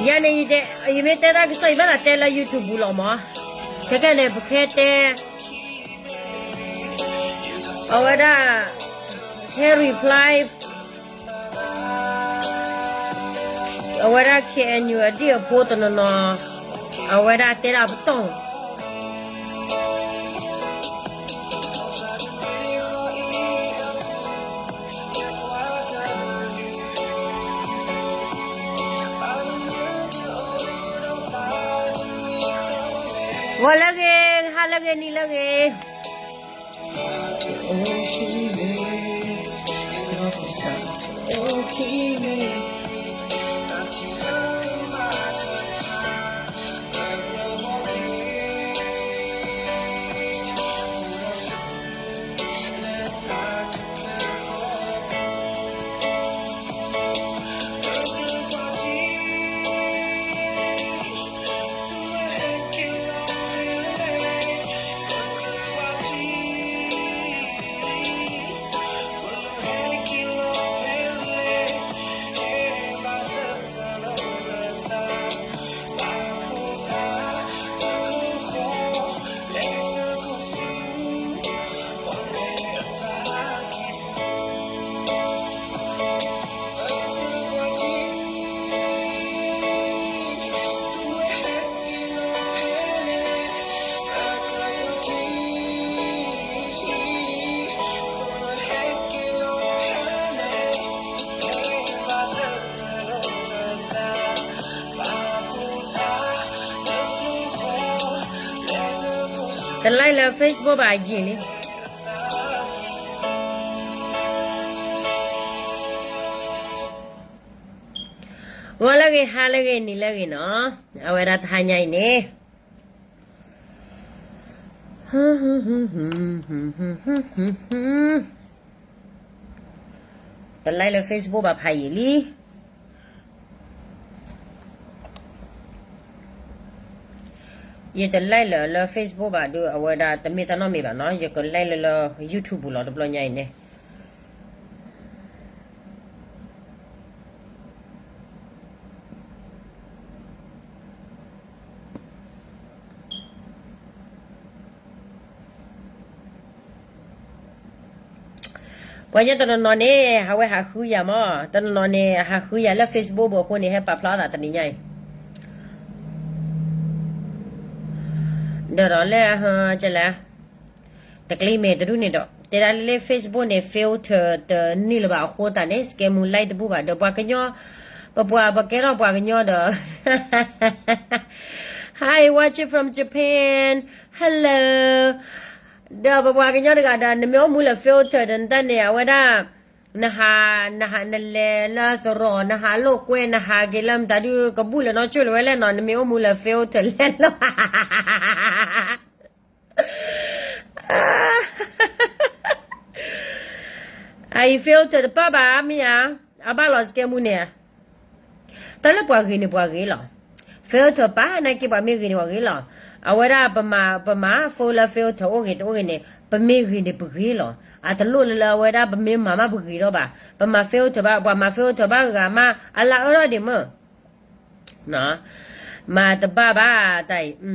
ယၤန့ၣ် ယမ့ၢ်တဲတၢ်ကစီၣ် ယဘၣ်သးတဲလၢ YouTube ပူၤလီၤမး. ခဲကဲန့ၣ် ပကဟဲတဲ အဝဲဒၣ် ဟဲ reply အဝဲဒၣ် K N U အဒံၣ်အဖိတနီၤနီၤ အဝဲဒၣ်တဲဒၣ်ပတီၢ် ဂီၤလၢအဂ့ၤ, ဟါလၢအဂ့ၤ, နံၤလၢအဂ့ၤ. တlikeလၢ Facebook ဘၣ်ယံာ်လံ. ဂီၤလၢအဂ့ၤ, ဟါလၢအဂ့ၤ, နံၤလၢအဂ့ၤနီၤ. အဝဲဒၣ်တဟါညါအံၤန့ၣ် တlikeလၢ Facebook ဘၣ်ဖးယံာ်လံ. ယတlikeလၢ လၢ Facebook ဘၣ်ဒီး အဝဲဒၣ်တမ့ၢ်တၢ်နီတမံၤဘၣ်နီၤ, ယကlikeလၢ လၢ YouTube ပူၤလီၤ တဘျီညါအံၤန့ၣ်. ပှၤကညီတနီၤနီၤန့ၣ် အဝဲဟးဃုယၤမး, တနီၤနီၤန့ၣ် ဟးဃုယၤလၢ Facebook ပူၤအဃိန့ၣ် ဟဲပာ်ဖျါအသးတနံၤညါအံၤ ဒီးဒီးလၢ ကလဲၣ် တကျ့မဲာ်တဒူၣ်န့ၣ်ဒီး တဲဒၣ်လၢ Facebook န့ၣ် filter တန့ၢ်လၢၤဘၣ်အဃိသတးန့ၣ် စကဲမူ like တဘူၣ်ဘၣ်ဒီးပှၤကညီ, ပပှၤ ပကဲထီၣ်ပှၤကညီဒီး Hi, watching from Japan. Hello. ဒီးပပှၤကညီတဂၤဒီး နမ့ၢ်အိၣ်မူလၢ filter ဒီးနတၢ်န့ၣ် အဝဲဒၣ် နဟး, နဟး, နလဲၤလၢသရိာ်, နဟးလိာ်ကွဲ, နဟးက့ၤလၢမတၤဒုး ကဘူၣ်လဲၤနီၢ်ကၠိၣ်လၢၤဝဲလဲၣ်နီၤ, နမ့ၢ်အိၣ်မူလၢ filter လဲၣ်လီၤ. အအံၤ filter တပၣ်ဘၣ်မ့ၢ်ဧါ, အဘၣ်လီၤစကဲမူန့ၣ် တၢ်လၢပှၤဂ့ၤန့ၣ်ပှၤဂ့ၤလီၤ. filter ပာ်နာ်က့ ပှၤမ့ၢ်ဂ့ၤန့ၣ်ပှၤဂ့ၤလီၤ. အဝဲဒၣ်ပမၤ, ပမၤ phone လၢ filter အိၣ်ဂ့ၤတအိၣ်ဂ့ၤန့ၣ် ပမ့ၢ်ဂ့ၤန့ၣ်ပဂ့ၤလီၤ. အတလိၣ်လၢလၢအဝဲဒၣ်ပမ့ၢ်မၤမးပဂ့ၤထီၣ်ဘၣ်. ပမၤ filter ဘၣ်, ပှၤမၤ filter ဘၣ်ဂၤမး အလၢအအၢထီၣ်ဒံးမ့ၢ် မၤတဘၣ်ဘၣ်တၢ်အံ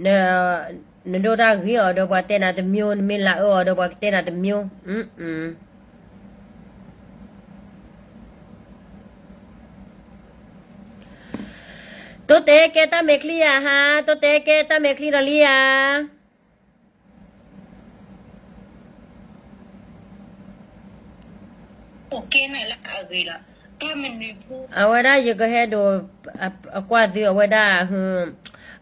ၤ, နဒိတၢ်ဂ့ၤအီၤဒီးပှၤတဲနၤတမျိုး, နမ့ၢ်လၢအၢအီၤဒီးပှၤကတဲနၤတမျိုး. တိတဲကဲတၢ်မဲာ်ချံဧါဟါ, တိတဲကဲတၢ်မဲာ်ချံဒီးလံဧါ. အဝဲဒၣ်ယကဟဲဒိး အကွၢ်သုအဝဲဒၣ်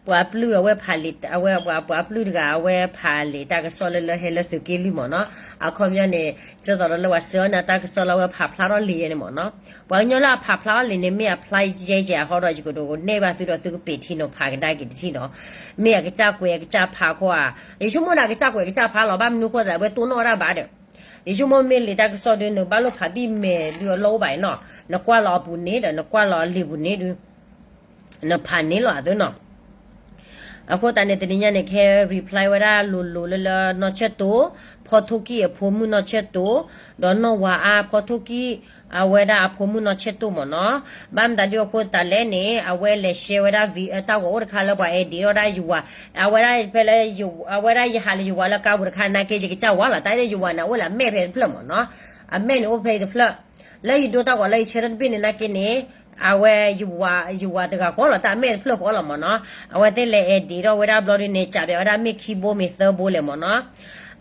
ပှၤပျုၢ်အဝဲဖးလံာ်, အဝဲပှၤပျုၢ်တဂၤ အဝဲဖးလံာ်တၢ်ကစီၣ်လၢလၢဟဲလၢသုးက့လွံၢ်မ့ၢ်နီၤ. အခီပညီန့ၣ် ဒ်သိးဒီးလၢပှၤဆှၢအီၤန့ၣ်တၢ်ကစီၣ်လၢအဝဲဖးဖျါထီၣ်လံာ်ယဲန့ၣ်မ့ၢ်နီၤ. ပှၤကညီလၢအဖးဖျါထီၣ်လံာ်န့ၣ် မ့ၢ်အဖျါယဲကဲအဟီဒီး ယကဒိးကနဲၣ်ဘၣ်သုဒီးသုကပ့ၤထံနီၤဖးကဒါက့ၤတထံၣ်နီၤ. မ့ၢ်အကစၢ်ကွဲးအကစၢ်ဖးခိၣ်ဧါ, ယဆိကမိၣ်ဒၣ်အကစၢ်ကွဲးအကစၢ်ဖးလီၤ. ဘၣ်မနုၤဃိသး အဝဲတိၢ်နီၣ်ဝဲဒၣ်ဘၣ်ဒီး ယဆိကမိၣ်မ့ၢ်လံာ်တၢ်ကစီၣ်ဒုး နဘၣ်လိၣ်ဖးဘံၣ်မဲာ်ဒုးအလီၢ်အိၣ်ဘၣ်အံၤနီၤ. နကွၢ်လီၤအပူၤန့ၣ်ဒီး နကွၢ်လီၤအလံာ်ပူၤန့ၣ်ဒုး နဖးန့ၢ်လီၤအသးနီၤ. အဃိသတးန့ၣ် တနံၤညါန့ၣ် ကဟဲ reply ဝဲဒၣ်လိၤလိၤလၢလၢနီၢ်ဆၢၣ်တိၣ်, ဖီထိၣ်ကံၣ်အဖိမုၣ်နီၢ်ဆၢၣ်တိၣ်, ဒီးနီၢ်ဝၤအါဖီထိၣ်ကံၣ် အဝဲဒၣ်အဖိမုၣ်နီၢ်ဆၢၣ်တိၣ်မ့ၢ်နီၤ. ဘၣ်မတၤဒုအဃိသတးလဲၣ်န့ၣ် အဝဲလဲၤ share ဝဲဒၣ် တၢ်ဂီၤအိၣ်တခါလၢပှၤ edit ထီၣ်ဝဲဒၣ်ယဝၤ, အဝဲဒၣ်ဖဲလၢ အဝဲဒၣ်ယဟးလၢယဝၤလၢကါပူၤတခါနာ်က့ ယကစၢ်ဝါလီၤ တၢ်လၢယဝၤန့ၣ် အအိၣ်လၢအမဲာ်ဖဲတဖျၢၣ်မ့ၢ်နီၤ, အမဲာ်န့ၣ်အိၣ်ဖဲတဖျၢၣ်, လၢယဒိတၢ်ဂီၤလၢယဆၢထၢၣ်တဘ့ၣ်န့ၣ်နာ်က့န့ၣ် အဝဲ ယဝၤတဂၤဃီလီၤ တၢ်အမဲာ်တဖျၢၣ်ဃီလီၤမ့ၢ်နီၤ. အဝဲသ့ၣ်လဲၤ edit ထီၣ်ဝဲဒၣ်ဘျီဒုန့ၣ် ကးပဝဲဒၣ်မ့ၢ်ခံဘိမ့ၢ်သၢဘိလဲၣ်မ့ၢ်နီၤ.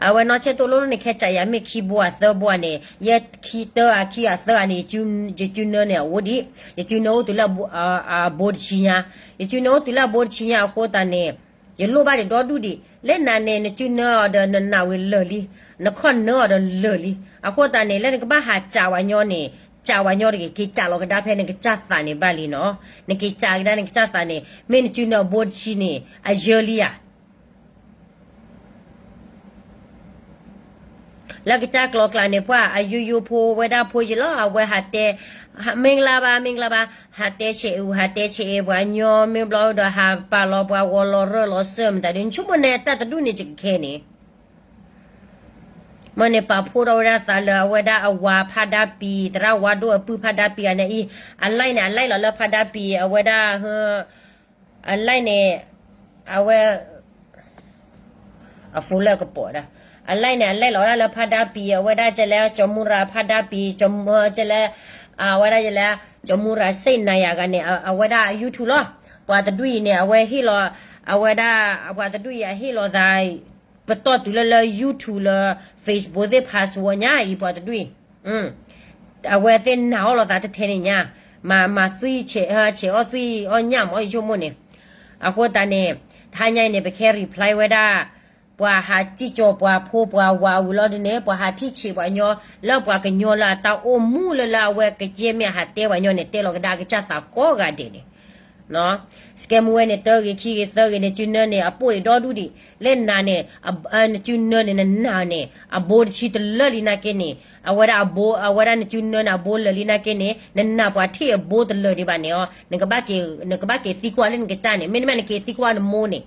အဝဲနီၢ်ဆၢၣ်တိၣ်လိၣ်လိၣ်န့ၣ် ခဲကးယၤမ့ၢ်ခံဘိဧါသၢဘိဧါန့ၣ် ယဲခံတၢဧါခံဧါသၢဧါန့ၣ် ယစုနၢန့ၣ်အအိၣ်ဒံး, ယစုနၢအိၣ်တုၤလၢအဘိတဆံညါ, ယစုနၢအိၣ်တုၤလၢအဘိတဆံညါအဃိသတးန့ၣ် ယလိၣ်ဘၣ်ဒံးဒီဒူၣ်ဒံး, လၢနၤန့ၣ် နစုနၢအီၤဒီးနနာ်ဝံၤလၢာ်လံ, နခီၣ်နၢအီၤဒီးလၢာ်လံ. အဃိသတးန့ၣ် လၢနကဘၣ်ဟးကးဝဲညီန့ၣ် ကးဝဲညီတဂ့ၤ, က့ၤကးလီၤကဒါဖဲနကစၢ်သးန့ၣ်ဘၣ်လံနီၤ. နက့ၤကးကဒါနကစၢ်သးန့ၣ် မ့ၢ်နစုနၢအဘိတဆံန့ၣ် အယၢလံဧါ. လၢကစၢ်ကျိၤကျါန့ၣ် ပှၤအယိယိဖိဝဲဒၣ်ဖိယံၤလီၤ အဝဲဟးတဲ မ့ၢ်ကလါဘၣ် မ့ၢ်ကလါဘၣ် ဟးတဲဆဲးအူ ဟးတဲဆဲးအ့ ပှၤညီမ့ၢ်ဘျီဒီး ဟးပာ်လီၤပှၤဂီၤလီၤရၢၢ်လီၤစၢၢ် မတၤဒု နဆိကမိၣ်န့ၣ် တၢ်တဒူၣ်န့ၣ် ယကခဲန့ၣ် မ့ၢ်န့ၣ် ပာ်ဖှိၣ်ထီၣ်ဝဲဒၣ်သးလၢအဝဲဒၣ်အဝၤဖးဒါပံၤ သရၣ်ဝါဒိၣ်အပုၢ်ဖးဒါပံၤအန့ၣ်အံၤ အ line န့ၣ် အ like လီၤလၢဖးဒါပံၤ အဝဲဒၣ် အ like န့ၣ် အဝဲ အ follow ကပိာ်ဒၣ် အ like န့ၣ် အ like လီၤဝဲဒၣ်လၢဖးဒါပံၤ အဝဲဒၣ်ကဲလၢ ကၠီၤမူရၤဖးဒါပံၤ ကဲလၢ အဝဲဒၣ်ယလဲၣ် ကၠီၤမူရၤစ့ၣ်နၤယၤဂၤန့ၣ် အဝဲဒၣ် YouTube လီၤ. ပှၤတဒူၣ်အံၤန့ၣ် အဝဲဟ့ၣ်လီၤ အဝဲဒၣ် ပှၤတဒူၣ်အံၤအဟ့ၣ်လီၤသး ပတီၢ်တုၤလၢလၢ YouTube လၢ Facebook သ့ၣ် password ညါအံၤ ပှၤတဒူၣ်အံၤ အဝဲသ့ၣ်နာ်အီၣ်လိာ်သးတထဲန့ၣ်ညါ, မၤ မၤသွံၣ်ဆဲး ဆဲးအီၣ်သွံၣ်အီၣ်ညၣ်မ့ၢ်ယဆိကမိၣ်န့ၣ်, အဃိသတးန့ၣ် တဟါညါအံၤန့ၣ် ပကဟဲ reply ဝဲဒၣ် ပှၤဟးစံၣ်ကၠီၤပှၤဖိပှၤဝၤဝံၤလီၤဒုန့ၣ် ပှၤဟးထံၣ်ဆံးပှၤညီ လၢပှၤကညီလၢအတၢ်အိၣ်မူလၢလၢအဝဲကယဲၢ်မ့ၢ် အဟးတဲပှၤညီန့ၣ် တဲလီၤကဒါအကစၢ်သးကိးဂၤဒဲးန့ၣ် စကဲမူဝဲန့ၣ် တၢဂ့ၤခံဂ့ၤသၢဂ့ၤန့ၣ် စုနၢန့ၣ် အပိၢ်န့ၣ်ဒီဒူၣ်ဒံး, လၢနၤန့ၣ် နစုနၢန့ၣ် နနာ်န့ၣ် အဘိတဆံတလၢာ်လံနာ်က့န့ၣ် အဝဲဒၣ်အဘိ အဝဲဒၣ်နစုနၢန့ၣ် အဘိလၢာ်လံနာ်က့န့ၣ် နနာ်ပှၤထံၣ်အဘိတလၢာ်ဒံးဘၣ်န့ၣ်အီၤ နကဘၣ်က့ၤသံကွၢ်လၢနကစၢ်န့ၣ် မ့တမ့ၢ် နက့ၤသံကွၢ်နမိၢ်န့ၣ်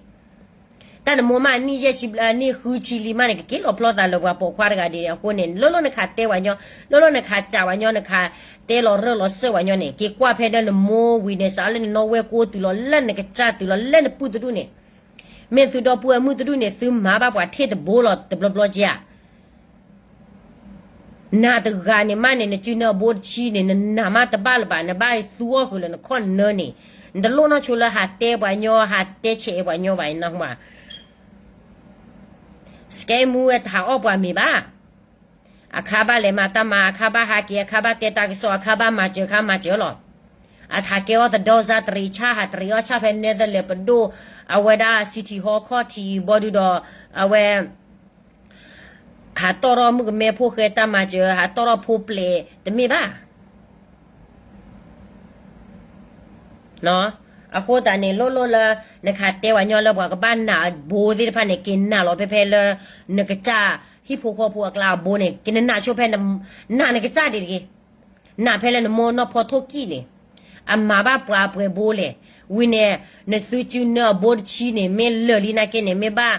တၢ်နမိၢ်မး နံၣ်ယဲၢ်ဆံ နံၣ်ဃုဆံလံမးန့ၣ် ကက့ၤလီၤဖျီသးလၢပှၤပိာ်ခွါတဂၤဒ်န့ၣ်အဃိန့ၣ် လိၣ်လိၣ်နခးတဲပှၤညီ, လိၣ်လိၣ်နခးစးပှၤညီ နခးတဲလီၤရၢၢ်လီၤစၢၢ်ပှၤညီန့ၣ် က့ၤကွၢ်ဖဲလၢနမိၢ်ဝံၤန့ၣ် စးလၢနနီၢ်ဝဲၢ်ကိးတုၤလီၤလၢနကစၢ်တုၤလီၤလၢနပုၢ်တဒူၣ်န့ၣ်, မ့ၢ်သုဒီပုၢ်ဝဲၢ်မုၣ်တဒူၣ်န့ၣ် သုမၤဘၣ်ပှၤထံၣ်တဘိလီၤတဘျီဘျီက့ဧါ နၤတဂၤန့ၣ်မးန့ၣ် နစုနၢအဘိတဆံန့ၣ် နနာ်မးတဘၣ်လၢၤဘၣ် နဘၣ်သူအီၣ်ဃုာ်လၢနခီၣ်နၢန့ၣ်, နတလိၣ်နီၢ်ဆိလၢဟးတဲပှၤညီ ဟးတဲဆဲးအ့ပှၤညီဘၣ်နၢ်ဟူဧါ စကဲမူဝဲတဟးအီၣ်ပှၤမ့ၤဘၣ်, အခါဘၣ်လဲၤမၤတၢ်မၤ အခါဘၣ်ဟးက့ၤ အခါဘၣ်တဲတၢ်ကစီၣ် အခါဘၣ်မၤစၢၤ အခါမၤစၢၤလီၤ, အထးကဲအီၣ်သဒီစါတရံးဆၣ် ဟးတရံးအီၣ်ဆၣ်ဖဲနဲသလၢၤပဒိၣ်, အဝဲဒၣ် City Hall ခီၣ်ထံးဘီဒုဒီး အဝဲ ဟးတီၢ်ထီၣ်မုၣ်ကမဲဖိဃဲတၢ်မၤစၢၤ ဟးတီၢ်ထီၣ်ဖိပျဲၤ တမ့ၢ်ဘၣ်. အဃိသတးန့ၣ် လိၣ်လိၣ်လၢ နခးတဲပှၤညီလၢပှၤကဘၣ်နာ်အဘိသ့ၣ်တဖၣ်န့ၣ် က့ၤနာ်လီၤဖဲဖဲလၢ နကစၢ်ဟံၣ်ဖိဃီဖိအကျါအဘိန့ၣ် က့ၤနနာ်ဆိဖဲ နာ်နကစၢ်ဒံးတဂ့ၤ နာ်ဖဲလၢနမိၢ်နီၢ်ဖီထိၣ်ကံၣ်န့ၣ် အမၤဘၣ်ပှၤပှဲၤဘိလဲၣ်. ဝံၤန့ၣ် နသုစုနၢအဘိတဆံန့ၣ် မ့ၢ်လၢာ်လံနာ်က့န့ၣ် မ့ၢ်ဘၣ်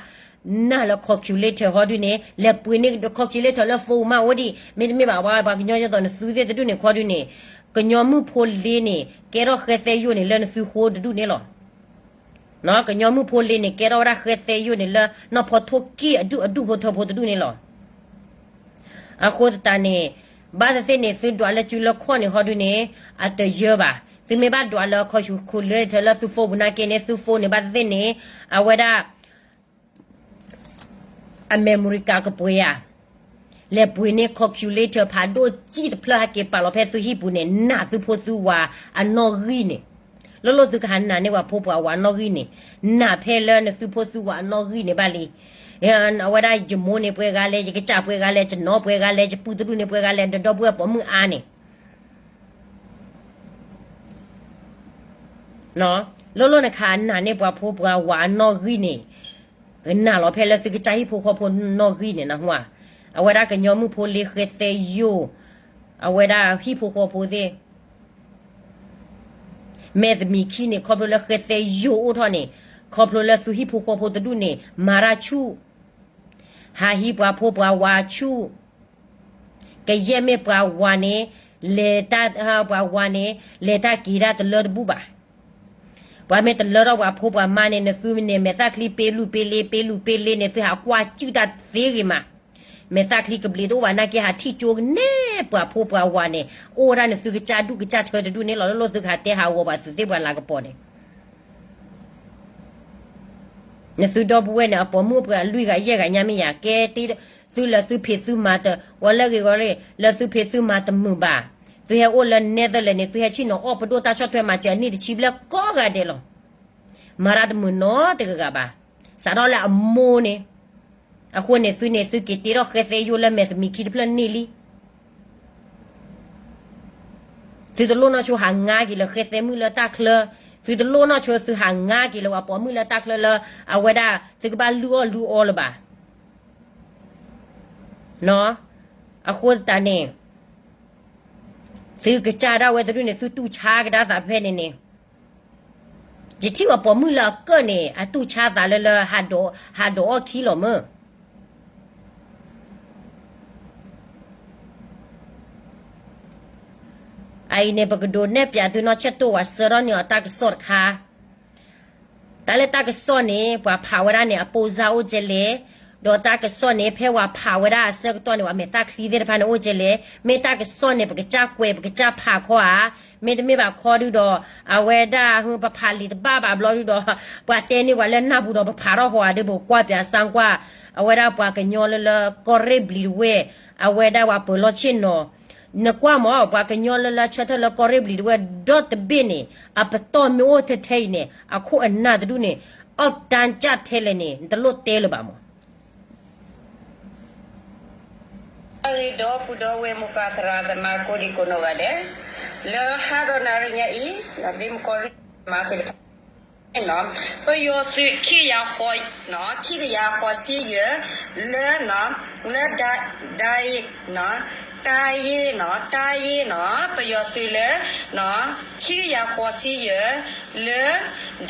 နာ်လၢ calculator ဟီဒုန့ၣ် လဲၤပှ့ၤန့ၢ်ဒီး calculator လၢ phone မးအိၣ်ဒံး မ့တမ့ၢ်ဘၣ် ပှၤကညီယသိးနသုသ့ၣ်တဒူၣ်န့ၣ်ခီဒုန့ၣ် ကညီမုၣ်ဖိလ့န့ၣ် ကဲထီၣ်ဃဲသဲယိာ်န့ၣ် လၢနသုဃိတဒူၣ်န့ၣ်လီၤ. ကညီမုၣ်ဖိလ့န့ၣ် ကဲထီၣ်ဝဲဒၣ်ဃဲသဲယိာ်န့ၣ် လၢနီၢ်ဖီထိၣ်ကံၣ်အဒူၣ်အဒူၣ်ဖိထၢဖိတဒူၣ်န့ၣ်လီၤ. အဃိသတးန့ၣ် ဘၣ်သ့ၣ်သ့ၣ်န့ၣ် သုဒွးလၢစုလၢခီၣ်န့ၣ်ဟီဒုန့ၣ် အတယၢဘၣ်. သုမ့ၢ်ဘၣ်ဒွးလၢ calculator လၢသု phone ပူၤနာ်က့န့ၣ် သု phone န့ၣ် ဘၣ်သ့ၣ်သ့ၣ်န့ၣ် အဝဲဒၣ် အမဲရကၤကပှ့ၤဧါ, လဲၤပှ့ၤန့ၢ် calculator ဖးဒိၣ်ကံၣ်တဖျၢၣ်ဟဲက့ၤပာ်လီၤဖဲသုဟံၣ်ပူၤန့ၣ် နာ်သုဖိသုဝၤအနီၣ်ဂံၢ်န့ၣ်, လိၣ်လိၣ်သုကဟးနာ်န့ၢ်ပှၤဖိပှၤဝၤအနီၣ်ဂံၢ်န့ၣ်, နာ်ဖဲလၢနသုဖိသုဝၤအနီၣ်ဂံၢ်န့ၣ်ဘၣ်လံ. အဝဲဒၣ်ယမိၢ်န့ၣ်ပှဲၤဂၤလဲၣ်, ယကစၢ်ပှဲၤဂၤလဲၣ်, ယနီၢ်ပှဲၤဂၤလဲၣ်, ယပုၢ်တဒူၣ်န့ၣ်ပှဲၤဂၤလဲၣ်, ဒီဒီပုၢ်ဝဲၢ်ပိာ်မုၣ်အါန့ၣ် လိၣ်လိၣ်နခးနာ်န့ၢ်ပှၤဖိပှၤဝၤအနီၣ်ဂံၢ်န့ၣ်, နာ်လီၤဖဲလၢသုကစၢ်ဟံၣ်ဖိဃီဖိနီၣ်ဂံၢ်န့ၣ်နၢ်ဟူဧါ. အဝဲဒၣ်ကညီမုၣ်ဖိလ့ဃဲသဲယိာ်, အဝဲဒၣ်ဟံၣ်ဖိဃီဖိသ့ၣ် မဲာ်သမံးခံန့ၣ် ခီဖျိလၢဃဲသဲယိာ်အိၣ်ထီၣ်န့ၣ်, ခီ ခီဖျိလၢသုဟံၣ်ဖိဃီဖိတဒူၣ်န့ၣ် မၤတၢ်ဆူၣ်, ဟးဟံးပှၤဖိပှၤဝၤဆူၣ်, ကယဲၢ်မ့ၢ်ပှၤဝၤန့ၣ် လဲၤတၢ် ပှၤဝၤန့ၣ် လဲၤတၢ်က့ၤတၢ်တလၢတဘူၣ်ဘၣ်. ပှၤမ့ၢ်တလၢထီၣ်ပှၤဖိပှၤမါန့ၣ် နသုမ့ၢ်န့ၣ် မဲာ်သၣ်ချံပ့လူၢ်ပ့လ့ ပ့လူၢ်ပ့လ့န့ၣ် သုဟးကွၢ်စုၣ်တၢ်သ့ဂ့ၤမး, မဲာ်သၣ်ချံကဘျံးတအိၣ်ဘၣ် နာ်က့ဟးထံၣ်ကၠိကန့ၢ်ပှၤဖိပှၤဝၤန့ၣ် အိၣ်ဝဲဒၣ်န့ၣ် သုကစၢ်ဒူၣ်ကစၢ်ထၢတဒူၣ်န့ၣ်လီၤ. လၢလီၢ်သုကဟးတဲဟးဂီၤပှၤသုးသ့ၣ်ပှၤလၤကပီၤန့ၣ် နသုဒီပုၢ်ဝဲၢ်န့ၣ် အပိာ်မုၣ်အိၣ်ပှဲၤအလွံၢ်ဂၤယဲၢ်ဂၤညါမ့ၢ်ယၤ ကဲတ့ သုလၢသုဖံးသုမၤတဂီၤလၢဂ့ၤဂီၤလံ လၢသုဖံးသုမၤတမုာ်ဘၣ်. သုဟဲအိၣ်လၢနဲသလၢာ်န့ၣ် သုဟဲဆ့ၣ်နီၤအီၣ်ပဒိၣ်တၢ်ဆီၣ်ထွဲမၤစၢၤအနံၣ်တဆံဘျဲၣ်ကိးဂၤဒဲးလီၤ. မၤတၢ်တမုာ်နီတဂၤဂၤဘၣ်. စးထီၣ်လၢအမိၢ်န့ၣ် အဃိန့ၣ် သုန့ၣ် သုက့ၤတ့ထီၣ်ဃဲသဲယိၣ်လၢမဲာ်သမံးခံတဖျၢၣ်န့ၢ်လံ. သုတလိၣ်နီၢ်ဆိဟးငါက့ၤလၢဃဲသဲမုၣ်လၢတၢ်ချၢ, သုတလိၣ်နီၢ်ဆိသုဟးငါက့ၤလၢပှၤပိာ်မုၣ်လၢတၢ်ချၢလၢ အဝဲဒၣ် သုကဘၣ်လုၢ်အီၣ်လုၢ်အီလၢၤဘၣ်. အဃိသတးန့ၣ် သုကစၢ်ဒၣ်ဝဲတဒူၣ်န့ၣ် သုတူၢ်ဆါကဒါသးဖဲန့ၣ်န့ၣ်, ယထံၣ်ပှၤပိာ်မုၣ်လၢအကၢၣ်န့ၣ် အတူၢ်ဆါသးလၢလၢ ဟးဒိးအီၣ်ခံလီၤမၢ်. အအံၤန့ၣ် ပကဒိးနဲၣ်ပၠးသုနီၢ်ဆဲၣ်တိၢ်ဝဲ ဆှၢထီၣ်န့ၢ်အီၤတၢ်ကစီၣ်တခါ, တၢ်လၢတၢ်ကစီၣ်န့ၣ် ပှၤဖးဝဲဒၣ်န့ၣ် အပိၢ်စၢ်အိၣ်ကဲလဲၣ်, ဒီးတၢ်ကစီၣ်န့ၣ် ဖဲပှၤဖးဝဲဒၣ်အဆၢကတီၢ်န့ၣ် ပှၤမဲာ်သၣ်ချံသ့ၣ်တဖၣ်န့ၣ်အိၣ်ကဲလဲၣ်, မ့ၢ်တၢ်ကစီၣ်န့ၣ် ပကစၢ်ကွဲး ပကစၢ်ဖးခီဧါ, မ့တမ့ၢ်ဘၣ်ခီဒုဒီး အဝဲဒၣ် ပဖးလံာ်တဘၣ်ဘၣ်ဘျီဒုဒီး ပှၤတဲန့ၢ်ပှၤလၢနၢ်ပူၤဒီး ပဖးထီၣ်ဃီဧါဒီး ပကွၢ်ပၠးစၢ်ကွၢ် အဝဲဒၣ်ပှၤကညီလၢလၢ ကီၢ်ရ့ၣ်ဘျံးတဝဲၢ်, အဝဲဒၣ်ပှၤပၢၤလီၢ်ဆ့ၣ်နီၤ, နကွၢ်မး ပှၤကညီလၢလၢဆၢထၢၣ်လၢကီၢ်ရ့ၣ်ဘျံးတဝဲၢ်ဒီတဘ့ၣ်န့ၣ် အပတီၢ်မ့ၢ်အိၣ်ထဲထဲအံၤန့ၣ် အခိၣ်အနၢ်တဒူၣ်န့ၣ် အီၣ်တၢ်ကၢ်ထဲလဲၣ်န့ၣ် နတလိၣ်တဲလၢၤဘၣ်မး. အဂ့ၢ်ဒီပုၢ်ဒီဝဲၢ်မိၢ်ပၢ်သရၣ်သမါကိးဒံကိးနီၢ်ဂၤဒဲး, လၢဟါဒီးနၤရံညါအံၤ ဒ်မကီၢ်ရ့ၣ်မၤသ့ၣ်တဖၣ် ပယီၤသုးခံကယၤဃိး, ခံကယၤဃိးဆံယဲၢ် လၢ လၢ ဒၤယ့ၣ်, တၢ်ယ့ၣ်နီၤ, တၢ်ယ့ၣ်နီၤ, ပယီၤသုးလၢ ခံကယၤဃိးဆံယဲၢ် လၢ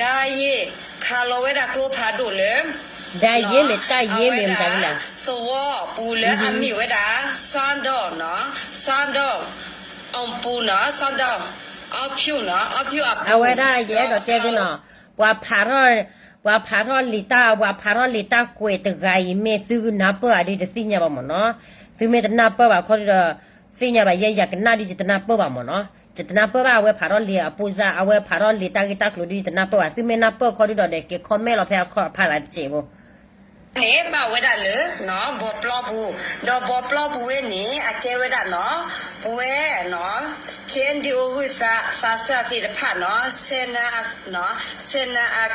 ဒၤယ့ၣ် ခးလီၤဝဲဒၣ်ကျိဖးဒိၣ်လၢ ဒၤယ့ၣ်မ့ၢ်တၢ်ယ့ၣ်မ့ၢ်မတၤလဲၣ်, သဝီပူၤလၢအမ့ၢ်ဝဲဒၣ် စၣ်ဒီၣ်နီၤ, စၣ်ဒီၣ် အပူၤနီၤ, စၣ်ဒီၣ် အဖၠူၣ်နီၤ, အဖၠူၣ်အပူၤ အဝဲဒၣ်ယအဲၣ်ဒိးတဲသုနီၤ, ပှၤဖးထီၣ်, ပှၤဖးထီၣ်လံာ်တၢ်, ပှၤဖးထီၣ်လံာ်တၢ်ကွဲးတဂၤအံၤ မ့ၢ်သုကနၢ်ပၢၢ်ဧါဒ်တသ့ၣ်ညါဘၣ်မ့ၢ်နီၤ, သုမ့ၢ်တနၢ်ပၢၢ်ဘၣ်ခီဒုဒီး သ့ၣ်ညါဘၣ်ယဲ ယကနၣ်ဒ်ယတနၢ်ပၢၢ်ဘၣ်မ့ၢ်နီၤ, ယတနၢ်ပၢၢ်ဘၣ် အဝဲဖးထီၣ်လံာ်အပိၢ်စၢ် အဝဲဖးထီၣ်လံာ်တၢ်ဂ့ၢ်တၢ်ကျိၤဒ်ယတနၢ်ပၢၢ်ဘၣ်, သုမ့ၢ်နၢ်ပၢၢ်ခီဒုဒီး ဒဲးက့ၤ comment လီၤဖဲအခီၣ်ဖးလၢ်တစဲးဖိ န့ၣ် ဘၣ်ဝဲဒၣ်လၢ ဘီပျီပူၤ, ဒီးဘီပျီပူၤဝဲန့ၣ် အကဲဝဲဒၣ်နီၤ, ပဝဲ KNDO ဂုၢ်သးစၢ်သ့ၣ်တဖၣ်နီၤ, စဲနၤ စဲနၤ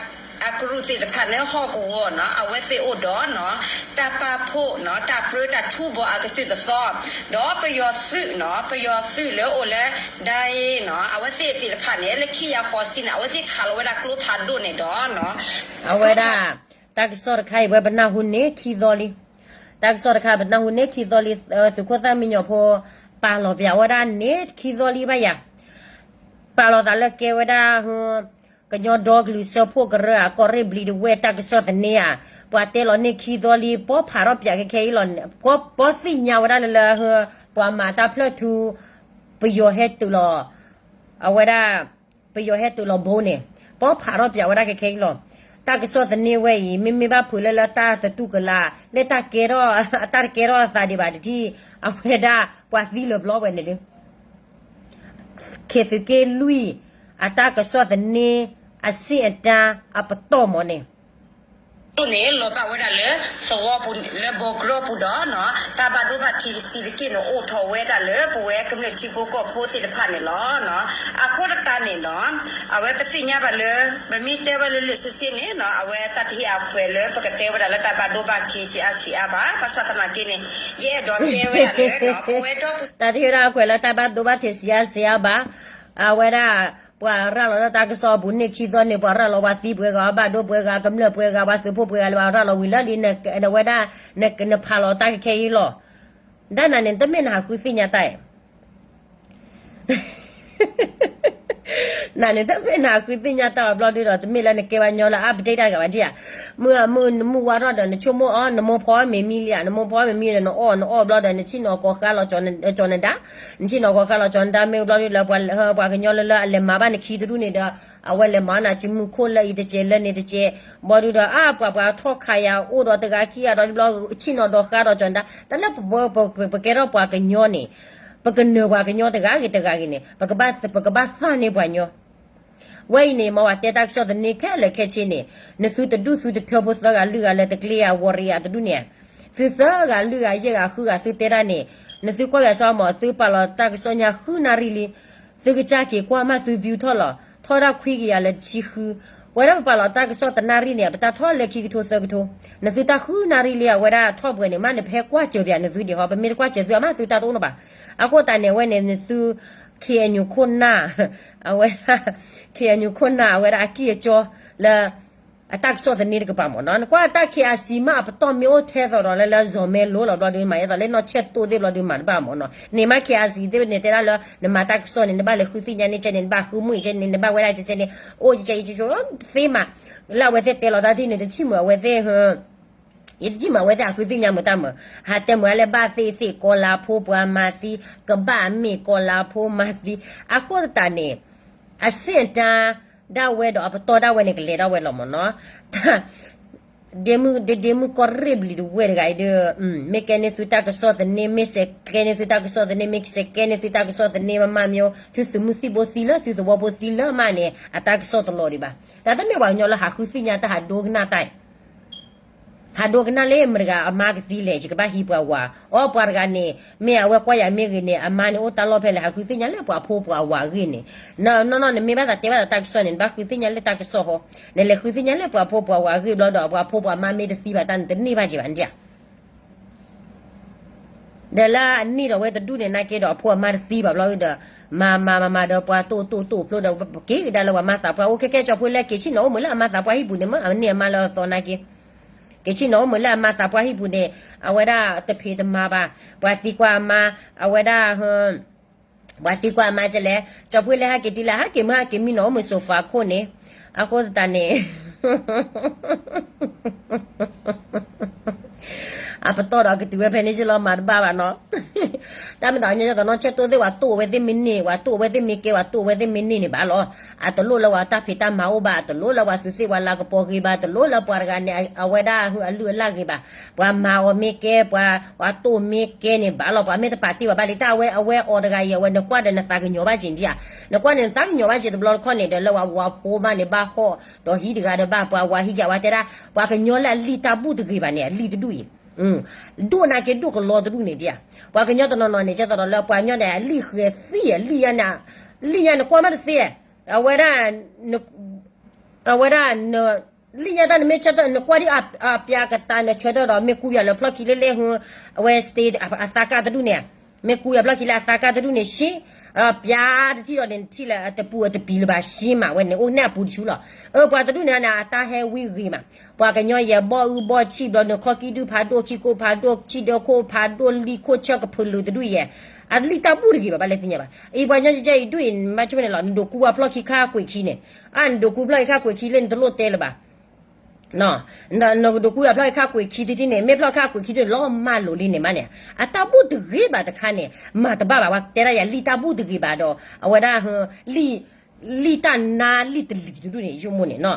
အကရူၢ်သ့ၣ်တဖၣ်န့ၣ် ဟီၣ်ကဝီၤနီၤ, အဝဲသ့ၣ်အိၣ်ဒီးနီၤ, တၢ်ပာ်ဖှိၣ်နီၤ, တၢ်ပြၢတၢ်ထူဘီအကသုၣ်တသီ, ဒီးပယီၤသုးနီၤ, ပယီၤသုးလၢအိၣ်လၢ ဒၤအ့နီၤ, အဝဲသ့ၣ်သ့ၣ်တဖၣ်န့ၣ် လၢခံကယၤဃိးဆံန့ၣ် အဝဲသ့ၣ်ခးလီၤဝဲဒၣ်ကျိဖးဒိၣ်န့ၣ်ဒီးနီၤ, အဝဲဒၣ် တၢ်ကစီၣ်တခါအံၤ ဝဲပနၢ်ဟူန့ၢ်ခံသီလံ, တၢ်ကစီၣ်တခါ ပနၢ်ဟူန့ၢ်ခံသီလံ, သုးခိၣ်သၣ်မံညီၤဖိ ပာ်လီၤပၠးဝဲဒၣ်န့ၣ်ခံသီလံဘၣ်ယၤ, ပာ်လီၤသးလၢကဲဝဲဒၣ် ကညီဒီကလုာ်စၢဖှိၣ်ကရၢဧါ, ကီၢ်ရ့ၣ်ဘျံးတဝဲၢ်တၢ်ကစီၣ်သန့ဧါ, ပှၤတဲလီၤန့ၢ်ခံသီလံ, ပီဖးထီၣ်ပၠးခဲခဲအံၤလီၤ, ပီသ့ၣ်ညါဝဲဒၣ်လၢလၢ ပှၤမၤတၢ်ဖျၢၣ်ထူ, ပယီၤဟဲတုၤလီၤ, အဝဲဒၣ် ပယီၤဟဲတုၤလီၤဘိန့ၣ်, ပီဖးထီၣ်ပၠးဝဲဒၣ်ခဲခဲအံၤလီၤ, တၢ်ကစီၣ်သန့ဝဲအံၤ မ့မ့ၢ်ဘၣ်ဖုးလၢလၢတၢ်သတူၢ်ကလာ်, လၢတၢ်ကဲထီၣ်, တၢ်တကဲထီၣ်အသးဒံးဘၣ်တထံၣ်, အဝဲဒၣ်ပှၤသံလၢာ်ဘျီဝဲန့ၣ်ဒုး ခ့သုးက့လွံၢ် အတၢ်ကစီၣ်သန့ အဆင့်အတန်း အပတီၢ်မးန့ၣ်, န့ၣ် လီၤဘၣ်ဝဲဒၣ်လၢ သဝီပူၤလၢဘီကရၢပူၤဒီး တၢ်ဘၣ်ဒိဘၣ်ထံးတဆံးတက့ၢ်န့ၣ် အိၣ်ထီၣ်ဝဲဒၣ်လၢပဝဲကမျၢၢ်ထံဖိကီၢ်ဖိသ့ၣ်တဖၣ်န့ၣ်လီၤ. အဃိသတးန့ၣ်နီၤ, အဝဲပသ့ၣ်ညါဘၣ်လၢ ပမ့ၢ်တဲဝဲလၢလၢာ်ဆ့ဆ့န့ၣ်နီၤ, အဝဲတၢ်တဟ့ၣ်အခွဲးလၢပကတဲဝဲဒၣ်လၢတၢ်ဘၣ်ဒိဘၣ်ထံးဆံးအါဆံးအါဘၣ်, ဘၣ်ဆၣ်သနာ်က့န့ၣ် ယအဲၣ်ဒိးတဲဝဲဒၣ်လၢ ပဝဲဒီပုၢ် တၢ်တဟ့ၣ်ဝဲဒၣ်အခွဲးလၢတၢ်ဘၣ်ဒိဘၣ်ထံးဆံးအါဆံးအါဘၣ်, အဝဲဒၣ် ပှၤရၤလီၤလၢတၢ်ကစီၣ်အပူၤန့ၢ်ခံသီန့ၣ် ပှၤရၤလီၤပှၤသံပှဲၤဂၤ ဘၣ်ဒိပှဲၤဂၤ ကမျၢၢ်ပှဲၤဂၤ ပှၤသုးဖိပှဲၤဂၤလၢပှၤရၤလီၤဝံၤလၢလံ, အဝဲဒၣ် နဖးလီၤတၢ်ခဲခဲအံၤလီၤ. ဒ်နၤန့ၣ် တမ့ၢ်နဟးဃုသ့ၣ်ညါတၢ်အံၤ နန့ၣ်တမ့ၢ်နဃုသ့ၣ်ညါတၢ်အဘျီဒုဒီး တမ့ၢ်လၢနကဲဘၣ်ညီလၢအ update တၢ်တဂၤဘၣ်ဒံးဧါ. မုၢ်မုၢ်နမုၢ်ဝါထီၣ်ဒီး နဆိကမိၣ်အီၤ နမိၢ်ဖီမ့ၤမံလံဧါ, နမိၢ်ဖီမ့ၤမံဒီး နအီၣ်နအီၣ်ဘျီဒီး နဆ့ၣ်နီၤကီၤဃါလီၤကၠီၤနဒါ, နဆ့ၣ်နီၤကီၤဃါလီၤကၠီၤနဒါ မ့ၢ်ဘျီဒုလၢပှၤကညီလၢလၢအလဲၤမၤဘၣ်နခံတဒူၣ်န့ၣ်ဒီး အဝဲလဲၤမၤနၤစုမုၢ်ခိၣ်လၢအံၤတကဲးလၢန့ၣ်တကဲး, ဘျီဒုဒီး အါ ပှၤပှၤထီၣ်ခးယၤအိၣ်ဒီးတဂၤခံဂၤဒီးဘျီ ဆ့ၣ်နီၤဒီးဃါဒီးကၠီၤနဒါ တၢ်လၢပကဲထီၣ်ပှၤကညီန့ၣ် ပကနၢၤပှၤကညီတဂၤဂ့ၤတဂၤဂ့ၤန့ၣ် ပကဘၣ်သၣ်န့ၢ်ပှၤကညီ ဝဲအံၤန့ၣ် မ့ၢ်ဝဲတဲတၢ်ကစီၣ်သန့ခဲလၢာ်ခဲဆ့န့ၣ် နသုတဒူၣ်သုတထၢဖိသၢဂၤလွံၢ်ဂၤလၢတကျ့ဧါ ဝီၤရံဧါတဒူၣ်န့ၣ်ဧါ, သုသၢဂၤလွံၢ်ဂၤယဲၢ်ဂၤဃုဂၤသုတဲတၢ်န့ၣ် နသုကွၢ်ယၤစီမး သုပာ်လီၤတၢ်ကစီၣ်ညါဃုနၣ်ရံၣ်လံ, သုကစၢ်က့ၤကွၢ်မးသု view ထီၣ်လီၤ ထီၣ်ဒၣ်ခွံကယၤလၢတဆံဃု, ပဝဲဒၣ်ပပာ်လီၤတၢ်ကစီၣ်တနၣ်ရံၣ်န့ၣ် ပတၢ်ထီၣ်လၢခံကထိသၢကထိ, နသုတၢ်ဃုနၣ်ရံၣ်လံ အဝဲဒၣ်ထီၣ်ပှဲၤန့ၣ် မ့ၢ်နဖဲကွၢ်စၢၤပယၤနသုဒံးဟီ ပမ့ၢ်တကွၢ်စၢၤသုအမ့ၢ်သုတၢ်တအိၣ်နီဘၣ်. အဃိသတးန့ၣ် အဝဲန့ၣ်နသု ခ့ၣ်အဲၣ်ယူၣ်ခိၣ်နၢ် အဝဲဒၣ် ခ့ၣ်အဲၣ်ယူၣ်ခိၣ်နၢ် အဝဲဒၣ်အကံၢ်အကၠီလၢ အတၢ်ကစီၣ်သန့တကပၤမ့ၢ်နီၤ, နကွၢ်တၢ် ခ့ၣ်အဲၣ်စံၣ် မ့ၢ်အပတီၢ်မ့ၢ်အိၣ်ထဲသိးဒီးလၢလၢ ဇီၣ်မဲလိၤ လီၤဘျီဒုး မၤယဲသိးလၢနီၢ်ဆဲၣ်တိၢ်သ့ၣ် ဘျီဒုးမၤတဘၣ်မ့ၢ်နီၤ, န့ၣ်မ့ၢ် ခ့ၣ်အဲၣ်စံၣ် သ့ၣ်န့ၣ် တဲဒၣ်လၢ နမၤတၢ်ကစီၣ်န့ၣ် နဘၣ်လဲၤဃုသ့ၣ်ညါန့ၣ်ကဲန့ၣ် နဘၣ်ဃုမုၢ်အံၤကဲန့ၣ် နဘၣ်ဝဲဒၣ်ကဲန့ၣ် အိၣ်ကဲကဲ သ့မး လၢအဝဲသ့ၣ်တဲလီၤတၢ်ထံၣ်န့ၣ် တထံၣ်မုာ်အဝဲသ့ၣ် ယတထံၣ်မုာ်အဝဲသ့ၣ်အဃုသ့ၣ်ညါမုာ်တၢ်မုာ်, ဟးတဲမုာ်အါလဲၣ် ဘၣ်သ့ၣ်သ့ၣ်ကီၤလၤဖိပှၤမၤသံ, ကဘၣ်အမ့ၢ်ကီၤလၤဖိမၤသံ, အဃိသတးန့ၣ် အဆင့်အတန်း ဒၣ်ဝဲဒီးအပတီၢ်ဒၣ်ဝဲန့ၣ် ကလဲၤဒၣ်ဝဲလီၤမ့ၢ်နီၤ, ဒ့မုၣ် ဒ့မုၣ်ကီၢ်ရ့ၣ်ဘျံၤတဝဲၢ်တဂၤအံၤဒီး မ့ၢ်ကဲန့ၢ်သုတၢ်ကစီၣ်သန့ မ့ၢ်စဲးကဲန့ၢ်သုတၢ်ကစီၣ်သန့ မ့ၢ်စဲးကဲန့ၢ်သုတၢ်ကစီၣ်သန့မးမးမ့ၢ် သုသုးမုၢ်သံၣ်ဘိသံလၢ သုသဝီဖိသံလၢမးန့ၣ် အတၢ်ကစီၣ်တလီၤဒံးဘၣ်. တၢ်တမ့ၢ်ပှၤကညီလၢဟးဃုသ့ၣ်ညါတၢ် ဟးဒိကနၣ်တၢ် ဟးဒိကနၣ်လၢမတၤတဂၤအမါကသံလဲၣ် ယကဘၣ်ဟံးပှၤဝၤ, အိ ပှၤတဂၤန့ၣ် မ့ၢ်အဝဲကွၢ်ယၤမ့ၢ်ဂ့ၤန့ၣ် အမါန့ၣ်အိၣ်တၢ်လီၢ်ဖဲလဲၣ် ဟးဃုသ့ၣ်ညါလၢပှၤဖိပှၤဝၤအဂ့ၢ်န့ၣ်, နီၢ်နီၢ်နမ့ၢ်ဘၣ်သးတဲဘၣ်သးတၢ်ကစီၣ်န့ၣ် နဘၣ်ဃုသ့ၣ်ညါလၢတၢ်ကစီၣ်ဟီ, နလဲၤဃုသ့ၣ်ညါလၢပှၤဖိပှၤဝၤအဂ့ၢ်ဘျီဒီး ပှၤဖိပှၤမါမ့ၢ်တသံဘၣ်တၢ်န့ၣ် တန့ၢ်ဘၣ်က့ၤဘၣ်န့ၣ်ဧါ. ဒီးလၢအနံၣ်ဒီးဝဲတဒူၣ်န့ၣ်နာ်က့ဒီး အဖိအမါတသံဘၣ်ဘျီဒီး မၤမၤမၤမၤဒီးပှၤတိၢ်တိၢ်တိၢ်ဖျိဒီး က့ၤကဒါလၢပှၤမါသးပှၢ်အိၣ်ခဲကဲ ကၠီၤဖိလၢက့ၤဆ့ၣ်နီၤအိၣ်မုာ်လၢအမါသးပှၢ်ဟံၣ်ပူၤန့ၣ်မ့ၢ် အန့ၢ်အမါလၢအသီနာ်က့ က့ၤဆ့ၣ်နီၤအိၣ်မုာ်လၢအမါသးပှၢ်ဟံၣ်ပူၤန့ၣ် အဝဲဒၣ်တဖံးတမၤဘၣ် ပှၤသံကွၢ်အမါ အဝဲဒၣ် ပှၤသံကွၢ်အမါကလဲၣ် ကၠီၤဖိလၢဟဲက့ၤတံၢ်လၢ ဟဲက့ၤမုၢ်ဟဲက့ၤမံနီၤ အိၣ်မုာ် sofa ခိၣ်န့ၣ် အဃိသတးန့ၣ် အပတီၢ်ဒီးကတုၤဝဲဖဲန့ၣ်လီၤ မၤတဘၣ်ဘၣ်နီၤ. တၢ်မ့ၢ်တၢ်ညီကီးနီၢ်ဆဲၣ်တိၢ်သ့ၣ် ပှၤတိၢ်ဝဲသ့ၣ်မ့ၢ်န့ၢ် ပှၤတိၢ်ဝဲသ့ၣ်မ့ၢ်ကဲ ပှၤတိၢ်ဝဲသ့ၣ်မ့ၢ်န့ၢ်န့ၣ်ဘၣ်လီၤ. အတလိၣ်လၢပှၤတၢ်ဖံးတၢ်မၤအိၣ်ဘၣ် အတလိၣ်လၢပှၤသုးသ့ၣ်ပှၤလၤကပီၤဂ့ၤဘၣ် အတလိၣ်လၢပှၤတဂၤန့ၣ် အဝဲဒၣ်အလုၢ်အလၢ်ဂ့ၤဘၣ်. ပှၤမၤအီၤမ့ၢ်ကဲ ပှၤ ပှၤတိၢ်မ့ၢ်ကဲန့ၣ်ဘၣ်လီၤ. ပှၤမ့ၢ်တပာ်တ့ၢ်ဘၣ်ဘၣ်လံ တၢ်အဝဲအဝဲအီၤတဂၤအံၤ အဝဲနကွၢ်ဒီးနသးကညီၤဘၣ်က့ၤဒံးဧါ. နကွၢ်န့ၣ်နသးကညီၤဘၣ်က့ၤတဘျီတခီၣ်န့ၣ် ဒီးလၢပှၤဝၤဖိမးန့ၣ် ဘၣ်ဟီၣ်ဒီးဟံးတဂၤဒီးဘၣ် ပှၤဝၤဟံးကဝဲတဲဒၣ် ပှၤကညီလၢအလံၣ်တၢ်ဘူၣ်တဂ့ၤဘၣ်န့ၣ် အလံၣ်တဒူၣ်အံၤ ဒိၣ်နာ်က့ဒိၣ်ကလီတဒူၣ်န့ၣ်ဒံးဧါ. ပှၤကညီတနီၤနီၤန့ၣ် ကဲသိးဒီးလၢပှၤကညီန့ၣ် အလံၣ်ဃဲၤသံ အလံၣ်ညါန့ၣ် လံၣ်ညါနကွၢ်မးတသ့ အဝဲဒၣ် အဝဲဒၣ် လံၣ်ညါတၢ်နမ့ၢ်ဆၢထၢၣ် နကွၢ်ဒ်အပျါကတၢၢ်နဆၢထၢၣ်ဒီး မ့ၢ်ကူယၤလၢဖျီၣ်ခံလၢလဲၣ်ဟူ အဝဲ state အသးကၢ်တဒူၣ်န့ၣ် မ့ၢ်ကူယၤဖျီၣ်ခံလၢအသးကၢ်တဒူၣ်န့ၣ် ရှ့ ပျါတထံၣ်ဒီးန့ၣ် နထံၣ်လၢအတပူၤအတပံၤလၢၤဘၣ် ရှ့မးဝဲန့ၣ် အိၣ်န့ၢ်အပူၤတဆူလီၤ. အၢ ပှၤတဒူၣ်န့ၣ်န့ၣ် အတၢ်ဟဲဝံဂ့ၤမး ပှၤကညီယဲၢ်ဘီၣ်အုဘီၣ်ဆံၣ်ဘျီန့ၣ် ခီၣ်ကံၣ်ဒုၣ်ဖးဒိၣ် ခံခိၣ်ဖးဒိၣ် ဆံၣ်ဒၢခိၣ်ဖးဒိၣ် လံၣ်ခိၣ်ဆၢကဖုးလုာ်တဒူၣ်ယဲၢ် အလံၣ်တၢ်ဘူၣ်တဂ့ၤဘၣ် ဘၣ်လဲၣ်သ့ၣ်ညါဘၣ်. အံၤပှၤကညီကဲအံၤဒူၣ်အံၤ မ့ၢ်ဆိကမိၣ်န့ၣ်လီၤ နဒိးကူပှၤဖျီၣ်ခံခါကွံာ်ခံန့ၣ် အါ နဒိးကူဖျီၣ်ခံခါကွံာ်ခံလၢနတလိၣ်တဲလၢၤဘၣ် နကဒိးကူယၤဖျီၣ်ခါကွံာ်ခံထံထံန့ၣ် မ့ၢ်ဖျီၣ်ခါကွံာ်ခံထံန့ၣ် လီၤမၢ်လိာ်လံန့ၣ်မးန့ၣ် အတၢ်ဘူၣ်တဂ့ၤဘၣ်တခါန့ၣ် မၤတဘၣ်ဘၣ် ပှၤတဲဒၣ်ယၤလံၣ်တၢ်ဘူၣ်တဂ့ၤဘၣ်ဒီး အဝဲဒၣ် လံၣ် လံၣ်တၢ်နါလံၣ်တလံၤတဒူၣ်န့ၣ် ယိၣ်မိၢ်န့ၣ်နီၤ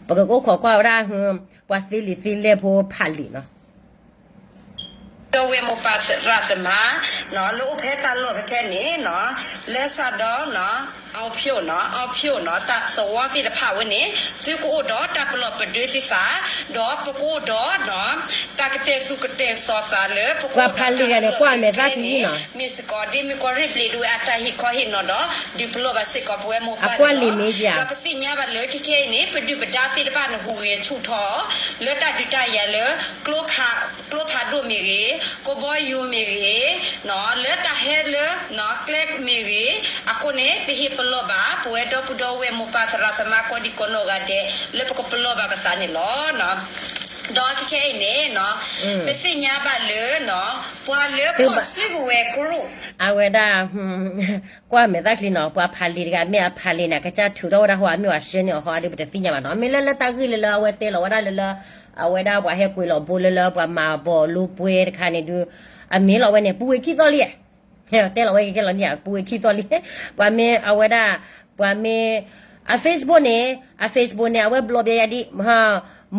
ပကကအိၣ်ခိးကွၢ်ဝဲဒၣ် ပှၤသ့လံာ်သ့လဲၢ်ဖိဖးလံာ်နီၤ ဒီပုၢ်ဝဲၢ်မိၢ်ပၢ်သရၣ်သမါ လၢအိၣ်ဖဲတၢ်လီၢ်ဖဲန့ၣ်နီၤ လၢစးဒီး အီဖျိၣ်နီၤ အီဖျိၣ်နီၤ တၢ်သဝီသ့ၣ်တဖၣ်ဝဲန့ၣ် သုကအိၣ်ဒီးတၢ်ပလီၢ်ပဒွဲသ့ၣ်သး ဒီးပကအိၣ်ဒီး တၢ်ကတဲာ်သူၣ်ကတဲာ်သီသးလၢ ပကအိၣ်ဒီးတၢ်လီၢ်ဖဲန့ၣ် မ့ၢ်စ့ၢ်ကီး ဒ်မ့ၢ်ကီၢ်ရ့ၣ်ဘျံးဒဝဲအတၢ်ဟ့ၣ်ခီဟ့ၣ်နီၤဒီး ဒုးပလီၢ်ဘၣ်စ့ၢ်ကီးပဝဲမိၢ်ပၢ်န့ၣ်လီၤ. ဒီးပသ့ၣ်ညါဘၣ်လၢခဲခဲအံၤန့ၣ် ပဒုၣ်ပဒါသ့ၣ်တဖၣ်န့ၣ် ဟူးဂဲၤဆူၣ်ထီၣ် လၢတၢ်ဒုးတၢ်ယၤလၢ ကျိဖးဒိၣ်မ့ၢ်ဂ့ၤ, ကဘီယူၤမ့ၢ်ဂ့ၤ, လၢတၢ်ဟဲလၢ ကျဲမ့ၢ်ဂ့ၤ, အဃိန့ၣ် ပဟ့ၣ်ပလီၢ်ဘၣ် ပဝဲဒီပုၢ်ဒီဝဲၢ်မိၢ်ပၢ်သရၣ်သမါကိးဒံကိးနီၢ်ဂၤဒဲး လၢပကပလီၢ်ဘၣ်ပသးန့ၣ်လီၤ. ဒီးခဲခဲအံၤန့ၣ်နီၤ, ပသ့ၣ်ညါဘၣ်လၢနီၤ, ပှၤလၢဖီၣ်စုကဝဲၤကရူၢ် အဝဲဒၣ် ကွၢ်မဲာ်သၣ်ချံနီၤ, ပှၤဖးလံာ်တဂၤ မ့ၢ်အဖးလံာ်န့ၣ် အကစၢ်ထုးထီၣ်ဝဲဒၣ်ဟီ အမ့ၢ်ဝဲရှဲန့ၣ်အဟီ အဒုးပတသ့ၣ်ညါဘၣ်နီၤ. မ့ၢ်လၢလၢတၢ်ဂ့ၢ်လၢလၢအဝဲတဲလီၤဝဲဒၣ်လၢလၢ အဝဲဒၣ်ပှၤဟဲကွံာ်လီၤဘိလၢလၢပှၤမၤဘီၣ်လိပှဲၤတခါန့ၣ်ဒုး အမ့ၢ်လီၤဝဲန့ၣ် ပူၤဝဲခံသီလံ တဲလီၤဝဲကဲလီၤန့ၣ် ပူၤဝဲခံသီလံ ပှၤမ့ၢ်အဝဲဒၣ် ပှၤမ့ၢ် အ Facebook န့ၣ် အ Facebook န့ၣ် အဝဲဘျီဘၣ်ယၤဒ်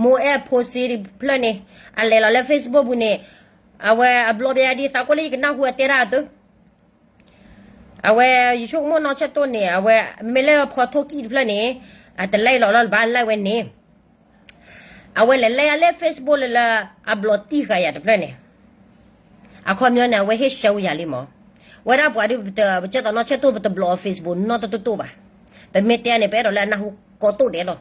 မိၢ်အဲၣ်ဖိစ့တဖျၢၣ်န့ၣ် အလဲၤလီၤလၢ Facebook ပူၤန့ၣ် အဝဲအဘျီဘၣ်ယၤဒ် သးကိၢ်လၢယကနၢ်ဟူအတဲဒၣ်အသိး အဝဲယဆိကမိၣ်နီၢ်ဆၢၣ်တိၢ်န့ၣ် အဝဲ မ့မ့ၢ်လၢဖီထိၣ်ကံၣ်တဖျၢၣ်န့ၣ် အတလဲၤလီၤလီၤလၢၤဘၣ် လဲၤဝဲန့ၣ် အဝဲလဲၤလဲၤယၤလၢ Facebook လၢလၢ အဘျီတံၢ်ဃာ်ယၤတဖျၢၣ်န့ၣ် အခီပညီန့ၣ် အဝဲဟ့ၣ်ရှဲဝဲယၤလံမး ဝဲဒၣ်ပှၤဒ်ပကဲသိးနီၢ်ဆၢၣ်တိၢ် ပတဘျီ Facebook နီတတိတိၢ်ဘၣ် ပမ့ၢ်တဲန့ၣ် ပအဲၣ်ဒိးလၢအနၢ်ဟူကိးတိၢ်ဒဲးလီၤ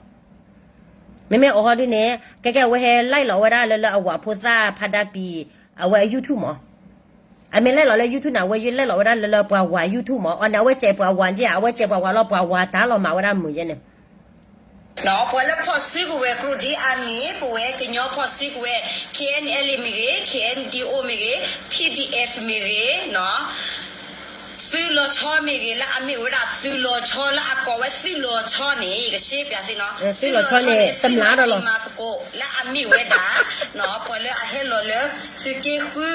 မ့မ့ၢ်အဟီဒ်န့ၣ် ကဲကဲအဝဲဟဲလဲၤလီၤဝဲဒၣ်လၢလၢအဝၤဖိသၣ်ဖးဒါပံၤ အဝဲအ YouTube မး အမ့ၢ်လဲၤလီၤလၢ YouTube န့ၣ် အဝဲယလဲၤလီၤဝဲဒၣ်လၢလၢပှၤဝၤ YouTube မး အီၤန့ၣ် အဝဲစဲးပှၤဝၤက့ အဝဲစဲးပှၤဝၤလီၤ ပှၤဝၤတၢ်လီၤမၤဝဲဒၣ်မုာ်ယဲန့ၣ် ပှၤလၢဖီၣ်စုကဝဲၤကရူၢ်ဒ်အမ့ၢ် ပဝဲကညီဖီၣ်စုကဝဲၤ K N L A မ့ၢ်ဂ့ၤ K N D O မ့ၢ်ဂ့ၤ P D F မ့ၢ်ဂ့ၤ သုးလီၤဆီမ့ၢ်ဂ့ၤ လၢအမ့ၢ်ဝဲဒၣ်သုးလီၤဆီ လၢအကိးဝဲသုးလီၤဆီန့ၣ် ယကရှင်းပြသ့နီၤ သုးလီၤဆီန့ၣ် တမျးဒီးလီၤ သုးလီၤဆီန့ၣ်တမျးဒီးလီၤ ပှၤလၢအဟဲလီၤလၢ သုးက့ဃု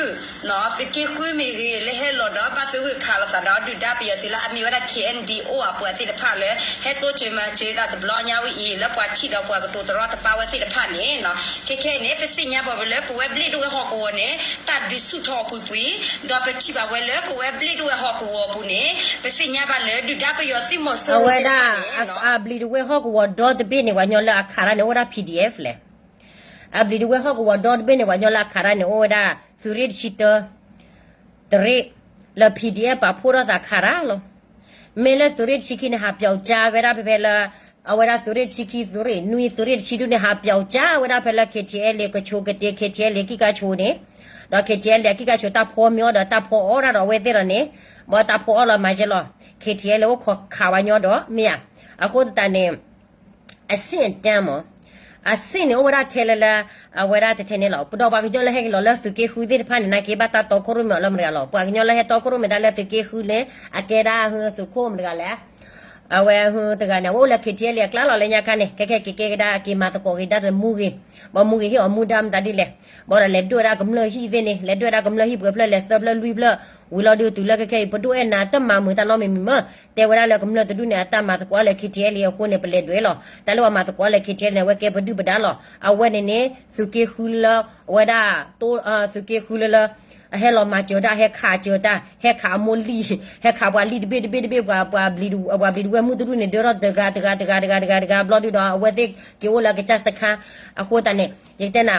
သုးက့ဃုမ့ၢ်ဂ့ၤ လၢဟဲလီၤဒီးဘၣ်သဂၢၢ်ခးလိာ်သးဒီးဒုၣ်ဒါပယီၤသုးလၢအမ့ၢ်ဝဲဒၣ် K N D O အပှၤသ့ၣ်တဖၣ်လၢ ဟဲတိစၢၤမၤစၢၤတၢ်တဘျီညါဝဲအံၤ လၢပှၤထံၣ်ဒီးပှၤကတိၤသရီတပါဝဲသ့ၣ်တဖၣ်န့ၣ် ခဲခဲအံၤန့ၣ် ပသ့ၣ်ညါဘၣ်ဝဲလၢပဝဲဘျ့ဒဝဲၢ်ဟီၣ်ကဝီၤန့ၣ် တၢ်ဒုးဆူၣ်ထီၣ်အပူၤကွံာ် ဒီးပထံၣ်ဘၣ်ဝဲလၢပဝဲဘျ့ဒဝဲၢ်ဟီၣ်ကဝီၤအပူၤန့ၣ် ပသ့ၣ်ညါဘၣ်လၢဒုၣ်ဒါပယီၤသုးမီၤစိရိၤသ့ၣ်တဖၣ်န့ၣ် အဘျံးဒဝဲၢ်ဟီၣ်ကဝီၤဒီတဘ့ၣ်န့ၣ် ပှၤကညီလၢအခးတၢ်န့ၣ် အိၣ်ဝဲဒၣ် P D F လဲၣ် အဘျံးဒဝဲၢ်ဟီၣ်ကဝီၤဒီတဘ့ၣ်န့ၣ် ပှၤကညီလၢအခးတၢ်န့ၣ် အိၣ်ဝဲဒၣ် သုးရ့ၣ်တဆံတၢ တရ့ၣ် လၢ P D F ပာ်ဖှိၣ်ထီၣ်သးခးတၢ်လီၤ. မ့ၢ်လၢသုးရ့ၣ်တဆံခံန့ၣ် ဟးပၠီကၠါဝဲဒၣ်ဖဲဖဲလၢ အဝဲဒၣ်သုးရ့ၣ်တဆံခံ သုးရ့ၣ်နွံ သုးရ့ၣ်တဆံဒုန့ၣ် ဟးပၠီကၠါဝဲဒၣ်ဖဲလၢ K T L A ကဆိကတ့ K T L A ကံၣ်ကါဆိန့ၣ် ဒီး K T L A အကံၣ်ကါဆိတၢ်ဖီမ့ၤအီၤဒီး တၢ်ဖီအီၣ်ဒၣ်ဒီးအဝဲသ့ၣ်ဒီးန့ၣ် ဘၣ်တၢ်ဖီအီၣ်လီၤမၤကဲလီၤ K T L A အိၣ်ခိးခးဝဲညီဒီး မ့ၢ်ဧါ. အဃိသတးန့ၣ် အဆင့်အတန်းမး အဆင့်န့ၣ်အိၣ်ဝဲဒၣ်ထဲလၢလၢ အဝဲဒၣ်တထဲန့ၣ်လီၤ. ပဒီးပှၤကညီလၢဟဲက့ၤလီၤလၢသုးက့ဃုသ့ၣ်တဖၣ်န့ၣ် နာ်က့ဘၣ်တၢ်တီခိၣ်ရိၣ်မဲာ်အီၤလၢမတၤတဂၤလီၤ. ပှၤကညီလၢဟဲတီခိၣ်ရိၣ်မဲာ်တၢ်လၢသုးက့ဃုန့ၣ် အကဲဒၣ်သုးခိၣ်မတၤတဂၤလဲၣ်. အဝဲတဂၤန့ၣ် အဝဲအိၣ်လၢ K T L A အကျါလီၤ လၢညါခါန့ၣ် ခဲခဲက့ၤကဲကဒါက့ၤမၤသကိးက့ၤဒၣ်တမူဂ့ၤ ဘၣ်မူဂ့ၤဟ့ၣ်အီၤမူဒါမတၤဒ်လဲၣ်. ဘၣ်ဒီးလဲၤဒွဲၣ်ဒၣ်ကမျၢၢ်ဟံၣ်သ့ၣ်န့ၣ် လဲၤဒွဲၣ်ဒၣ်ကမျၢၢ်ဟံၣ်ပှဲၤဖျၢၣ်လဲၤသၢဖျၢၣ်လွံၢ်ဖျၢၣ် ဝံၤလီၤဒုးတုၤလၢခဲခဲအံၤ ပဒိၣ်အဲၣ်နၤတမၤမုာ်တၢ်နီတမံၤမံၤမး တဲဝဲဒၣ်လၢကမျၢၢ်တဒူၣ်န့ၣ် အတၢ်မၤသကိးလၢ K T L A အဃိန့ၣ် ပလဲၤဒွဲၣ်လီၤ. တၢ်လၢပှၤမၤသကိးလၢ K T L A န့ၣ် အဝဲကဲပဒုၣ်ပဒါလီၤ. အဝဲန့ၣ်န့ၣ် သုးက့ဃုလၢ အဝဲဒၣ် သုးက့ဃုလၢလၢ အဟဲလီၤမၤစၢၤတၢ် ဟဲခးစၢၤတၢ် ဟဲခးအမိၢ်လံၢ် ဟဲခးပှၤလံၢ်တဘ့ၣ်တဘ့ၣ်တဘ့ၣ် ပှၤ ပှၤဘျံးဒဝဲၢ်မုၢ်တဒူၣ်န့ၣ် ဒၢထီၣ်တဂၤတဂၤတဂၤတဂၤတဂၤတဂၤ ဘျီဒုးဒီး အဝဲသ့ၣ်က့ၤအိၣ်လၢအကစၢ်စခါ အဃိသတးန့ၣ် ယကတဲနၤ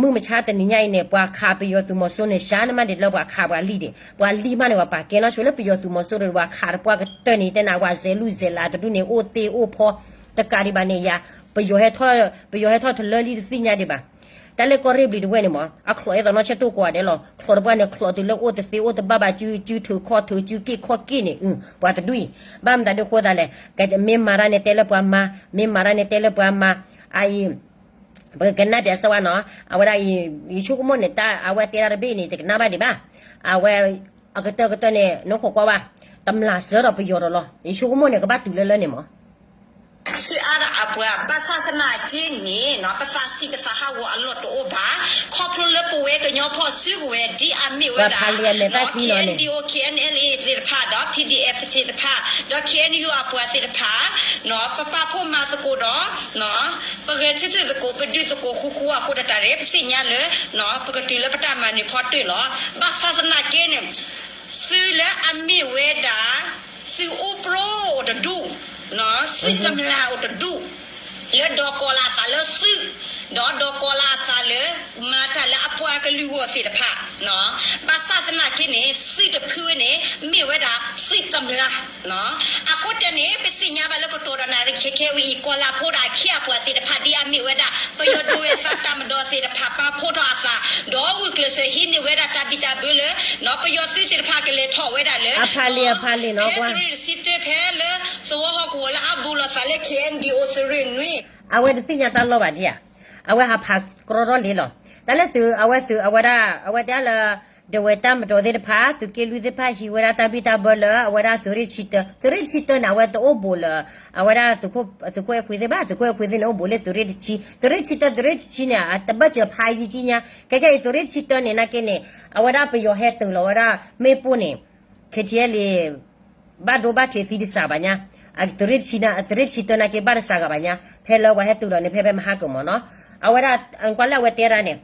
မုၢ်မဆါတနံၤညါအံၤန့ၣ် ပှၤခးပယီၤသုးမီၤစိန့ၣ် စှၤနမးဒံးလၢပှၤခးပှၤလံၢ်ဒံး ပှၤလံၢ်မးန့ၣ် ပှၤပာ်ကဲနီၣ်ဆိလၢပယီၤသုးမီၤစိဒီး ပှၤခးတပှၢ်ကတၢၢ်န့ၣ် ယတဲနၤ ပှၤစဲးလူၢ်စဲးလးတဒူၣ်န့ၣ် အိၣ်တ့ၢ်အိၣ်ဖီ တကးဒံးဘၣ်န့ၣ်ယၤ ပယီၤဟဲထီၣ် ပယီၤဟဲထီၣ်တလၢလံတသ့ၣ်ညါဒံးဘၣ် တၢ်လၢကီၢ်ရ့ၣ်ဘျံးဒဝဲၢ်န့ၣ်မး အချီးအဲၣ်သီနီၢ်ဆၢၣ်တိၢ်ကိးဂၤဒဲးလီၤ. ချီးတပှၢ်န့ၣ် ချီးတုၤလၢအိၣ်တသ့အိၣ်တဘၣ်ဘၣ် စု စုထုးခီၣ်ထုး စုက့ၢ်ခီၣ်က့ၢ်န့ၣ် ပှၤတဒူၣ်အံၤ ဘၣ်မတၤဒုးဃိသးလဲၣ် မ့ၢ်မၤတၢ်န့ၣ်တဲလၢပှၤမၤ မ့ၢ်မၤတၢ်န့ၣ်တဲလၢပှၤမၤ အအံၤ ပကကနၣ်ပျးစၢၤဝဲနီၤ အဝဲဒၣ်အံၤ ယဆိကမိၣ်န့ၣ် တၢ်အဝဲတဲတၢ်တဘ့ၣ်န့ၣ် တကနၣ်ဘၣ်ဒံးဘၣ် အဝဲ အကတၢၢ်ကတၢၢ်န့ၣ် နခိးကွၢ်ဘၣ် တမျၢ်စၢၤဒီးပယီၤဒီးလီၤ ယဆိကမိၣ်န့ၣ် ကဘၣ်တုၤလၢလၢန့ၣ်မး သုအါဒၣ်အပှၤ ဘၣ်ဆၣ်သနာ်က့န့ၣ်နီၤ ပသးစံးပသးဟးဂီၤအလီၢ်တအိၣ်ဘၣ် ခီဖျိလၢပဝဲကညီဖီၣ်စုကဝဲၤ ဒ်အမ့ၢ်ဝဲဒၣ် ပှၤဖးလံာ်အမဲာ်သၣ်ခံနီၤန့ၣ် K N D O K N L A သ့ၣ်တဖၣ်ဒီး P D F သ့ၣ်တဖၣ် ဒီး K N U အပှၤသ့ၣ်တဖၣ် ပပာ်ဖှိၣ်မၤသကိးဒီး ပဂဲၤဆၢထၢၣ်သကိး ပဒုးသကိးဃူဃူအဃိတၢ်တၢ်ရဲၣ် ပသ့ၣ်ညါလၢ ပကတုၤလၢပတၢ်မၤနၢၤဖီတၢၢ်လီၤ. ဘၣ်ဆၣ်သနာ်က့န့ၣ် သုလၢအမ့ၢ်ဝဲဒၣ် သုးအိၣ်ပြိအိၣ်တဒူၣ်, သုးတမျၢ်အိၣ်တဒူၣ်, လၢဒီးကီၤလၢအသးလၢသုး, ဒီးဒီးကီၤလၢအသးလၢ မၤတၢ်လၢအပှၤကလုာ်ဂီၢ်သ့ၣ်တဖၣ်, ဘၣ်ဆၣ်သနာ်က့န့ၣ် သုးတဖုန့ၣ် မ့ၢ်ဝဲဒၣ်သုးတမျၢ် အဃိတၢ်န့ၣ် ပသ့ၣ်ညါဘၣ်လၢကတိၤဒီးနၣ်ရံၣ်ခဲခဲဝဲအံၤ ကီၤလၤဖိဒီးအခ့အပှၤသ့ၣ်တဖၣ် ဒ်အမ့ၢ်ဝဲဒၣ် ပယီၤဒိဝဲၢ်သးတၢ်မၤဒီးသ့ၣ်တဖၣ် ပာ်ဖှိၣ်ထီၣ်အသး, ဒီးဂုာ်ကျဲးစၢးဟံးန့ၢ်ဝဲဒၣ်တၢ်ဘံၣ်တၢ်ဘၢလၢ ပယီၤသုးသ့ၣ်တဖၣ်ကလဲၤထီၣ်ဝဲဒၣ်လၢ ဖဲသုးရ့ၣ်တဆံတၢ ဖဲလၢသဝီဟီၣ်ကဝီၤလၢအဘူးလိာ်သးလၢ K N D O သုးရ့ၣ်နွံ အဝဲတသ့ၣ်ညါတၢ်လီၢ်ဘၣ်ဒံးဧါ. အဝဲဟးဖးကြီထီၣ်လံလီၤ. တၢ်လၢသုး အဝဲသုး အဝဲဒၣ် အဝဲတဲလၢ ဒဝဲၢ်တၢ်မတီၤသ့ၣ်တဖၣ် သုးက့လွံၢ်သ့ၣ်တဖၣ် ဟံးဝဲဒၣ်တၢ်ဘံၣ်တၢ်ဘၢလၢအဝဲဒၣ်သုးရ့ၣ်တဆံတၢ, သုးရ့ၣ်တဆံတၢန့ၣ် အဝဲတအိၣ်ဘူးလၢ အဝဲဒၣ်သုးခိၣ်အဲၣ်ခွံသ့ၣ်ဘၣ်, သုးခိၣ်အဲၣ်ခွံသ့ၣ်န့ၣ် အိၣ်ဘူးလၢသုးရ့ၣ်တဆံ, သုးရ့ၣ်တဆံတၢ သုးရ့ၣ်တဆံန့ၣ် အတဘၢၣ်စၢၤဖးယံာ်ကံညါ, ခဲကဲအံၤ သုးရ့ၣ်တဆံတၢန့ၣ် နာ်က့န့ၣ် အဝဲဒၣ်ပယီၤဟဲတုၤလီၤဝဲဒၣ် မ့ၣ်ပိၢ်န့ၣ် ခဲကဲလံ ဘၣ်ဒိဘၣ်ထံးသံတစှၤဘၣ်ညါ, သုးရ့ၣ်တဆံတၢ သုးရ့ၣ်တဆံတၢနာ်က့ဘၣ်တစှၤဂၤဘၣ်ညါ, ဖဲလၢပှၤဟဲတုၤလီၤန့ၣ် ဖဲဖဲမဟါကမၢ်နီၤ, အဝဲဒၣ် ကွၢ်လၢအဝဲတဲဒၣ်န့ၣ်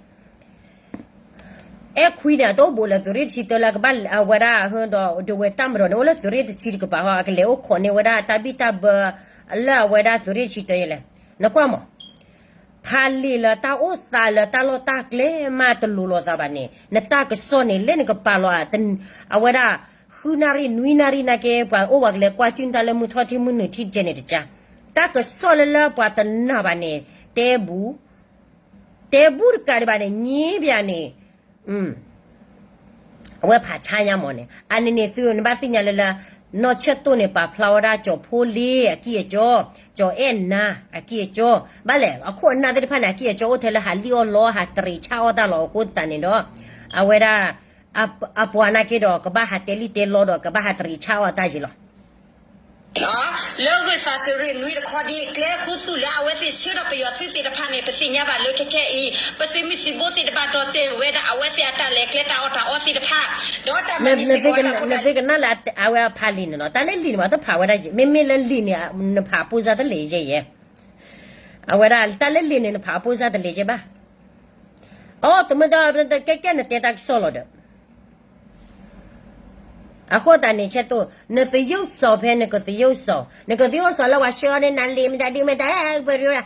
အဲၣ်ခွံန့ၣ် အတအိၣ်ဘူးလၢသုးရ့ၣ်တဆံတၢလၢကဘၣ်အဝဲဒၣ်ဟဒီး ဒဝဲၢ်တၢ်မတီၤန့ၣ် အိၣ်လၢသုးရ့ၣ်တဆံတကပၤဟီ အကလဲၤအိၣ်ခိးန့ၢ်ဝဲဒၣ်တၢ်ဘံၣ်တၢ်ဘၢ လၢအဝဲဒၣ်သုးရ့ၣ်တဆံတၢယဲလဲၣ်, နကွၢ်မး ဖးလံာ်လၢတၢ်အိၣ်သးလၢတၢ်လီၢ်တၢ်ကျဲမးတလိၤလိာ်သးဘၣ်န့ၣ် နတၢ်ကစီၣ်န့ၣ် လၢနကပာ်လီၤ အဝဲဒၣ် ဃုနၣ်ရံၣ် နွံနၣ်ရံၣ်နာ်က့ ပှၤအိၣ်ပှၤကလဲၤကွၢ်စုၣ်နတၢ်လၢမုၢ်ထီၣ်ထံမုၢ်နုာ်ထံတကဲန့ၣ်တကါ, တၢ်ကစီၣ်လၢလၢပှၤတနာ်ဘၣ်န့ၣ် တဲဘူး, တဲဘူးတကးဒံးဘၣ်န့ၣ် ညံဘၣ်န့ၣ် အဝဲဖးဆါညါမးန့ၣ် အန့ၣ်န့ၣ်သုနဘၣ်သ့ၣ်ညါလၢလၢ နီၢ်ဆၢၣ်တိၢ်န့ၣ် ပာ်ဖျါဝဲဒၣ်ကၠီၤဖိလ့အကံၢ်အကၠီ, ကၠီၤအဲၣ်နၤအကံၢ်အကၠီ, ဘၣ်လဲၣ် အခိၣ်အနၢ်သ့ၣ်တဖၣ်န့ၣ် အကံၢ်အကၠီအိၣ်ထဲလၢဟးလံၣ်အီၣ်လီ ဟးတရံးဆါအီၣ်တၢ်လီၤ အဃိသတးန့ၣ်ဒီး အဝဲဒၣ် အပှၤနာ်က့ဒီး ကဘၣ်ဟးတဲလံၣ်တဲလီဒီး ကဘၣ်ဟးတရံးဆါအီၣ်တၢ်ယံၤလီၤ. လၢဂုၢ်သးသုးရ့ၣ်နွံတခီဒ် ကျဲဃုသူၣ်လၢအဝဲသ့ၣ်ဆှၢဒီးပယီၤသုးသ့ၣ်တဖၣ်န့ၣ် ပသ့ၣ်ညါဘၣ်လၢခဲကဲအံၤ ပသုးမုၢ်သံၣ်ဘိသ့ၣ်တဖၣ်ဒီးတဲဝဲဒၣ်အဝဲသ့ၣ်အတၢ်လဲၤကျဲတၢ်အီၣ်တၢ်အီသ့ၣ်တဖၣ် ဒီးတၢ်မၤန့ၢ်စ့ၢ်ကီးဝဲဒၣ်ခိၣ်နၢ် နသ့ၣ်ကနၣ်လၢအဝဲဖးလံာ်န့ၣ်နီၤ တၢ်လၢလံာ်န့ၣ် ပှၤတဖးဝဲဒၣ်ယဲ မ့မ့ၢ်လၢလံာ်န့ၣ် နဖးအပိၢ်စၢ်တလဲၤယဲယဲ အဝဲဒၣ်တၢ်လၢလံာ်န့ၣ် နဖးအပိၢ်စၢ်တလဲၤယဲဘၣ်. အိ တမ့ၢ်ဒီး ကဲကဲနတဲတၢ်ကစီၣ်လီၤဒီး အဃိသတးန့ၣ် ဆဲးတိၢ် နသယုၢ်စီၤဖဲနကသယုၢ်စီၤ နကသယုၢ်စီၤလၢပှၤဆှၢအီၤန့ၣ် နလံာ်မတၤဒုမတၤ ပရၢ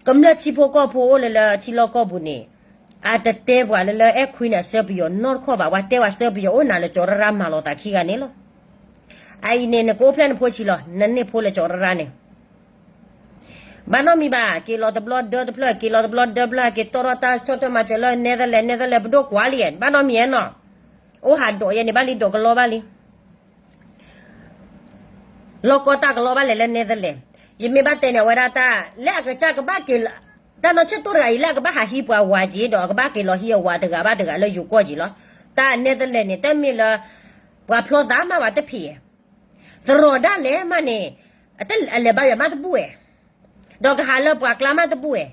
ကမျၢၢ်ထံဖိကီၢ်ဖိအိၣ်လၢလၢထံလီၢ်ကီၢ်ပူၤန့ၣ် အတတဲပှၤလၢလၢအဲၣ်ခွံန့ၣ် အဆှၢပယီၤနီတခီၣ်ဘၣ် ပှၤတဲဝဲဆှၢပယီၤအိၣ်နၤလၢကၠီၤရၢရၢမၤလီၤသးခံဂၤန့ၣ်လီၤ. အအံၤန့ၣ် နကအိၣ်ဖျဲၣ်နဖိဆံးလီၤ နန့ၢ်ဖိလၢကၠီၤရၢရၢန့ၣ် ဘၣ်နီတမံၤဘၣ် က့ၤလီၤတဘျီဒၢတဖျၢၣ် က့ၤလီၤတဘျီဒၢတဖျၢၣ် က့ၤတီထီၣ်တၢ်ဆီၣ်ထွဲမၤစၢၤလၢ Netherlands Netherlands ပဒိၣ်ကွၢ်လံ ဘၣ်နီတမံၤနီၤ အိၣ်ဟးဒိးယဲန့ၣ် ဘၣ်လံဒိးကလီဘၣ်လံ လီၢ်ကီတၢ်ကလီဘၣ်လဲၣ်လၢ Netherlands ယမ့ၢ်ဘၣ်တဲန့ၣ် အဝဲဒၣ်တၢ် လၢအကစၢ်ကဘၣ်က့ၤလီၤ တၢ်နီၢ်ဆၢၣ်တိၢ်တဂၤအံၤ လၢအကဘၣ်ဟးဟံးပှၤဝၤက့ၤဒီး အကဘၣ်က့ၤလီၤဟံးအဝၤတဂၤဘၣ်တဂၤလၢယိၤကီၢ်က့ၤလီၤ. တၢ် Netherlands န့ၣ် တမ့ၢ်လၢ ပှၤဖျီသးမးဘၣ်တဖံး သရိာ်ဒၣ်လဲာ်မးန့ၣ် အလဲၤဘါယွၤမးတဘူၣ်ဝဲ ဒီးကဟးလၢပှၤကျါမးတဘူၣ်ဝဲ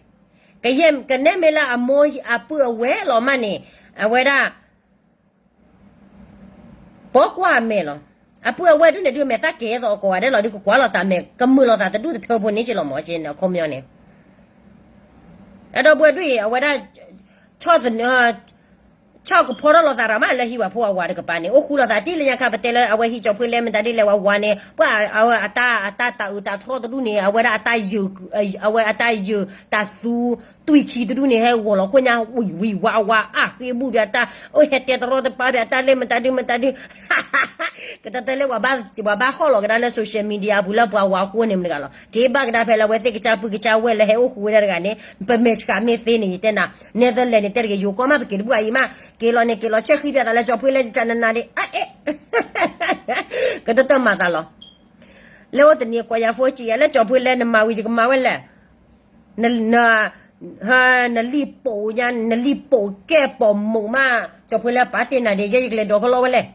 ကယဲၢ်ကနဲမ့ၢ်လၢအမိၢ်အပုၢ်အဝဲၢ်လီၤမးန့ၣ် အဝဲဒၣ် ပိာ်ကွၢ်အမဲာ်လီၤ. အပုၢ်အဝဲၢ်ဒုန့ၣ်ဒုး မဲာ်သၣ်ကဲသိးအကိးဂၤဒဲးလီၤ ဒုးကကွၢ်လိာ်သးမဲာ် ကမုာ်လိာ်သးတဒူၣ်တထၢဖိန့ၣ်က့လီၤမး အခီပညီန့ၣ် အဒီပုၢ်ဝဲၢ်ဒုးအံၤ အဝဲဒၣ် ဆီၣ်သနၢၣ် ဆီၣ်ကဖီထီၣ်လိာ်သးရၤမး လၢဟံးဝဲဖိအဝၤတကပၤန့ၣ် အိၣ်ဃူလိာ်သးတံၢ်လၢညါခါ ပတဲလၢအဝဲဟံးကၠီၤဖှ့လဲမတၤဒ်လဲၣ်ဝဲဝၤန့ၣ် ပှၤအတၢ် အတၢ်တၢ်အုးတၢ်ထီၣ်တဒူၣ်န့ၣ် အဝဲဒၣ်အတၢ်ယုၢ် အဝဲအတၢ်ယုၢ်တၢ်သူ တွံၢ်ခံတဒူၣ်န့ၣ် ဟဲဂီၤလီၤခိၣ်ညါ ဝံၤဝံၤဝါဝါ အဃ့ဘူၣ်ဘၣ်တၢ် အိၣ်ဟဲတဲတရီတပါဘၣ်တၢ်လၢမတၤဒုမတၤဒု ကတၢၢ်တၢၢ်လၢပှၤဘၣ်ဟီၣ်လီၤကဒါလၢ social media အပူၤလၢပှၤဝၤဃိန့ၣ်မတၤတဂၤလီၤ က့ၤဘၣ်ကဒါဖဲလၢအဝဲသ့ၣ်ကစၢ်ပုၢ်ကစၢ်ဝဲၢ်လၢဟဲအိၣ်ဃူဝဲဒၣ်တဂၤန့ၣ် ပမဲာ်ဆှးမ့ၢ်သ့န့ၣ် ယတဲနၤ Netherlands န့ၣ် တဲတဂ့ၤ ယိၤကီၢ်မး ပက့ၤတဘူၣ်အအံၤမး က့ၤလီၤန့ၣ် က့ၤလီၤဆဲးဃံဘၣ်သးလၢကၠီၤဖှ့လဲကစၢ်နနၤဒ့ ကတၢၢ်တၢၢ်မၤသးလီၤ လၢအိၣ်တနံၤကွၢ်ယၤဖိစံးယၤလၢကၠီၤဖှ့လဲနမၤဝံၤယကမၤဝဲလဲၣ် နလံၣ်ပိာ်ညါ နလံၣ်ပိာ်ကဲပိာ်မိာ်မး ကၠီၤဖှ့လဲပာ်တ့ၢ်နၤဒ့ ယဲယကလဲၤဒိးကလီဝဲလဲၣ်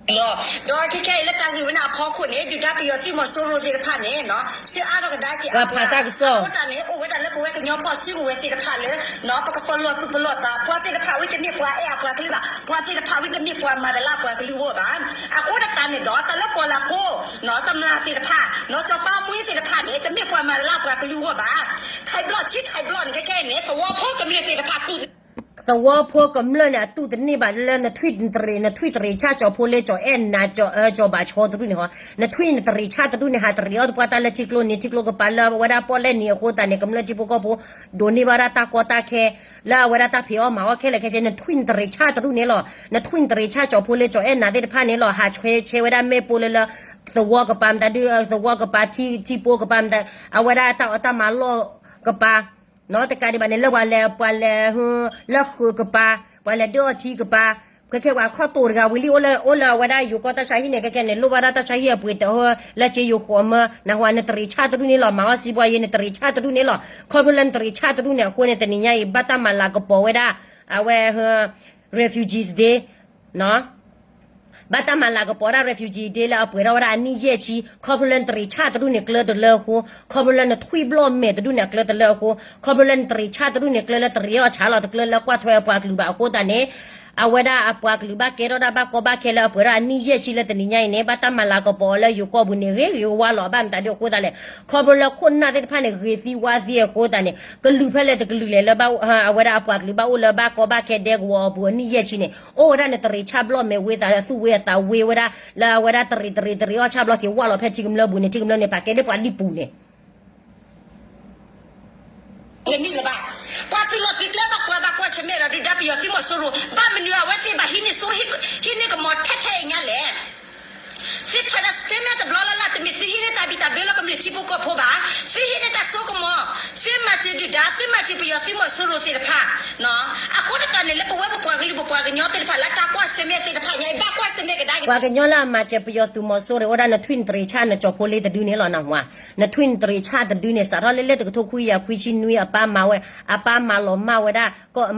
ဒီးခဲခဲအံၤလၢတၢ်ဂ့ၢ်ဝဲန့ၣ်အဖီခိၣ်န့ၣ် ဒုၣ်ဒါပယီၤသုးမီၤစိရိၤသ့ၣ်တဖၣ်န့ၣ် ဆှၢအါထီၣ်ကဒါက့ၤ ပှၤဖးတၢ်ကစီၣ် အဃိတၢ်န့ၣ် အိၣ်ဝဲဒၣ်လၢပဝဲကညီဖီၣ်စုကဝဲၤသ့ၣ်တဖၣ်လၢ ပကပလီၢ်သူၣ်ပလီၢ်သး ပှၤသ့ၣ်တဖၣ်ဝံတမ့ၢ်ပှၤအဲၣ်အပှၤကလုာ်ဘၣ် ပှၤသ့ၣ်တဖၣ်ဝံတမ့ၢ်ပှၤမၤတလၢအပှၤကလုာ်အဂီၢ်ဘၣ် အဃိတၢ်န့ၣ်ဒီး တၢ်လၢကီၢ်လၤဖိ တမျၢ်သ့ၣ်တဖၣ် စီၤပၤမွှ့သ့ၣ်တဖၣ်န့ၣ် တမ့ၢ်ပှၤမၤတလၢအပှၤကလုာ်အဂီၢ်ဘၣ် ခဲဘျီၣ်ဆံခဲဘျီၣ်န့ၣ် ခဲခဲအံၤန့ၣ် သဝီဖိကမျၢၢ်သ့ၣ်တဖၣ်တူၢ် သဝီဖိကမျၢၢ်န့ၣ် အတူၢ်တန့ၢ်ဘၣ်လၢနထွံၣ်တရံး နထွံၣ်တရံးဆၣ်ကၠီၤဖိလ့ကၠီၤအဲၣ်နၤ ကၠီၤဘၣ်ဆီတဒူၣ်န့ၣ်ဟီ နထွံၣ်နတရံးဆၣ်တဒူၣ်န့ၣ် ဟးတရံးအီၣ်တပှၢ်တၢ်လၢထံကျိနံၤထံကျိကပၤ လၢအဝဲဒၣ်ပီၣ်လဲၣ်နံၤအဃိသတးန့ၣ် ကမျၢၢ်ထံဖိကီၢ်ဖိ ဒိးန့ၢ်ဘၣ်ဝဲဒၣ်တၢ်ကီတၢ်ခဲ လၢအဝဲဒၣ်တၢ်ဖံးအီၣ်မၤအီၣ်ခဲလၢာ်ခဲဆ့ နထွံၣ်နတရံးဆၣ်တဒူၣ်န့ၣ်လီၤ. နထွံၣ်နတရံးဆၣ်ကၠီၤဖိလ့ကၠီၤအဲၣ်နၤသ့ၣ်တဖၣ်န့ၣ်လီၤ. ဟးဆှဲဆှဲဝဲဒၣ်မ့ၣ်ပိၢ်လၢလၢ သဝီကပၤမတၤဒု သဝီကပၤထံဖိကပၤမတၤ အဝဲဒၣ်တၢ်အီၣ်တၢ်မၤလီၢ်ကပၤ နီတကးဒံးဘၣ်န့ၣ် လၢပှၤလဲၤ ပှၤလဲၤ လၢဃုာ်ကပၤ ပှၤလဲၤဒၢအီၣ်ထံကပၤ ခဲပှၤခီၣ်တိၤတဂၤဝံၤလံ အိၣ်လၢအဝဲဒၣ်ယိၤကီၢ်တၢ်ဆါဟံၣ်န့ၣ် ခဲခဲန့ၣ် လိၣ်ဘၣ်ဒၣ်တၢ်ဆါဟံၣ်အပှ့ၤတၢ်ဟၢလၢက့ယိၤဃိးမၢ နၢ်ဟူဧါ နတရံးဆၣ်တဒူၣ်န့ၣ်လီၤ. မၤအီၣ်စံးဘှီယဲ နတရံးဆၣ်တဒူၣ်န့ၣ်လီၤ. ခီဖျိလၢနတရံးဆၣ်တဒူၣ်န့ၣ်အဃိန့ၣ် တနံၤညါအံၤ ဘၣ်တၢ်မၤလၤကပီၤဝဲဒၣ် အဝဲ refugees day ဘၣ်တၢ်မၤလၤကပီၤဒၣ် refugees day လၢအပှဲၤထီၣ်ဝဲဒၣ်အနံၣ်ယဲၢ်ဆံ ခီဖျိလၢနတရံးဆၣ်တဒူၣ်န့ၣ်ကျၢတလၢအဃိ, ခီဖျိလၢနထွံၣ်ဘျီၣ်မဲာ်တဒူၣ်န့ၣ်အကျၢတလၢအဃိ, ခီဖျိလၢနတရံးဆၣ်တဒူၣ်န့ၣ်ကျၢလၢတရံးအီၣ်ဆၣ်လီၤ တကျၢလၢကွၢ်ထွဲအပှၤကလုာ်ဘၣ်အဃိသတးန့ၣ် အဝဲဒၣ်အပှၤကလုာ်ဘၣ်ကဲထီၣ်ဒၣ်ဘၣ်ကီဘၣ်ခဲလၢအပှဲၤထီၣ်အနံၣ်ယဲၢ်ဆံလၢတနံၤညါအံၤန့ၣ် ဘၣ်တၢ်မၤလၤကပီၤအီၤလၢယိၤကီၢ်ပူၤန့ၣ် ဂ့ၤဂ့ၤဝါလီၤ ဘၣ်မတၤဒ်အဃိသတးလဲၣ်. ခီဖျိလၢခိၣ်နၢ်သ့ၣ်တဖၣ်န့ၣ် ဂ့ၤသံဝါသံအဃိသတးန့ၣ် ကလုာ်ဖဲလဲၣ်တကလုာ်လဲၣ်လၢ အဝဲဒၣ်အပှၤကလုာ်ဘၣ်အိၣ်လၢဘၣ်ကီဘၣ်ခဲဒဲကဝီၤအပူၤအနံၣ်ယဲၢ်ဆံန့ၣ် အိၣ်ဝဲဒၣ်နတရံးဆၣ်ဘျီၣ်မဲာ်ဝ့သးလၢသူၣ်ဝ့အသးဝ့ဝဲဒၣ် လၢအဝဲဒၣ်တရံးတရံးတရံးအီၣ်ဆၣ်ဘျီၣ်က့ၤဝါလီၤဖဲထံကမျၢၢ်ပူၤန့ၣ် ထံကမျၢၢ်န့ၣ် ပာ်ကဲဒ်ပှၤလံၢ်ပူၤန့ၣ် နမ့ၢ်လၢၤဘၣ် ပှၤသုးလီၢ်သုးကျဲဘၣ်ပှၤဘၣ်ကွၢ်ဆၢၣ်မဲာ်ဒီးဒုၣ်ဒါပယီၤသုးမီၤစိရိၤ ဘၣ်မနုၤအဝဲသ့ၣ်ဘၣ်ဟံးန့ၢ်စိဟံးန့ၢ်ကမီၤထဲထဲအံၤညါလဲၣ်. သုထဲဒီး statement တဘျီလၢ်လၢ် တမ့ၢ်သုဟံးန့ၢ်တၢ်ဘံၣ်တၢ်ဘၢလၢကမျၢၢ်ထံဖိကီၢ်ဖိဘၣ်. သုဟံးန့ၢ်တၢ်စိကမီၤ, သုမၤစၢၤဒုၣ်ဒါ, သုမၤစၢၤပယီၤသုးမီၤစိရိၤသ့ၣ်တဖၣ် အဃိသတးန့ၣ် လၢပဝဲပပှၤကလုာ်ပပှၤကညီသ့ၣ်တဖၣ်လၢတၢ်ကွၢ်ဆၢၣ်မဲာ်သ့ၣ်တဖၣ်ညါအံၤ ဘၣ်ကွၢ်ဆၢၣ်မဲာ်ကဒါက့ၤ ပှၤကညီလၢအမၤစၢၤပယီၤသုးမီၤစိရိၤ အိၣ်ဒၣ်နထွံၣ်နတရံးဆၣ်နကၠီၤဖိလ့တဒုန့ၣ်လီၤ နၢ်ဟူဧါ. နထွံၣ်နတရံးဆၣ်တဒုန့ၣ် စးထီၣ်လၢလၢတကထိခွံကယၤခွံဆံနွံအပၢ်မၤဝဲ, အပၢ်မၤလီၤမၢ်ဝဲဒၣ်,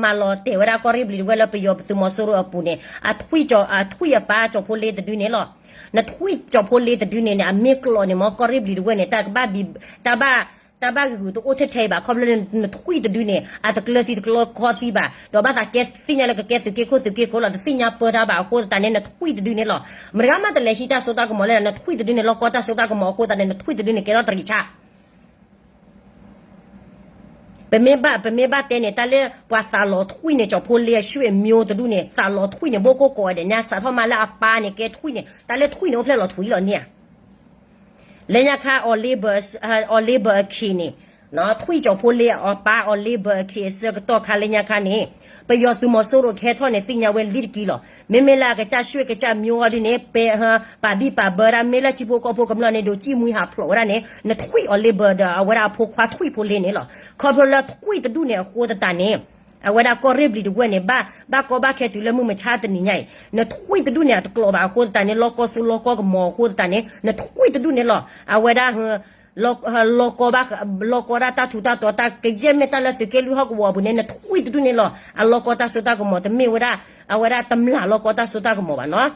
မၤလီၤတဲာ်ဝဲဒၣ်ကီၢ်ရ့ၣ်ဘျံၤတဝဲၢ်လၢပယီၤသုးမီၤစိရိၤအပူၤန့ၣ် အထွံၣ်အပၢ်ကၠီၤဖိလ့တဒုန့ၣ်လီၤ. နထွံၣ်ကၠီၤဖိလ့တဒုန့ၣ်န့ၣ် အမ့ၢ်ကျိးန့ၣ် မ်ကီၢ်ရ့ၣ်ဘျံၤတဝဲၢ်န့ၣ် တၢ်ကဘၣ်ဘံ, တၢ်ဘၣ်, တၢ်ဘၣ်ဂ့ၤဂုာ်တအိၣ်ထဲထဲအံၤဘၣ် ခီဖျိလၢနထွံၣ်တဒုန့ၣ် အတကျၢၤသံတကျၢၤကီသံဘၣ် ဒီးဘၣ်သးကဲသ့ၣ်ညါလၢကကဲသုးက့ခိၣ်သုးက့ခိၣ်လီၤ တသ့ၣ်ညါပၢတၢ်ဘၣ်အဃိသတးန့ၣ် နထွံၣ်တဒုန့ၣ်လီၤ. မတၤဂၤမးတလဲၤဟံးတၢ်စိတၢ်ကမီၤလၢ နထွံၣ်တဒုန့ၣ် လီၢ်ကီတၢ်စိတၢ်ကမီၤအဃိသတးန့ၣ် နထွံၣ်တဒုန့ၣ် ကဲထီၣ်တရံးဆၣ် ပမ့ၢ်ဘၣ်, ပမ့ၢ်ဘၣ်တဲန့ၣ် တၢ်လၢပှၤသးလီၤထွံၣ်န့ၣ် ကၠီၤဖိလ့အရွှေ့မျိုးတဒူၣ်န့ၣ် သးလီၤထွံၣ်န့ၣ် ဘိၣ်ကိၣ်ကိးဂၤဒဲးညါ စးထီၣ်မးလၢအပၢ်န့ၣ် ကဲထွံၣ်န့ၣ် တၢ်လၢထွံၣ်န့ၣ် အိၣ်ဖျဲၣ်လီၤထွံၣ်လီၤန့ၣ်ဧါ. လၢညါခါ Oliver, Oliver အခ့န့ၣ်, ထွံၣ်ကၠီၤဖိလ့ အပၢ် Oliver အခ့အဆၢကတီၢ်ခါလၢညါခါန့ၣ် ပယီၤသုးမီၤစိရိၤကဟဲထီၣ်န့ၣ် သ့ၣ်ညါဝဲလံတက့ၢ်လီၤ. မ့မ့ၢ်လၢအကစၢ်ရွှေ့ကစၢ်မျိုးအီၤဒုန့ၣ် ပ, ပာ်ဘံၣ်ပာ်ဘၢဒၣ် မ့ၢ်လၢထံဖိကီၢ်ဖိကမျၢၢ်န့ၣ် ဒိးစံၣ်မှံဟးဖျိးဝဲဒၣ်န့ၣ် နထွံၣ် Oliver ဒီးအဝဲဒၣ်အဖိခွါထွံၣ်ဖိလ့န့ၣ်လီၤ. ခီဖျိလၢထွံၣ်တဒူၣ်န့ၣ်အဃိသတးန့ၣ် အဝဲဒၣ်ကီၢ်ရ့ၣ်ဘျံၤတဝဲၢ်န့ၣ် ဘၣ်, ဘၣ်ကီဘၣ်ခဲတုၤလၢမုၢ်မဆါတနံၤညါအံၤ နထွံၣ်တဒူၣ်န့ၣ် အတကျိးဘၣ်အဃိသတးန့ၣ် လီၢ်ကီၢ်စိလီၢ်ကီၢ်ကမီၤအဃိသတးန့ၣ် နထွံၣ်တဒူၣ်န့ၣ်လီၤ. အဝဲဒၣ် လီၢ်ကီဘၣ်, လီၢ်ကီဒၣ်တၢ်ထူးတၢ်တီၤ တၢ်ကယဲၢ်မ့ၢ်တၢ်လၢသုးက့လွံၢ်ဟီၣ်ကဝီၤအပူၤန့ၣ် နထွံၣ်တဒူၣ်န့ၣ်လီၤ. အလီၢ်ကီတၢ်စိတၢ်ကမီၤ တမ့ၢ်ဝဲဒၣ် အဝဲဒၣ်တမျၢ်လီၢ်ကီတၢ်စိတၢ်ကမီၤဘၣ်နီၤ.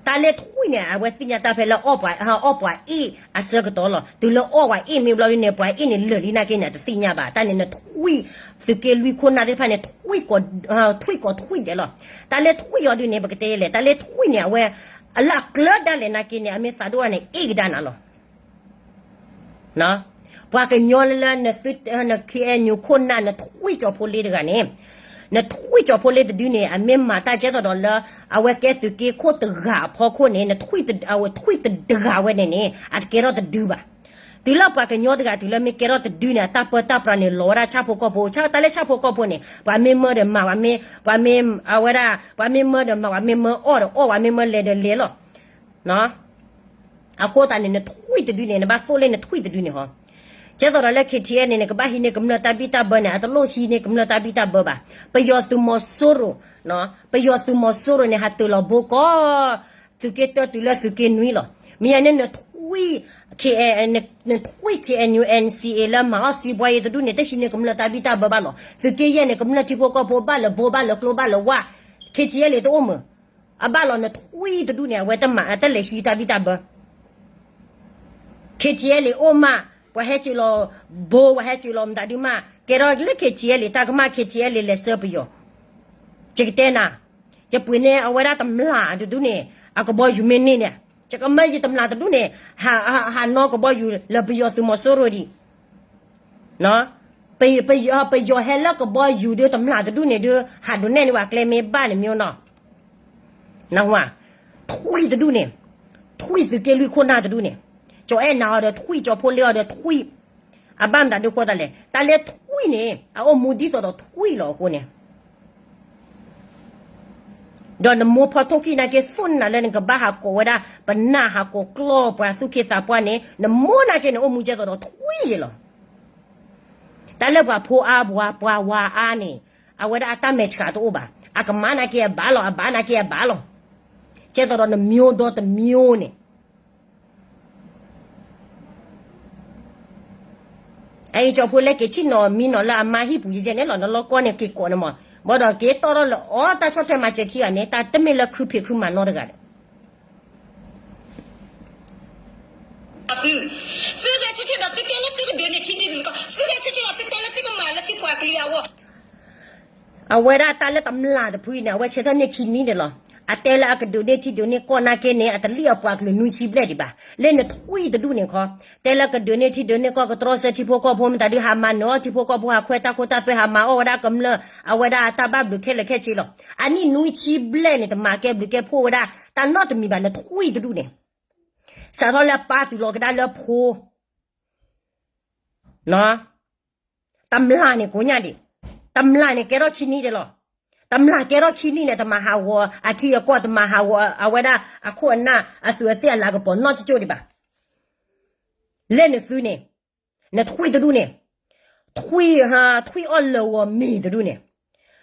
တၢ်လၢထွံၣ်န့ၣ် အဝဲသ့ၣ်ညါတၢ်ဖဲလၢ အီၣ်ပှၤအ့ၣ်အဆၢကတီၢ်လီၤ. တုၤလၢအီၣ်ပှၤအ့ၣ်မ့ၢ်ဘျီဒ်န့ၣ် ပှၤအ့ၣ်န့ၣ်လၢာ်လံနာ်က့န့ၣ် အတသ့ၣ်ညါဘၣ်. တၢ်န့ၣ်နထွံၣ် သုးက့လွံၢ်ခိၣ်နၢ်သ့ၣ်တဖၣ်န့ၣ် ထွံၣ်ကီးထွံၣ်ဒဲးလီၤ. တၢ်လၢထွံၣ်အီၤဒုန့ၣ် ပကတဲလဲၣ် တၢ်လၢထွံၣ်န့ၣ် အဝဲ အလၢအကျၢၤဒၣ်လဲာ်နာ်က့န့ၣ် အမ့ၢ်သးဒိၣ်န့ၣ် အ့ၣ်ကဒါနၤလီၤ. ပှၤကညီလၢ န KNU ခိၣ်နၢ် နထွံၣ်ကၠီၤဖိလ့တဂၤန့ၣ်, နထွံၣ်ကၠီၤဖိလ့တဒုန့ၣ် အမ့ၢ်မၤတၢ်ကဲသိးဒီးလၢ အဝဲကဲသုးက့ခိၣ်တဂၤအဖီခိၣ်န့ၣ် နထွံၣ်တဒုဂၤဝဲန့ၣ်န့ၣ် အတကဲထီၣ်တဒုဘၣ်. တုၤလၢပှၤကညီတဂၤ တုၤလၢမ့ၢ်ကဲထီၣ်တဒုန့ၣ် အတၢ်ပၢတၢ်ပြးန့ၣ် လီၤဝဲဒၣ်ဆၣ်ဖိကီၢ်ဖိ, တၢ်လၢဆၣ်ဖိကီၢ်ဖိန့ၣ် ပှၤမ့ၢ်မၢဒီးမၤ, ပှၤမ့ၢ်, ပှၤမ့ၢ်အဝဲဒၣ် ပှၤမ့ၢ်မၢဒီးမၤ, ပှၤမ့ၢ်မၢအီၣ်ဒီးအီၣ်, ပှၤမ့ၢ်မၢလဲၤဒီးလဲၤလီၤ. အဃိသတးန့ၣ် နထွံၣ်တဒုန့ၣ် နဘၣ်သိၣ်လၢနထွံၣ်တဒုန့ၣ်ဟီ. ကဲသိးဒီးလၢ KTLA န့ၣ် နကဘၣ်ဟံးန့ၢ်ကမျၢၢ်တၢ်ဘံၣ်တၢ်ဘၢန့ၣ် အတလိၣ်ဟံးန့ၢ်ကမျၢၢ်တၢ်ဘံၣ်တၢ်ဘၢဘၣ်. ပယီၤသုးမီၤစိရိၤ, ပယီၤသုးမီၤစိရိၤန့ၣ် ဟးတၢၤလီၤဘိကီၢ် သုးက့တၢတုၤလၢသုးက့နွံလီၤ. မ့ၢ်ယၤန့ၣ် နထွံၣ် နထွံၣ် KNU NCA လၢမၤအီၣ်စံးဘှါယဲတဒူၣ်န့ၣ် တဟံးန့ၢ်ကမျၢၢ်တၢ်ဘံၣ်တၢ်ဘၢဘၣ်လီၤ. သုးက့ယဲၢ်န့ၣ် ကမျၢၢ်ထံဖိကီၢ်ဖိဘၣ်လၢဘိဘၣ်လၢကျိဘၣ်လၢဝါ, KTLA တအိၣ်မုာ်, အဘၣ်လီၤ နထွံၣ်တဒူၣ်န့ၣ် အဝဲတမၤတလဲၤဟံးတၢ်ဘံၣ်တၢ်ဘၢ KTLA အိၣ်မး, ပှၤဟဲစၢၤလီၤဘိ, ပှၤဟဲစၢၤလီၤမတၤဒုမး, ကဲထီၣ်လၢ KTLA တၢ်ကမၣ် KTLA လဲၤဆှၢပယီၤ, ယကတဲနၤ, ယပှ့ၤန့ၢ်အဝဲဒၣ်တမျၢ်တဒူၣ်န့ၣ် အကဘီယူၤမ့ၢ်န့ၢ်န့ၣ်, ယကမၢယတမျၢ်တဒူၣ်န့ၣ်, ဟးနီၢ်ကဘီယူၤလၢပယီၤသုးမီၤစိရိၤဒံး ပယီၤဟဲလၢကဘီယူၤဒုးတမျၢ်တဒူၣ်န့ၣ်ဒုး ဟးဒိးနဲၣ်န့ၢ်ဝဲကျဲမ့ၢ်ဘၣ်န့ၣ်မ့ၢ်နီၤ, နၢ်ဟူဧါ, ထွံၣ်တဒူၣ်န့ၣ်, ထွံၣ်သုးက့လွံၢ်ခိၣ်နၢ်တဒူၣ်န့ၣ်, ကၠီၤအဲၣ်နၤအီၤဒီးထွံၣ်, ကၠီၤဖိလ့အီၤဒီးထွံၣ်, အဘၣ်မတၤဒုးဃိသတးလဲၣ်, တၢ်လၢထွံၣ်န့ၣ် အအိၣ်မူဒ်သိးဒီးထွံၣ်လီၤအဃိန့ၣ် ဒီးနမိၢ်ဖီထိၣ်ခံနာ်က့သိၣ်နၤလၢနကဘၣ်ဟးကိးဝဲဒၣ် ပနၢ်ဟးကိးကျီၢ်ပှၤသူၣ်က့သးပှၢ်န့ၣ် နမိၢ်နာ်က့န့ၣ် အိၣ်မူကဲသိးဒီးထွံၣ်ယဲလီၤ. တၢ်လၢပှၤဖိအါပှၤ, ပှၤဝၤအါန့ၣ်, အဝဲဒၣ်အတၢ်မဲာ်ဆှးတအိၣ်ဘၣ်. အကမၣ်နာ်က့အဘၣ်လီၤ, အဘၣ်နာ်က့အဘၣ်လီၤ. ကဲသိးဒီးနမျိုးဒီတမျိုးန့ၣ် အအံၤကၠီဖိလဲက့ၤထံၣ်နီၢ်မံနီၢ်လၢအမါဟံၣ်ပူၤယဲၢ်န့ၣ်လီၤ, နလီၢ်ကီၢ်န့ၣ်က့ၤကိးန့ၣ်မး, ဘၣ်ဒီးက့ၤတီၢ်ထီၣ်လၢအီတၢ်ဆီၣ်ထွဲမၤစၢၤခံဂၤန့ၣ် တၢ်တမ့ၢ်လၢခုဖံးခုမၤနီတဂၤဒီး သုဂဲၤဆၢထၢၣ်ဒီးသုတဲလၢသုကဒုးန့ၢ်ထံဒုးန့ၢ်ကီၢ်, သုဂဲၤဆၢထၢၣ်ဒီးသုတဲလၢသုကမၤလၢသုပှၤကလုာ်အဂီၢ်. အဝဲဒၣ်တၢ်လၢတမျၢ်တဖုအံၤန့ၣ် အဝဲဆၢထၢၣ်န့ၢ်ခံနံၣ်န့ၣ်လီၤ. အတဲလၢအကဒုးန့ၢ်ထံဒုးန့ၢ်ကီၢ်နာ်က့န့ၣ် အတလံၣ်အပှၤကလုာ်နွံဆံဘျဲၣ်ဒံးဘၣ်. လၢနထွံၣ်တဒူၣ်န့ၣ်ခီ, တဲလၢကဒုးန့ၢ်ထံဒုးန့ၢ်ကီၢ် ကတြီဆၢထံဖိကီၢ်ဖိ မတၤဒုးဟးမၤနၢၤအီၣ်ထံဖိကီၢ်ဖိ ဟးခွဲတၢ်ခိတၢ်သွဲ ဟးမၤအီၣ်ဝဲဒၣ်ကမျၢၢ် အဝဲဒၣ်အတၢ်ဘၣ်ဘျုးခဲလၢာ်ခဲဆ့လီၤ. အနံၣ်နွံဆံဘျဲၣ်န့ၣ် တမၤကဲဘျုးကဲဖှိၣ်ဝဲဒၣ် တၢ်နီတမံၤဘၣ် နထွံၣ်တဒူၣ်န့ၣ်. စးထီၣ်လၢပၢ်တုၤလီၤကဒါလၢဖိ တမျၢ်န့ၣ်ကိးညါဒံး, တမျၢ်န့ၣ်ကဲထီၣ်ခံနံၣ်ဒံးလီၤ. တမျၢ်ကဲထီၣ်ခံနံၣ်န့ၣ် တမၤဟးဂီၤအထံအကီၢ် တမၤဟးဂီၤအဝဲဒၣ်အခိၣ်အနၢ်အသူးအသ့ၣ်အလၤကပီၤနီတကၠိၢ်ဒံးဘၣ်. လၢနသုန့ၣ်, နထွံၣ်တဒူၣ်န့ၣ်, ထွံၣ်, ထွံၣ်အီၣ်လၢာ်ဂီၤမ့ၤတဒူၣ်န့ၣ်,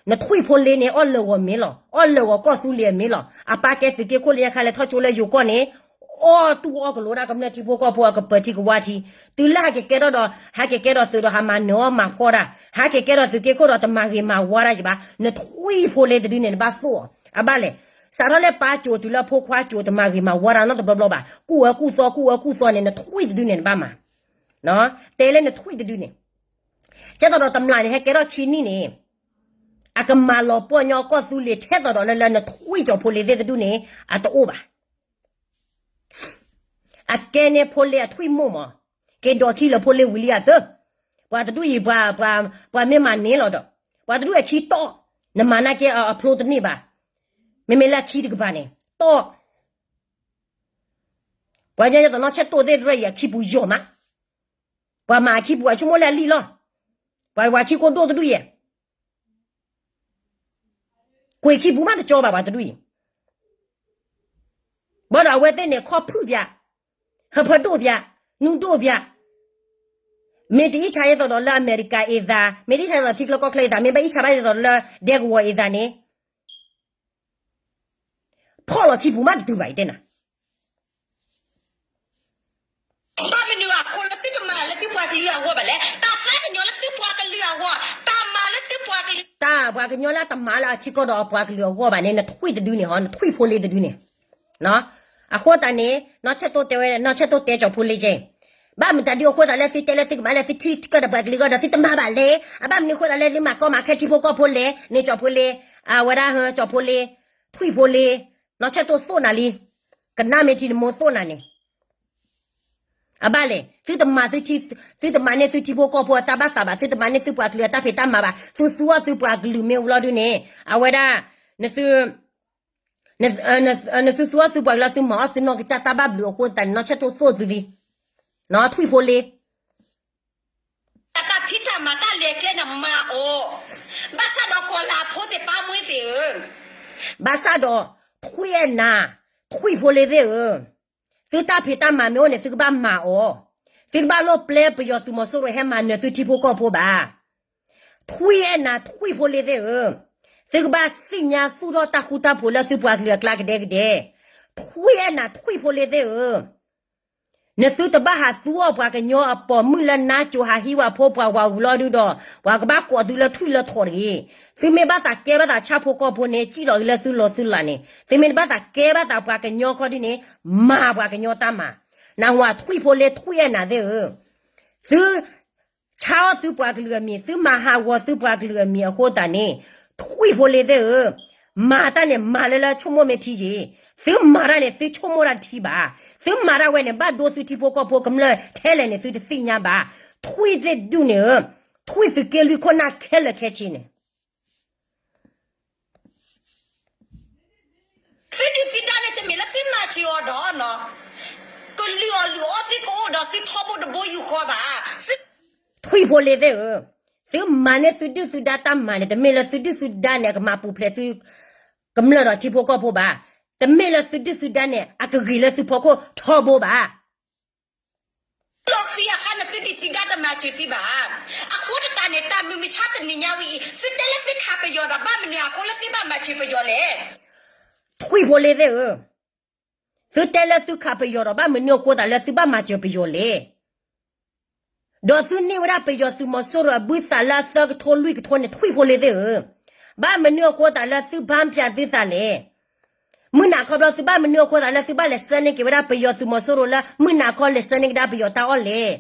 နထွံၣ်ဖိလ့န့ၣ် အီၣ်လၢာ်ဂီၤမ့ၤလီၤ. အီၣ်လၢာ်ဂီၤကီၢ်သူလ့ၤအမ့ၤလီၤ. အပၢ်ကဲသုးက့ခိၣ်လၢညါခါလဲၤထီၣ်ကၠိလၢယိၤကီၢ်န့ၣ် အီၣ်တူၢ်အီၣ်ကလိဒၣ်ကမျၢၢ်ထံဖိကီၢ်ဖိအကပၢၤထံကဝါထံ, တုၤလၢဟဲက့ၤကဲထီၣ်ဒီး ဟဲက့ၤကဲထီၣ်သုးဒီးဟးမၤနၢၤအီၣ်မၤဖှီၣ်တၢ်, ဟဲက့ၤကဲထီၣ်သုးက့ခိၣ်ဒီးတမၤဂ့ၤမၤဝါတၢ်ကဘၣ်. နထွံၣ်ဖိလ့တဒုန့ၣ် နဘၣ်သိၣ်အီၤ. အဘၣ်လဲၣ်, စးထီၣ်လၢပၢ်ကၠိတုၤလၢဖိခွါကၠိ တမၤဂ့ၤမၤဝါတၢ်နီတဘျီဘျီဘၣ်. ကူၣ်အၢကူၣ်သီ ကူၣ်အၢကူၣ်သီန့ၣ် နထွံၣ်တဒုန့ၣ် နဘၣ်မၤ တဲလၢနထွံၣ်တဒုန့ၣ်. ကဲသိးဒီးတမျၢ်န့ၣ် ဟဲကဲထီၣ်ခံနံၣ်န့ၣ်, အကမၤလီၤပှီၢ်ညီကီၢ်သူလ့ၤထဲသိးဒီးလၢလၢနထွံၣ်ကၠီဖိလ့သ့ၣ်တဒူၣ်န့ၣ် အတအိၣ်ဘၣ်. အကဲန့ၣ်ဖိလ့အထွံၣ်မိၢ်မး, က့ၤဒိးခံလၢဖိလ့ဝံၤလံအသၢ, ပှၤတဒူၣ်အံၤ ပှၤမ့ၢ်မၤန့ၢ်လီၤဒီး, ပှၤတဒူၣ်အခံတီၢ်, နမၤနာ်က့အဖျိတန့ၢ်ဘၣ်, မ့မ့ၢ်လၢအခံတကပၤန့ၣ် တီၢ် ပှၤညီညီတနီၢ်ဆဲးတိၢ်သ့ၣ်တရၢအံၤ အခံပူၤယီၤမး, ပှၤမၤအခံပူၤအဆိကမိၣ်လၢအလံၣ်လီၤ, ပှၤဝၤခံကိၢ်ဒိၣ်တဒူၣ်အံၤ, ကွံာ်ခံပူၤမးတကၠီဘၣ်ပှၤတဒူၣ်အံၤ, ဘၣ်ဒီးအဝဲသ့ၣ်န့ၣ် ခီၣ်ဖုၣ်ပၠး, ဟၢဖၢဒိၣ်ပၠး, နူဒိၣ်ပၠး, မ့ၢ်တအံၣ်ဆါဒ်သိးဒီးလၢအမဲရကၤအ့ၣ်သး, မ့ၢ်တအံၣ်ဆါဒ်သိးထံချၢကီၢ်ချၢအ့ၣ်သး, မ့ၢ်ဘၣ်အံၣ်ဆါဘၣ်ဒ်သိးဒီးလၢဒဲကဝီၤအ့ၣ်သးန့ၣ် ဖီၣ်လီၤခံပူၤမးတတုၤဘၣ်အံၤတဲနၤ. ဘၣ်မနုၤအဃိလၢသုတမၤလၢသုပှၤကလုာ်အဂီၢ်ဘၣ်လဲၣ်, တၢ်သးကညီၤလၢသုပှၤကလုာ်အဂီၢ်, တၢ်မၤလၢသုပှၤကလုာ်, တၢ်ပှၤကညီလၢအတမၤလၢအထံကီၢ်ဒီးအပှၤကလုာ်အဂီၢ်ဘၣ်န့ၣ် နထွံၣ်တဒုန့ၣ်ဟီ, နထွံၣ်ဖိလ့တဒုန့ၣ် အဃိသတးန့ၣ် နီၢ်ဆဲးတိၢ်တဲဝဲ, နီၢ်ဆဲးတိၢ်တဲကၠီဖိလ့ကဲ, ဘၣ်မတၤဒုအဃိသတးလၢသုတဲလၢသုကမၤလၢသုထံကၢၢ်ဒီးပှၤကလုာ်အဂီၢ်ဒီးသုတမၤဘၣ်လဲၣ်, အဘၣ်မနုၤအဃိသတးလၢသုမၤကီမၤခဲထံဖိကီၢ်ဖိလဲၣ်, န့ၣ်ကၠီဖိလ့, အဝဲဒၣ်ဟၢကၠီဖိလ့, ထွံၣ်ဖိလ့, နီၢ်ဆဲးတိၢ်သိၣ်နၤလံ, ကနၣ်မ့ၢ်ထံနမိၢ်သိၣ်နၤန့ၣ် အဘၣ်လဲၣ်, သုတမၤသုထံ, သုတမၤန့ၢ်သုထံဖိကီၢ်ဖိအတၢ်ဘၣ်သးဘၣ်, သုတမၤန့ၢ်သုပှၤကလုာ်အတၢ်ဖံးတၢ်မၤဘၣ်, သုသူအီၣ်သုပှၤကလုာ်မ့ၢ်ဝံၤလီၤဒုန့ၣ်, အဝဲဒၣ်, နသု, နသုသူအီၣ်သုပှၤကလုာ်လၢသုမၤအီၣ်သုနီၢ်ကစၢ်တၢ်ဘၣ်ဘျုးအဃိသတးန့ၣ် နီၢ်ဆဲးတိၢ်သိၣ်သုလံ, ထွံၣ်ဖိလ့ တၢ်ဖံးတၢ်မၤတၢ်လဲၤကျဲန့ၣ်မၤအီၤ, ဘၣ်ဆၣ်ဒီးကီၤလၤဖိသ့ၣ်ပၢ်မှံသ့ၣ်ဧၢ, ဘၣ်ဆၣ်ဒီး, ထွံၣ်အဲၣ်နၤ, ထွံၣ်ဖိလ့သ့ၣ်ဧၢ, သုတၢ်ဖံးတၢ်မၤမ့ၢ်အိၣ်န့ၣ် သုကဘၣ်မၤအီၤ, သုတဘၣ်လိၣ်ပျဲပယီၤသုးမီၤစိရိၤဟဲမၤနၢၤသုထံဖိကီၢ်ဖိဘၣ်. ထွံၣ်အဲၣ်နၤထွံၣ်ဖိလ့သ့ၣ်ဧၢ, သုကဘၣ်သ့ၣ်ညါသူၣ်ထီၣ်တၢ်ဃူတၢ်ဖိးလၢသုပှၤကလုာ်အကျါကဒဲကဒဲ, ထွံၣ်အဲၣ်နၤထွံၣ်ဖိလ့သ့ၣ်ဧၢ, နသုတဘၣ်ဟးသူအီၣ်ပှၤကညီအပိာ်မုၣ်လၢနါစိၤဟးဟံးဝဲဖိပှၤဝၤဝံၤလီၤဒုဒီး, ပှၤကဘၣ်ကိးသုလၢထွံၣ်လၢထိးတဂ့ၤ, သုမ့ၢ်ဘၣ်သးကဲဘၣ်သးဆၣ်ဖိကီၢ်ဖိန့ၣ် စံၣ်လီၤဂ့ၤလၢသုလီၤသုလးန့ၣ်, သုမ့ၢ်တဘၣ်သးကဲဘၣ်သးပှၤကညီခီဒုန့ၣ်, မၤပှၤကညီတၢ်မၤ, နၢ်ဟူဧါထွံၣ်ဖိလ့ထွံၣ်အဲၣ်နၤသ့ၣ်ဧၢ, သု ဆါအီၣ်သုပှၤကလုာ်အမံၤ, သုမၤဟးဂီၤသုပှၤကလုာ်အမံၤအဃိသတးန့ၣ်, ထွံၣ်ဖိလ့သ့ၣ်ဧၢ, မၤတၢ်န့ၣ်မၤလၢလၢဆိကမိၣ်မ့ၢ်ထံက့ၤ, သုမၤတၢ်န့ၣ်သုဆိကမိၣ်တၢ်တထံဘၣ်, သုမၤတၢ်ဝဲန့ၣ် ဘၣ်ဒိသုထံဖိကီၢ်ဖိကမျၢၢ်ထဲလဲၣ်န့ၣ်သုတသ့ၣ်ညါဘၣ်, ထွံၣ်သ့ၣ်ဒုန့ၣ်ဧၢ, ထွံၣ်သုးက့လွံၢ်ခိၣ်နၢ်ခဲလၢာ်ခဲဆ့န့ၣ် သုဒုၣ်သုဒါန့ၣ်တမ့ၢ်လၢသုမၤစၢၤအီၤဒီးနီၤ, ကလုာ်အီၣ်လုာ်အီသ့ၣ်ကအိၣ်ဒီးသုထီဘိတဘိယူၢ်ဃီဘၣ်. ထွံၣ်ဖိလ့သ့ၣ်ဧၢ, သုမၤန့ၢ်သုဒုၣ်သုဒါတၢ်မၤန့ၣ် တမ့ၢ်လၢသုဒုၣ်သုဒါန့ၣ် အကမၤပူၤဖျဲးသုကမျၢၢ်ဒီးထံဖိကီၢ်ဖိဘၣ်. တမ့ၢ်လၢသုဒုၣ်သုဒါန့ၣ် အကဂ့ၤလၢသုဖီခိၣ်ထီဘိဘၣ်. လီၤဃံၤအခါန့ၣ်သုဒုၣ်သုဒါ တမၤစၢၤသုဘၣ်. အဃိသတးန့ၣ် တၢ်မုၢ်မဆါတနံၤညါဝဲအံၤ သုတဲလၢသုခးပယီၤဒီး ဘၣ်မနုၤအဃိလၢသုဘၣ်မၤစၢၤပယီၤလဲၣ်. ထွံၣ်ဖိလ့သ့ၣ်ဧၢ, သုတဲလၢသုခးပယီၤဒီး ဘၣ်မနုၤအဃိသတးလၢသုဘၣ်မၤစၢၤပယီၤလဲၣ်. ဒီးသုန့ၢ်ဝဲဒၣ်ပယီၤသုးမီၤစိရိၤအဘုသးလၢအသၢကထိလွံၢ်ကထိန့ၣ် ထွံၣ်ဖိလ့သ့ၣ်ဧၢ, ဘၣ်မနုၤအဃိသတးလၢသုဘၣ်ပျးသုသးလဲၣ်. မုၢ်နၤခီဘျီ သုဘၣ်မနုၤအဃိသတးလၢသုဘၣ်လဲၤဆှၢန့ၢ်က့ၤဝဲဒၣ်ပယီၤသုးမီၤစိရိၤလၢ မုၢ်နၤခီလဲၤဆှၢန့ၢ်ကဒါပယီၤတၢ်အီၣ်လဲၣ်.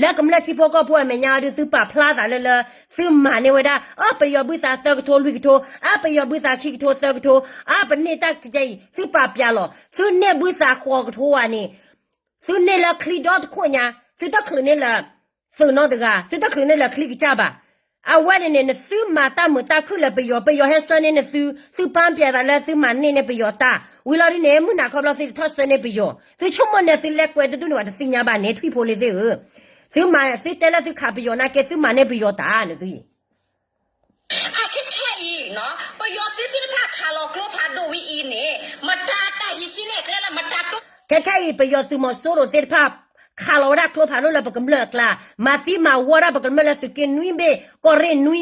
လၢကမျၢၢ်ထံဖိကီၢ်ဖိအမဲာ်ညါအံၤဒုး သုပာ်ဖျါသးလၢလၢ သုမၤန့ၢ်ဝဲဒၣ် အၢ ပယီၤဘုသးသၢကထိလွံၢ်ကထိ, အၢ ပယီၤဘုသးခံကထိသၢကထိ, အၢ ပန့ၢ်တၢ်ကဲအံၤ သုပာ်ပျးလီၤ. သုန့ၢ်ဘုသးဃိးကထိဝဲန့ၣ် သုန့ၢ်လၢချံဒီတခိၣ်ညါ, သုတချုးန့ၢ်လၢ သုးနီတဂၤ, သုတချုးန့ၢ်လၢချံကစၢ်ဘၣ်. အဝဲန့ၣ်န့ၣ် နသုမၤတၢ်မုာ်တၢ်ခုၣ်လၢပယီၤ, ပယီၤဟဲဆှၢန့ၢ်နသု, သုဘၣ်ပျးသးလၢသုမၤန့ၢ်န့ၢ်ပယီၤတၢ်, ဝံၤလီၤဒုန့ၣ် မုၢ်နၤခီဘျီသုတထီၣ်ဆှၢန့ၢ်ပယီၤ, သုဆိကမိၣ်န့ၣ်သုလဲၤကွဲးတဒူၣ်န့ၣ် ပှၤတသ့ၣ်ညါဘၣ်န့ၣ် ထွံၣ်ဖိလ့သ့ၣ်ဧၢ. သုမၤ သုတဲလၢသုခးပယီၤနာ်က့ သုမၤန့ၢ်ပယီၤတၢ်န့ၣ်သု အခဲခဲအံၤ ပယီၤသုးသ့ၣ်တဖၣ်ခးလီၤကျိဖးဒိၣ်ဝဲအံၤန့ၣ် မတၤတၢ်ဟံးစုနဲၣ်ကျဲလၢမတၤတိ ခဲခဲအံၤ ပယီၤသုးမီၤစိရိၤသ့ၣ်တဖၣ် ခးလီၤဝဲဒၣ်ကျိဖးဒိၣ်လၢပကမျၢၢ်အကျါ, မၤသံမၤဝီဒၣ်ပကမျၢၢ်လၢသုးက့နွံဘ့ၣ် ကီၢ်ရ့ၣ်နွံ,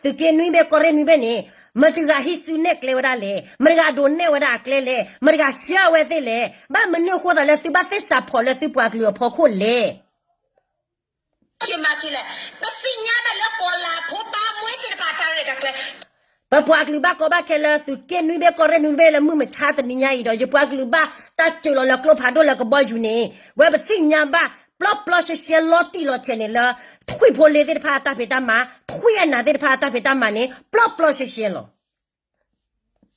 သုးက့နွံဘ့ၣ်ကီၢ်ရ့ၣ်နွံဘ့ၣ်န့ၣ် မတၤတဂၤဟံးစုနဲၣ်ကျဲဝဲဒၣ်လဲၣ်, မတၤတဂၤဒိးနဲၣ်ဝဲဒၣ်အကျဲလဲၣ်, မတၤတဂၤဆှၢဝဲသ့ၣ်လဲၣ်, ဘၣ်မနုၤအဃိသတးလၢသုဘၣ်သ့ၣ်စးဖီၣ်လၢသုပှၤကလုာ်အဖီခိၣ်လဲၣ်. ပသ့ၣ်ညါဘၣ်လၢကီၢ်လၤဖိပၢ်မွဲသ့ၣ်တဖၣ်တၢ်ရဲၣ်တၢ်ကျဲၤ ပပှၤကလုာ်ဘၣ်ကီဘၣ်ခဲလၢသုးက့နွံဘ့ၣ်ကီၢ်ရ့ၣ်နွံဘ့ၣ်လၢမုၢ်မဆါတနံၤညါအံၤဒီး ယပှၤကလုာ်ဘၣ်တၢ်စၢၤလီၤလၢကျိဖးဒိၣ်လၢကဘီယူၤန့ၣ် ဝဲပသ့ၣ်ညါဘၣ် ပျီပျီရှဲရှဲလီၤတံၢ်လီၤဆဲးန့ၣ်လၢ ထွံၣ်ဖိလ့သ့ၣ်တဖၣ်အတၢ်ဖံးတၢ်မၤ, ထွံၣ်အဲၣ်နၤသ့ၣ်တဖၣ်အတၢ်ဖံးတၢ်မၤန့ၣ် ပျီပျီရှဲရှဲလီၤ.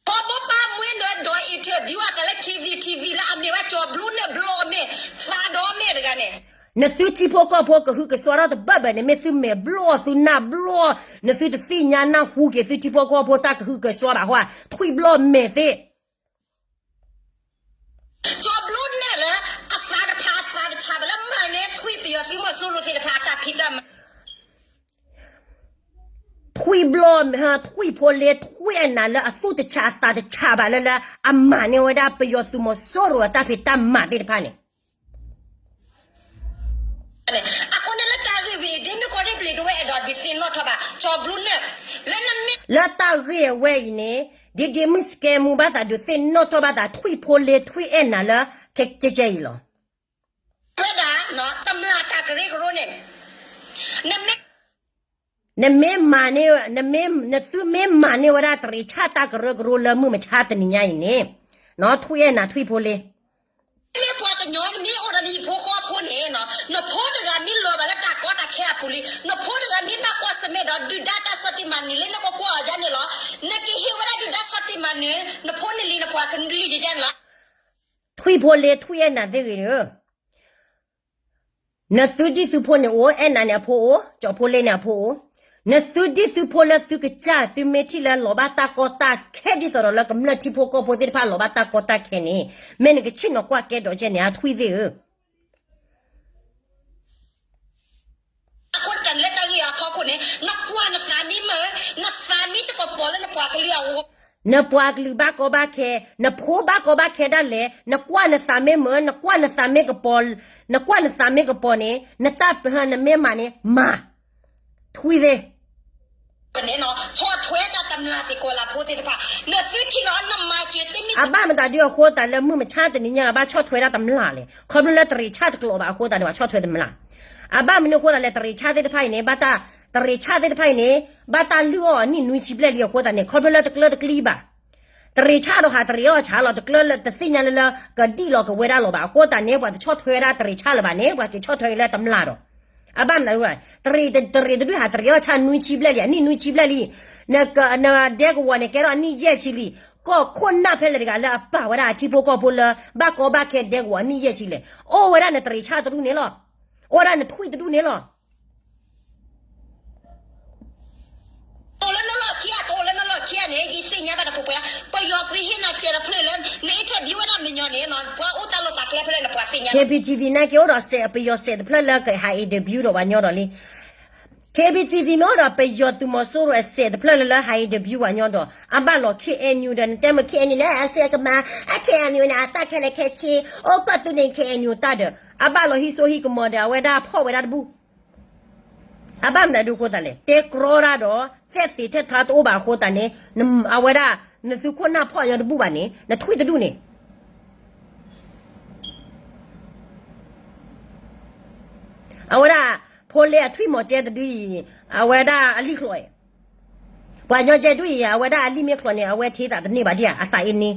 ကီၢ်ဖိပၢ်မွဲဒီး ဒီး interview အသးလၢ KBTV လၢအမ့ၢ်ဝဲကၠီၤဘျူးနဲၣ်ဘျီအမ့ၢ် သးဒီးမ့ၢ်တဂၤန့ၣ် နသုထံဖိကီၢ်ဖိကဟုကစွါထီၣ်တဘၣ်ဘၣ်န့ၣ် မ့ၢ်သုမဲာ်ဘျီၣ်သုနၢ်ဘျီၣ် နသုတသ့ၣ်ညါနၢ်ဟူက့ၤသုထံဖိကီၢ်ဖိတၢ်ကဟုကစွါဘၣ်အဃိ ထွံၣ်ဘျီၣ်မဲာ်သ့ၣ် ကၠီၤဘျူးနဲၣ်လၢ အသးတဖၣ်အသးတဆးဘၣ်လၢမၤန့ၢ်ထွံၣ်ပယီၤသုးမီၤစိရိၤသ့ၣ်တဖၣ်အတၢ်ဖံးတၢ်မၤ ထွံၣ်ဘျီၣ် ထွံၣ်ဖိလ့ ထွံၣ်အဲၣ်နၤလၢအသူၣ်တဆးအသးတဆးဘၣ်လၢလၢ အမၤန့ၢ်ဝဲဒၣ်ပယီၤသုးမီၤစိရိၤအတၢ်ဖံးတၢ်မၤသ့ၣ်တဖၣ်န့ၣ် အဃိန့ၣ်လၢတၢ်ဂ့ၢ်ဝဲအံၤ ဒ့မုၣ်ကီၢ်ရ့ၣ်ဘျံးဒဝဲၢ်အဲၣ်ဒိးဒုးသ့ၣ်နီၣ်ထီၣ်ဘၣ် ကၠီၤဘျူးနဲၣ် လၢနမ့ၢ် လၢတၢ်ဂ့ၢ်အဝဲအံၤန့ၣ် ဒ်ဒ့မုၣ်စကဲမူဘၣ်သးဒုးသ့ၣ်နီၣ်ထီၣ်ဘၣ်သး ထွံၣ်ဖိလ့ ထွံၣ်အဲၣ်နၤလၢ ကဲကဲအံၤလီၤ. ဝဲဒၣ် တမျၢ်တၢ်ကရၢကရိန့ၣ် နမ့ၢ် နမ့ၢ်မၤန့ၢ် နမ့ၢ် နသုမ့ၢ်မၤန့ၢ်ဝဲဒၣ်တရံးဆၣ်တၢ်ကရၢကရိလၢမုၢ်မဆါတနံၤညါအံၤန့ၣ် ထွံၣ်အဲၣ်နၤထွံၣ်ဖိလ့ မ့ၢ်ပှၤကညီနမ့ၢ်အိၣ်ဒီးနဟံၣ်ဖိဃီဖိန့ၣ် နဖိတဂၤမ့ၢ်လီၤဘၣ်လၢတၢ်ကီတၢ်ခဲအပူၤလံ နဖိတဂၤမ့ၢ်ဘၣ်ကွၢ်ဆၢၣ်မဲာ်ဒီးဒုၣ်ဒါတၢ်ဆီၣ်တံၢ်မၤနၢၤလၢနကကွၢ်အီၤဒ်န့ၣ်လီၤ. နကဟ့ၣ်ဝဲဒၣ်ဒုၣ်ဒါဆီၣ်တံၢ်မၤနၢၤ နဖိနလံၤနပှၤကလုာ်ယၤန့ၣ်လီၤ. ထွံၣ်ဖိလ့ ထွံၣ်အဲၣ်နၤသ့ၣ်ဂ့ၤန့ၣ်ဧၢ နသုဒ်သုဖိန့ၣ်အိၣ် အဲၣ်နၤန့ၣ်အဖိအိၣ် ကၠီၤဖိလ့န့ၣ်အဖိအိၣ် နသုဒ်သုဖိလၢသုကစၢ် သုမ့ၢ်ထံၣ်လၢလီၤဘၣ်တၢ်ကီတၢ်ခဲဒ်သိးဒီးလၢကမျၢၢ်ထံဖိကီၢ်ဖိသ့ၣ်တဖၣ်လီၤဘၣ်တၢ်ကီတၢ်ခဲန့ၣ် မ့ၢ်နကဆ့ၣ်နီၤကွၢ်ကဲဒီးကဲန့ၣ် အထွံၣ်သ့ၣ်ဧၢ အဃိတၢ်လၢတၢ်ဂ့ၢ်အဖီခိၣ်န့ၣ် နကွၢ်နသးမံမုာ် နသးမံတကပီၤလၢနပှၤကလုာ်အဂီၢ် နပှၤကလုာ်ဘၣ်ကီဘၣ်ခဲ နဖိဘၣ်ကီဘၣ်ခဲဒၣ်လဲာ် နကွၢ်နသးမ့ၢ်မုာ် နကွၢ်နသးမ့ၢ်ကပီၤ နကွၢ်နသးမ့ၢ်ကပီၤန့ၣ် နတၢ်ပဟၢနမ့ၢ်မၤန့ၣ် မၤ ထွံၣ်သ့ၣ် ဆီၣ်ထွဲတၢ်တမျၢ်သ့ၣ်ကီးလၢဖိသ့ၣ်တဖၣ် နသုထံၣ်လီၤနမၤစၢၤတမံၤ အဘၣ်မတၤဒုအဃိသတးလၢမုၢ်မဆါတနံၤညါအဘၣ်ဆီၣ်ထွဲဒၣ်တမျၢ်လဲၣ် ခီဖျိလၢတရံးဆၣ်တကျိးဘၣ်အဃိသတးန့ၣ် ဘၣ်ဆီၣ်ထွဲတမျၢ် အဘၣ်မနုၤအဃိသတးလဲၣ် တရံးဆၣ်သ့ၣ်တဖၣ်အံၤန့ၣ် ဘၣ်တၢ် တရံးဆၣ်သ့ၣ်တဖၣ်အံၤန့ၣ် ဘၣ်တၢ်လုၢ်အီၣ်အနံၣ်နွံဆံဘျဲၣ်လံအဃိသတးန့ၣ် ခီဖျိလၢတကျၢတကျံဘၣ် တရံးဆၣ်ဒီးဟးတရံးအီၣ်ဆၣ်လီၤ တကျၢလၢတသ့ၣ်ညါလၢလၢ ကဒံၣ်လီၤကဝဲဒၣ်လီၤဘၣ် အဃိသတးန့ၣ် ပှၤတဆီၣ်ထွဲဝဲဒၣ်တရံးဆၣ်လၢၤဘၣ်န့ၣ် ပှၤက့ၤဆီၣ်ထွဲက့ၤလၢတမျၢ်ဒီး အဘၣ်မနုၤ တရံးတရံးတဒုဟးတရံးအီၣ်ဆၣ်နွံဆံဘျဲၣ်လံ အနံၣ်နွံဆံဘျဲၣ်လံ နဒဲကဝီၤန့ၣ် ကဲထီၣ်အနံၣ်ယဲၢ်ဆံလံ ကီၢ်ခိၣ်နၢ်ဖဲလဲၣ်တဂၤလၢအပာ်ဝဲဒၣ်အထံဖိကီၢ်ဖိလၢ ဘၣ်ကီဘၣ်ခဲဒဲကဝီၤအနံၣ်ယဲၢ်ဆံလဲၣ် အိၣ်ဝဲဒၣ်နတရံးဆၣ်တဒူၣ်န့ၣ်လီၤ အိၣ်ဝဲဒၣ်နထွံၣ်တဒူၣ်န့ၣ်လီၤ တအိၣ်လၢနလီၢ်ခံ တအိၣ်လၢနလီၢ်ခံန့ၣ် ယသ့ၣ်ညါဘၣ်တပှဲၤပှဲၤလီၤ ပယီၤသုးဟ့ၣ်နၤစဲးတဖျၢၣ်လၢ န interview ဝဲဒၣ်မညီန့ၣ် ပှၤအိၣ်တၢ်လိာ်သးကျဲဖဲလဲၣ်နပှၤသ့ၣ်ညါ KBTV နာ်က့အိၣ်ဒီးစဲး ပယီၤစဲးတဖျၢၣ်လၢကဟး interview ဒီးပှၤညီဒီးလံ KBTV မ့ၢ်အိၣ်ဒီးပယီၤသုးမီၤစိရိၤအစဲးတဖျၢၣ်လၢလၢဟး interview ပှၤညီဒီး အဘၣ်လီၤ KNU ဒီး နတဲမ့ၢ် KNU န့ၣ် အစဲးကမၤ အ KNU န့ၣ် အတၢ်ခဲလၢာ်ခဲဆ့ အိၣ်ကီၢ်သူးန့ၣ် KNU တၢ်ဒီး အဘၣ်လီၤဟံးစိဟံးကမီၤဒီး အဝဲဒၣ်ဖီၣ်ဝဲဒၣ်တဘူၣ် အဘၣ်မနုၤဒုးအဃိသတးလဲၣ်, တဲကြီတၢ်ဒီး သဲၣ်သ့ၣ်ထဲထဲတအိၣ်ဘၣ်အဃိသတးန့ၣ်, အဝဲဒၣ် နသုခိၣ်နၢ်ဖီၣ်ညီတဘူၣ်ဘၣ်န့ၣ် နထွံၣ်တဒူၣ်န့ၣ် အဝဲဒၣ် ဖိလ့အထွံၣ်မီၤကဲတဒုအံၤ, အဝဲဒၣ်အလံၣ်ချီအံၤ, ပှၤညီကဲဒုအံၤ အဝဲဒၣ်အလံၣ်မ့ၢ်ချီန့ၣ် အဝဲထံသးတန့ၢ်ဘၣ်ဒံးဧါ, အသးအ့န့ၣ်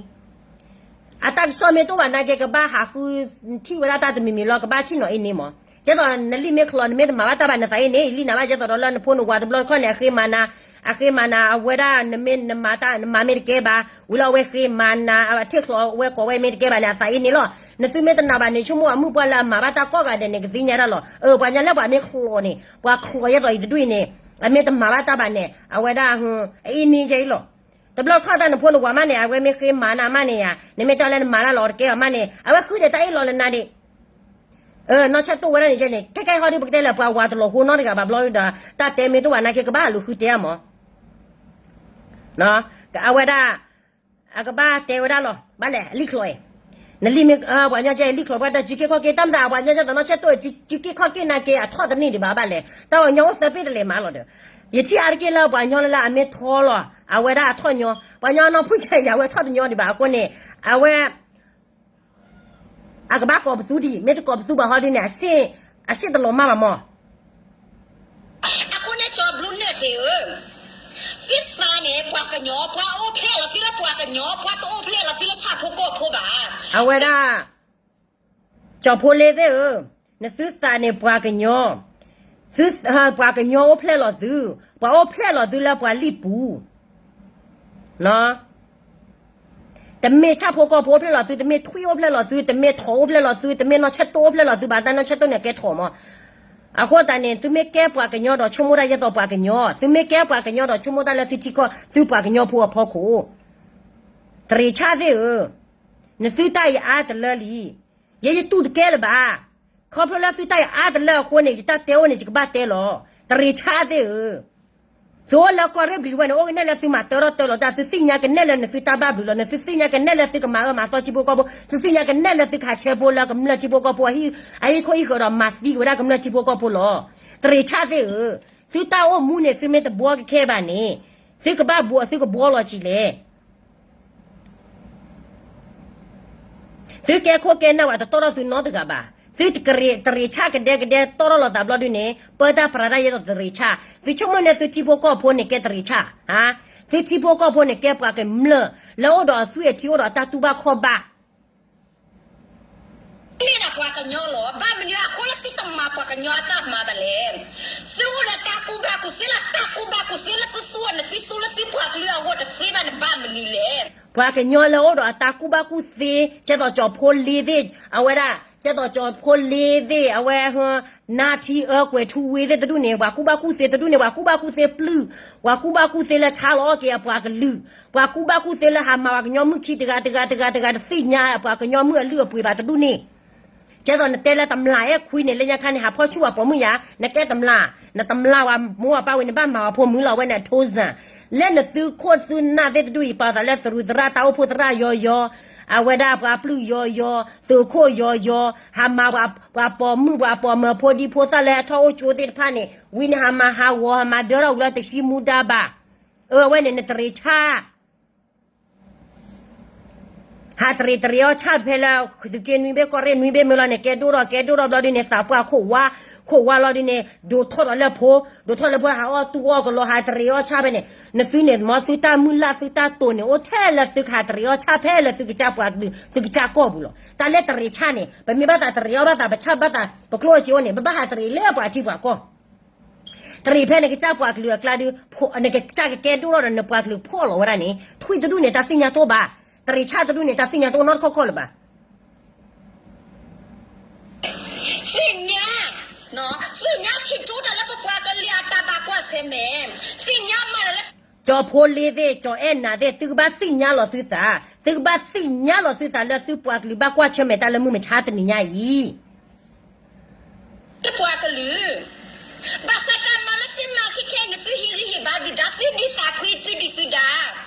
အတၢ်ကစီၣ်မ့ၢ်တအိၣ်ဘၣ်နာ်က့ ကဘၣ်ဟးဃုထံၣ်ဝဲဒၣ်တၢ်တမံၤမံၤလီၤ, ကဘၣ်ဆ့ၣ်နီၤအ့န့ၣ်မး. ကဲသိးနလံၣ်မ့ၢ်ချီ နမ့ၢ်တမၤဘၣ်တၢ်ဘၣ် နသးအ့န့ၣ် လံၣ်နၤဘၣ် ကဲသိးဒီးလၢနဖိနဝၤတဘျီတခီၣ်န့ၣ် အဃ့မၤနၤ, အဃ့မၤနၤ အဝဲဒၣ်နမ့ၢ်နမၤတၢ် နမၤမ့ၢ်တကဲဘၣ်, ဝံၤလီၤအဝဲဃ့မၤနၤ အထံၣ်ချီအဝဲကိးဝဲမ့ၢ်တကဲဘၣ်န့ၣ် အသးအ့န့ၣ်လီၤ. နသုမ့ၢ်တနာ်ဘၣ်န့ၣ် ဆိကမိၣ်အမုၣ်ပှၢ်လၢအမၤဘၣ်တၢ်ကိးဂၤဒဲးန့ၣ် ကသ့ၣ်ညါတၢ်လီၤ. အၢ ပှၤညီလၢပှၤမ့ၢ်ချီန့ၣ် ပှၤချီယဲသိးအံၤတဒူၣ်အံၤန့ၣ် အမ့ၢ်တမၤဘၣ်တၢ်ဘၣ်န့ၣ် အဝဲဒၣ် အအ့န့ၣ်ယဲအံၤလီၤ. တဘျီခီၣ်တၢ်နဖိနဝၤမးန့ၣ် အဝဲမ့ၢ်ဃ့မၤနၤမးန့ၣ်ယါ နမ့ၢ်တဲလၢနမၤတၢ်လီၤတကဲအီၤမးန့ၣ် အဝဲဃုဒဲးတၢ်အ့ၣ်လီၤလၢနၤဒံး. နီၢ်ဆၢၣ်တိၢ်ဝဲဒၣ်န့ၣ်ကဲန့ၣ် ခဲကဲဟီဒုး ပကတဲလၢပှၤဝၤတလီၤဃိနီတဂၤဘၣ်ဘျီဒီး တၢ်တဲမ့ၢ်တအိၣ်ဘၣ်နာ်က့ ကဘၣ်လူၤဃုတဲအါမး အဝဲဒၣ် အကဘၣ်တဲဝဲဒၣ်လီၤ ဘၣ်လဲၣ် အလံၣ်ချီအံၤ, နလံၣ်မ့ၢ် ပှၤညီကဲအံၤလံၣ်ချီ ပှၤတၢ်စုက့ခီၣ်က့ တၢ်မတၤ ပှၤညီကဲသိးနီၢ်ဆၢၣ်တိၢ် စုက့ခီၣ်က့နာ်က့ အထီၣ်တန့ၢ်ဒံးဘၣ်ဘၣ်လဲၣ် တၢ်ပှၤကညီအိၣ်သၢဘ့ၣ်တလဲၤမးလီၤဒီး ယထံၣ်အါတက့ၢ်လၢပှၤညီလၢလၢအမ့ၢ်ထီလီၤ အဝဲဒၣ်အထီၣ်ညီ ပှၤညီနီၢ်ဖုၣ်ဆါယၤ အဝဲထီၣ်တညီဒံးဘၣ်အဃိန့ၣ် အဝဲ အကဘၣ်ကိးပသူဒံး မ့ၢ်တကိးပသူဘၣ်ဟီဒုးန့ၣ် အစ့ၣ်တလီၤမၢ်ဘၣ်မး အဃိန့ၣ် ကၠီဘျုးနဲၣ်သ့ၣ်ဧၢ, သုသးန့ၣ် ပှၤကညီ ပှၤအိၣ်ဖျဲၣ်လီၤသုလၢပှၤကညီ ပှၤတအိၣ်ဖျဲၣ်လီၤသုလၢဆၣ်ဖိကီၢ်ဖိဘၣ်. အဝဲဒၣ် ကၠီဖိလ့သ့ၣ်ဧၢ, နသုသးန့ၣ်ပှၤကညီ, သု ပှၤကညီအိၣ်ဖျဲၣ်လီၤသု, ပှၤအိၣ်ဖျဲၣ်လီၤသုလၢပှၤလံၣ်ပူၤ တမ့ၢ်ဆၣ်ဖိကီၢ်ဖိအိၣ်ဖျဲၣ်လီၤသု, တမ့ၢ်ထွံၣ်အိၣ်ဖျဲၣ်လီၤသု, တမ့ၢ်ထိးအိၣ်ဖျဲၣ်လီၤသု, တမ့ၢ်နီၢ်ဆၢၣ်တိၢ်အိၣ်ဖျဲၣ်လီၤသုဘၣ်, တၢ်နီၢ်ဆၢၣ်တိၢ်န့ၣ်ကဲထိးမး. အဃိသတးန့ၣ် သုမ့ၢ်ကဲပှၤကညီဒီးဆိကမိၣ်တၢ်ယဲသိးပှၤကညီ, သုမ့ၢ်ကဲပှၤကညီဒီးဆိကမိၣ်တၢ်လၢသုထံကီၢ် သုပှၤကညီဖိအဖီခိၣ် တရ့ၤဆၣ်သ့ၣ်ဧၢ, နသုတၢ်ယအါတလၢလံ, ယဲယတူၢ်တကဲလၢၤဘၣ်. ခီဖျိလၢသုတၢ်ယအါတလၢအဃိန့ၣ် ယတၢ်တဲအိၣ်န့ၣ် ယကဘၣ်တဲလီၤ. တရ့ၤဆၣ်သ့ၣ်ဧၢ, သုအိၣ်လၢကီၢ်ရ့ၣ်ဘျံၤဝဲန့ၣ် အိၣ်ကနဲၣ်လၢသုမၤတၢထီၣ်တၢလီၤတၢ်, သုသ့ၣ်ညါကနဲၣ်လၢနသုတၢ်ဘၣ်ဘျုးလီၤ. နသုသ့ၣ်ညါကနဲၣ်လၢသုကမၤအၢမၤသီထံဖိကီၢ်ဖိ, သုသ့ၣ်ညါကနဲၣ်လၢသုကဟးဆဲဖိလၢကမျၢၢ်ထံဖိကီၢ်ဖိ အဟံၣ်ဃီအံၤဃီဒီးမၤသံက့ၤဝဲဒၣ်ကမျၢၢ်ထံဖိကီၢ်ဖိလီၤ. တရ့ၤဆၣ်သ့ၣ်ဧၢ, သုတၢ်အိၣ်မူန့ၣ် သုမ့ၢ်တဘှီကခဲဘၣ်န့ၣ် သုကဘၣ်ဘှီ သုကဘှီလီၤကံၤလဲၣ်. သုကဲခိၣ်ကဲနၢ်ဝဲတတီၢ်ထီၣ်သုနီတဂၤဘၣ်. သုတကရ့ၤ တရ့ၤဆၣ်ကဒဲကဒဲတီၢ်ထီၣ်လိာ်သးဘျီဒုန့ၣ် ပၢတၢ်ပြးတၢ်ယဲသိးတရ့ၤဆၣ်. သုဆိကမိၣ်န့ၣ်သုထံဖိကီၢ်ဖိန့ၣ်ကဲတရ့ၤဆၣ်, သုထံဖိကီၢ်ဖိန့ၣ်ကဲပှၤကမျၢၢ် လၢအိၣ်ဒီးအသွံၣ်အထံ အိၣ်ဒီးအတၢ်တူၢ်ဘၣ်ခီၣ်ဘၣ် မ့ၢ်ဒၣ်ပှၤကညီလီၤ. ဘၣ်မနုၤအဃိလၢသုတမၤပှၤကညီအတၢ်မၤဘၣ်လဲၣ်. သုအိၣ်လၢတၢ်ကူၣ်ဘၣ်ကူၣ်သ့လၢတၢ်ကူၣ်ဘၣ်ကူၣ်သ့လၢသုသူအီၤန့ၣ် သုသူလၢသုပှၤကလုာ်အဂီၢ်တသ့ဘၣ်န့ၣ် ဘၣ်မနုၤလဲၣ်. ပှၤကညီလၢအိၣ်ဒီးအတၢ်ကူၣ်ဘၣ်ကူၣ်သ့ ကဲသိးကၠီဖိလ့သ့ၣ် အဝဲဒၣ် ကဲသိးကၠီဖိလ့သ့ၣ် အဝဲ နါထံအၢကွဲၤထူဝ့သ့ၣ်တဒူၣ်န့ၣ် ပှၤကူၣ်ဘၣ်ကူၣ်သ့တဒူၣ်န့ၣ် ပှၤကူၣ်ဘၣ်ကူၣ်သ့ပျုၢ်, ပှၤကူၣ်ဘၣ်ကူၣ်သ့လၢဆါလီၤအီၣ်က့ၤအပှၤကလုာ်, ပှၤကူၣ်ဘၣ်ကူၣ်သ့လၢဟးမၤပှၤကညီမုၣ်ခံတဂၤတဂၤတဂၤတဂၤတသ့ၣ်ညါ ပှၤကညီမုၣ်အလုၢ်အပှ့ၤဘၣ်တဒူၣ်န့ၣ် ကဲသိးနတဲလၢတမျးအဲၣ်ခွံန့ၣ် လၢညါခါန့ၣ် ဟးဖီၣ်ဆူၣ်ပှၤပိာ်မုၣ်ယါ နကဲတမျး, နတမျးဝဲမိၢ်အပၢ်ဝံၤ နဘၣ်မၤဝဲဖိမုၣ်လီၤ အဝဲန့ၣ်အထိစၢ်, လၢနသုခိၣ်သုနၢ်သ့ၣ်တဒူၣ်အံၤ ပာ်သးလၢသရူးသရၣ်တၢ်အိၣ်ဖှိၣ်သရၣ်ယီယီ, အဝဲဒၣ်ပှၤပျုၢ်ယီယီ, သုးခိၣ်ယီယီ, ဟးမၤပှၤပိာ်မုၣ်ပှၤပိာ်မၢၤဖိဒံဖိသၣ်လၢအထီၣ်အိၣ်ကၠိသ့ၣ်တဖၣ်န့ၣ် ဝံၤန့ၣ်ဟးမၤဟးဂီၤ ဟးမၤဒၢထီၣ်ဝံၤလီၤတဆံမူဒါဘၣ်, အဝဲန့ၣ်နတရ့ၤဆၣ် ဟးတရံးတရံးအီၣ်ဆၣ်ဖဲလၢ သုးက့နွံဘ့ၣ်ကီၢ်ရ့ၣ်နွံဘ့ၣ်မ့ၢ်လီၤန့ၣ် ကဲဒိၣ်ထီၣ်ကဲဒိၣ်ထီၣ်ဘျီဒုန့ၣ် သးပှၢ်ခိၣ်ဝါ, ခိၣ်ဝါလီၤဒုန့ၣ် ဒိးထီၣ်ဒီးလၢဖိ, ဒိးထီၣ်လၢဖိ ဟးအီၣ်တူၢ်အီၣ်ကလီ ဟးတရံးအီၣ်ဆၣ်ဖဲန့ၣ်, နသုန့ၣ် မ်သုတၢ်မုၢ်လၢ်သုတၢ်တိာ်န့ၣ် အိၣ်ထဲလၢသုကဟးတရံးအီၣ်ဆၣ်ဖဲလၢသုကစၢ်ပှၤကလုာ် သုကစၢ်ကီၢ်ပူၤလီၤ. တၢ်လၢတရံးဆၣ်န့ၣ် ပမ့ၢ်ဘၣ်သးတရံးအီၣ်ဘၣ်သး ပဆၣ်ဘၣ်သး ပကျိၣ်စ့အိၣ်န့ၣ် ပဘၣ်ဟးတရံးလၢပှၤထံပှၤကီၢ် တရံးဖဲနကစၢ်ပှၤကလုာ်အကျါဒုး, နကစၢ်ကကဲဒိၣ်ထီၣ်ဒီးနပှၤကလုာ်ဖှီၣ်လီၤဝဲဒၣ်န့ၣ် ထွံၣ်တဒူၣ်န့ၣ် တၢ်သ့ၣ်ညါတအိၣ်ဘၣ်, တရံးဆၣ်တဒူၣ်န့ၣ် တၢ်သ့ၣ်ညါတအိၣ်နီတခီၣ်ခီၣ်လၢၤဘၣ်. သ့ၣ်ညါ, သ့ၣ်ညါထံၣ်ထီၣ်တၢ်လၢပပှၤကလုာ်အတၢ်ဘၣ်ကွၢ်ဆၢၣ်မဲာ်, သ့ၣ်ညါမးလၢ ကၠီဖိလ့သ့ၣ် ကၠီအဲၣ်နၤသ့ၣ် သုကဘၣ်သ့ၣ်ညါလီၤသုသး, သုကဘၣ်သ့ၣ်ညါလီၤသုသးလၢသုပှၤကလုာ်ဘၣ်ကွၢ်ဆၢၣ်မဲာ်တၢ်လၢ မုၢ်မဆါတနံၤညါအံၤ သုပှၤကလုာ်, ဘၣ်ဆၣ်တၢ်မၤလၢသုမၤခဲခဲန့ၣ် သုဟ့ၣ်ဂံၢ်ဟ့ၣ်ဘါဒုၣ်ဒါ သုဒုးသးဖှံသုဒုၣ်သုဒါ,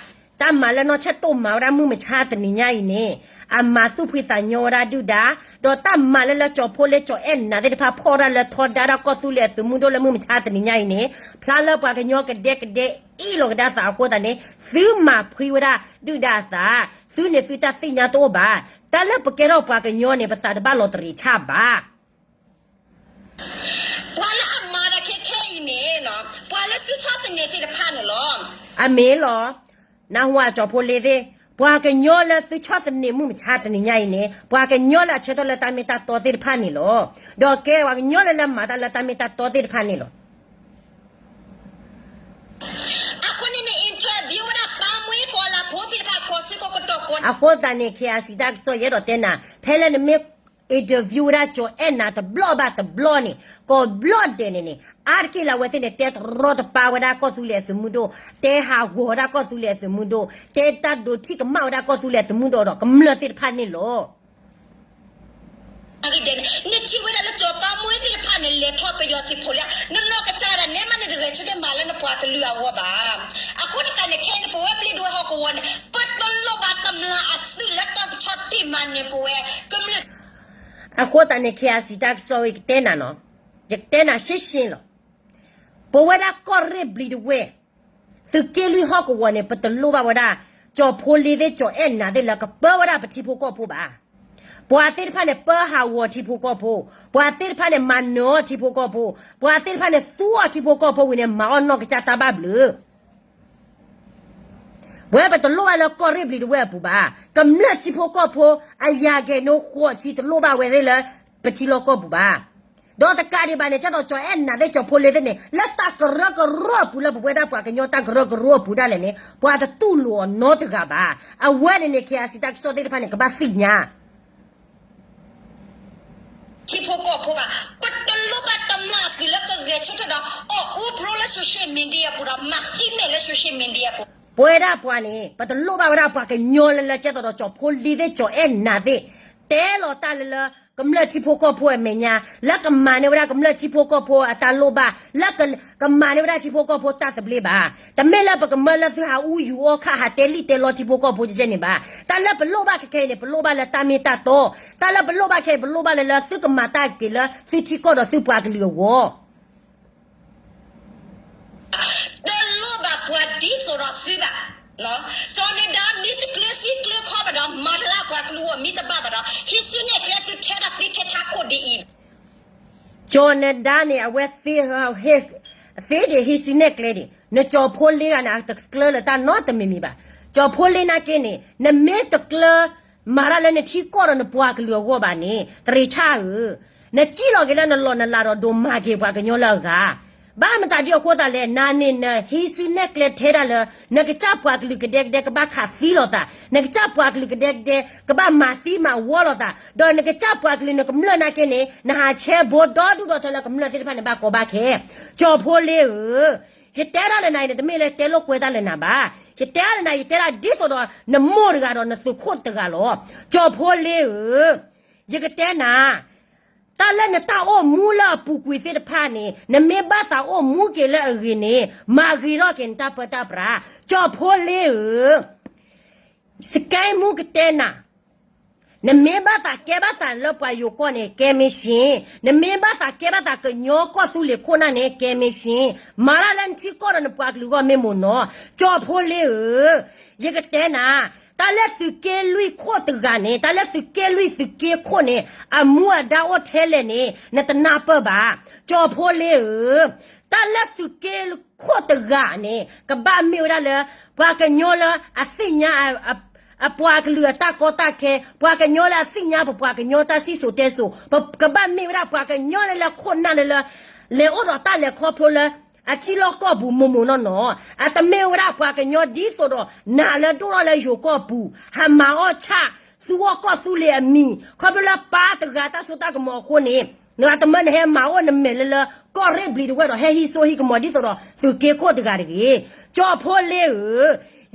တၢ် တၢ်မၤလၢနီၢ်ဆဲၣ်တိၣ်မၤဝဲဒၣ်မုၢ်မဆါတနံၤညါအံၤန့ၣ်, အမၤသူၣ်ဖှံသးညီဝဲဒၣ်ဒုၣ်ဒါ, ဒီးတၢ်မၤလၢလၢကၠီၤဖိလ့ကၠီၤအဲၣ်နၤသ့ၣ်တဖၣ်ဖီၣ်ဒၣ်လၢထီဒါဒၣ်ကီၢ်သူလ့ၤအသုးမုၢ်ဒိၣ်လၢမုၢ်မဆါတနံၤညါအံၤန့ၣ်, ဖျါလၢပှၤကညီကဒဲကဒဲအ့ၣ်လိာ်ကဒါသးအဃိသတးန့ၣ်, သုမၤဖှံဝဲဒၣ်ဒုၣ်ဒါအသး, သုန့ၣ်သုတၢ်သ့ၣ်ညါတအိၣ်ဘၣ်. တၢ်လၢပကဲထီၣ်ပှၤကညီန့ၣ် ပသးတဘၣ်လီၤတရံးဆၣ်ဘၣ်. ပှၤလၢအမၤတၢ်ခဲခဲအံၤန့ၣ်, ပှၤလၢသုဆီၣ်သနံးသ့ၣ်တဖၣ်န့ၣ်လီၤ. အမ့ၢ်လီၤ. နၢ်ဟူဧါကၠီၤဖိလ့သ့ၣ်, ပှၤကညီလၢသုဆီၣ်သနံးမုၢ်မဆါတနံၤညါအံၤန့ၣ် ပှၤကညီလၢအဆၢထၢၣ်လၢတၢ်မ့ၢ်တၢ်တီသ့ၣ်တဖၣ်န့ၣ်လီၤ. ဒီးကဲပှၤကညီလၢလၢမၤတၢ်လၢတၢ်မ့ၢ်တၢ်တီသ့ၣ်တဖၣ်န့ၣ်လီၤ. အဃိန့ၣ်န့ၣ် interview ဝဲဒၣ်ပၢ်မွ့ကီၤလၤဖိသ့ၣ်တဖၣ် ကီၢ်စ့ၢ်ကီးကတီၢ်ကီၢ်န့ၣ်, အဃိသတးန့ၣ် ခ့အစံးတၢ်ကစီၣ်ယအဲၣ်ဒိးတဲနၤ, ဖဲလၢနမ့ၢ် interview ဝဲဒၣ်ကၠီၤအဲၣ်နၤတဘျီဘၣ်တဘျီန့ၣ်, ကိးဘျီဒဲးန့ၣ်န့ၣ်, အါတက့ၢ်လၢအဝဲသ့ၣ်န့ၣ် တဲတရီတပါဝဲဒၣ်ကီၢ်သူလ့ၤအသုးမုၢ်ဒိၣ်, တဲဟးဂီၤဝဲဒၣ်ကီၢ်သူလ့ၤအသုးမုၢ်ဒိၣ်, တဲတၢ်ဒိးထံၣ်ကမၣ်ဝဲဒၣ်ကီၢ်သူလ့ၤအသုးမုၢ်ဒိၣ်ဒီးကမျၢၢ်သ့ၣ်တဖၣ်န့ၣ်လီၤ. နထံၣ်ဝဲဒၣ်လၢကၠီၤပၢ်မွ့သ့ၣ်တဖၣ်န့ၣ် လဲၤထီၣ်ပယီၤသုးဖိလံ, နနီၢ်ကစၢ်ဒၣ်နဲမးန့ၣ် တဂဲၤဆၢထၢၣ်မၤလၢနပှၤကလုာ်အဂီၢ်ဘၣ်. အဃိတၢ်န့ၣ် ခဲအံၤန့ၣ် ပဝဲပျံၤဒဝဲဟီၣ်ကဝီၤန့ၣ် ပတလိၣ်ဘၣ်တမျၢ်အသုးလၢတၢ်ကဆီၣ်တံၢ်မၤနၢၤပဝဲ, ကမျၢၢ် အဃိသတးန့ၣ် ခ့အစံးတၢ်ကစီၣ် ယကတဲနၤနီၤ, ယကတဲနၤရှဲရှဲလီၤ. ပဝဲဒၣ်ကီၢ်ရ့ၣ်ပျံၤဒဝဲၢ်, သုးက့လွံၢ်ဟီၣ်ကဝီၤန့ၣ် ပတလိၣ်ဘၣ်ဝဲဒၣ် ကၠီၤဖိလ့သ့ၣ် ကၠီၤအဲၣ်နၤသ့ၣ်လၢကပၢဝဲဒၣ်ပထံဖိကီၢ်ဖိဘၣ်. ပှၤသ့ၣ်တဖၣ်န့ၣ် ပၢဟးဂီၤထံဖိကီၢ်ဖိ, ပှၤသ့ၣ်တဖၣ်န့ၣ် မၤနၢၤအီၤထံဖိကီၢ်ဖိ, ပှၤသ့ၣ်တဖၣ်န့ၣ် သူအီၤထံဖိကီၢ်ဖိဝံၤန့ၣ် မၤအီၣ်နီၢ်ကစၢ်တၢ်ဘၣ်ဘျုး ပဝဲပတလိၣ်ဘၣ်လၢကီၢ်ရ့ၣ်ပျံၤတဝဲၢ်အပူၤဘၣ်. ကမျၢၢ်ထံဖိကီၢ်ဖိအယၤကဲၤနိဃိးဆံတလိၣ်ဘၣ်ဝဲသ့ၣ်လၢပထံလီၢ်ကီၢ်ပူၤဘၣ်. ဒီးတကးဒံးဘၣ်န့ၣ် ကၠၢ်သိးကၠီၤအဲၣ်နၤသ့ၣ် ကၠီၤဖိလ့သ့ၣ်န့ၣ် လၢတၢ်ကရၢကရိအပူၤ လၢပဝဲဒၣ်ပှၤကညီတၢ်ကရၢကရိအပူၤဒၣ်လဲာ်န့ၣ် ပှၤတတူၢ်လိာ်အီၤနီတဂၤဘၣ်. အဝဲန့ၣ်န့ၣ် ခ့အစံးတၢ်ကစီၣ်သ့ၣ်တဖၣ်န့ၣ် ကဘၣ်သ့ၣ်ညါ ထံဖိကီၢ်ဖိဘၣ်. ပတလိၣ်ဘၣ်တမျၢ်အသုးလၢကဂဲၤဆၢထၢၣ်ဒီး အီၣ်အူဖျိလၢ social media အပူၤဒီး မၤဃံမဲာ်လၢ social media အပူၤ. ပဝဲဒၣ်ပှၤန့ၣ် ပတလိၣ်ဘၣ်ဝဲဒၣ်ပှၤကညီလၢလၢကၠၢ်သိးဒီးကၠီၤဖိလ့သ့ၣ် ကၠီၤအဲၣ်နၤသ့ၣ် တဲလီၤတၢ်လၢလၢ ကမျၢၢ်ထံဖိကီၢ်ဖိအမဲာ်ညါ လၢကမၤန့ၢ်ဝဲဒၣ်ကမျၢၢ်ထံဖိကီၢ်ဖိအတၢ်လိၣ်ဘၣ် လၢကမၤန့ၢ်ဝဲဒၣ်ထံဖိကီၢ်ဖိတၢ်သဘျ့ဘၣ်. တမ့ၢ်လၢပကမၢလၢသုဟးအူယူၤအီၣ်ခၣ် ဟးတဲလံၣ်တဲလီထံဖိကီၢ်ဖိကဲန့ၣ်ဘၣ်. တၢ်လၢပလိၣ်ဘၣ်ခဲခဲအံၤန့ၣ် ပလိၣ်ဘၣ်လၢတၢ်မ့ၢ်တၢ်တီ, တၢ်လၢပလိၣ်ဘၣ်ခဲအံၤ ပလိၣ်ဘၣ်လၢလၢသုကမၤတၢ်က့ၤလၢသုထံကီၢ်ဒီးသုပှၤကလုာ်အဂီၢ် တလိၣ်ဘၣ်ပှၤဒ်သိးဒီးသုဘၣ်. ကၠီၤနဲဒါမ့ၢ်တကျၢၤသံကျၢၤခီဘၣ်ဒီး မၤတလၢပှၤကလုာ်အဂီၢ်မ့ၢ်တဘၣ်ဘၣ်ဒီး ဟံးစုနဲၣ်ကျဲသုထဲဒၣ်သ့ထဲထးခိၣ်ဒ်အံၤ ကၠီၤနဲဒါန့ၣ် အဝဲသ့ သ့ဒံး ဟံးစုနဲၣ်ကျဲဒံး, နကၠီၤဖိလ့ဂၤန့ၣ် အတကျၢၤလၢၤတၢ်နီတမံၤမံၤဘၣ်. ကၠီၤဖိလ့နာ်က့န့ၣ် နမ့ၢ်တကျၢၤ မၤတၢ်လၢနထံကီၢ်ဒီးနပှၤကလုာ်အဂီၢ်ဘၣ်န့ၣ် တရံးဆၣ်ဧၢ, နစံၣ်လီၤက့ၤလၢနလီၢ်နလၤဒီးဒိးမၤက့ၤပှၤကညီလၢအဂၤ ဘၣ်မတၤဒ်အဃိသတးလဲၣ်, နၤန့ၣ်နဟံးစုနဲၣ်ကျဲထဲဒၣ်လၢ နကစၢ်ပှၤကလုာ်ကဒဲကဒဲကဘၣ်ခးသံလိာ်သး, နကစၢ်ပှၤကလုာ်ကဒဲကဒဲကဘၣ်မၤသံမၤဝီလိာ်သး, ဒီးနကစၢ်ပှၤကလုာ်နကမျၢၢ်နာ်က့န့ၣ် နဟးဆဲဘိဒီဒူၣ်ဒီထၢလၢကမျၢၢ်သ့ၣ်တဖၣ်န့ၣ်ဘၣ်ကီဘၣ်ခဲ. ကၠီၤဖိလ့ဧၢ, ယတဲဒၣ်လၢနၤအံၤန့ၣ် တမ့ၢ်လၢတဲလိာ်ကွဲတၢ်လၢနၤဘၣ်. ယတဲဒၣ်လၢနၤ ယတဲဒၣ်ဒ်သိးဒီးနမိၢ်တဂၤဒီးနသုးခိၣ်တဂၤလီၤ. ကၠီၤဖိလ့ဧၢ, ယကတဲနၤ တၢ်လၢနတၢ်အိၣ်မူလၢအပူၤကွံာ်သ့ၣ်တဖၣ်န့ၣ် နမ့ၢ်ဘၣ်သးအိၣ်မူက့ၤလၢအဂ့ၤန့ၣ် မၤဂ့ၤထီၣ်က့ၤနတၢ်ပၢတၢ်ပြး, ကၠီၤဖိလ့ဧၢ, စကဲမူကတဲနၤ, နမ့ၢ်ဘၣ်သးကဲဘၣ်သးလၢပှၤယိၤကီၢ်န့ၣ် ကဲမ့ၢ်ရှ့, နမ့ၢ်ဘၣ်သးကဲဘၣ်သးကညီကီၢ်သူလ့ၤခိၣ်နၢ်န့ၣ် ကဲမ့ၢ်ရှ့, မၤတၢ်လၢနထံကီၢ်ဒီးနပှၤကလုာ်အဂီၢ်မ့ၢ်မိၢ်နီၤ, ကၠီၤဖိလ့ဧၢ, ယကတဲနၤ တၢ်လၢသုးက့လွံၢ်ခိၣ်တဂၤန့ၣ် တၢ်လၢသုးက့လွံၢ်သုးက့ခိၣ်န့ၣ် အမူအဒါအိၣ်ထဲလဲၣ်န့ၣ် နတနၢ်ပၢၢ်ဘၣ်. ကၠီၤဖိလ့ဧၢ, တၢ်လၢသုးက့ခိၣ်တဂၤန့ၣ် ကဘၣ်မ့ၢ်ဝဲဒၣ်လၢ ပှၤကညီလၢအသ့ၣ်ညါ အပှၤကလုာ်အတၢ်ကီတၢ်ခဲ, ပှၤကညီလၢအသ့ၣ်ညါပပှၤကညီတၢ်စံၣ်စိၤတဲစိၤ, ပကဘၣ်မ့ၢ်ဝဲဒၣ်ပှၤကညီလၢလၢခိၣ်နၢ်လၢလၢ လဲၤအိၣ်ဒီးတၢ်လဲၤခီဖျိလၢ အထံလီၢ်ကီၢ်ပူၤမိၢ်မိၢ်နီၢ်နီၢ်, အတမ့ၢ်ဝဲဒၣ်ပှၤကညီဒ်သိးဒီးနၤလၢဒိၣ်ထီၣ်လၢယိၤကီၢ်ပူၤ ဟးမၤအီၣ်ဆၣ် သူအီၣ်ကီၢ်သူလ့ၤအမံၤ ခီဖျိလၢပၢ်တဂၤတၢ်စိတၢ်ကမီၤအဃိန့ၣ် နတမၢနဟဲမၤအိၣ်နမဲာ်လၢလၢကီၢ်ရ့ၣ်ဘျံၤတဝဲၢ်ဒီး ဟဲဟံးစိဟံးကမီၤဒ်သိးဒီးသုးက့ခိၣ်တဂၤတဂ့ၤ. ကၠီၤဖိလ့ဧၢ,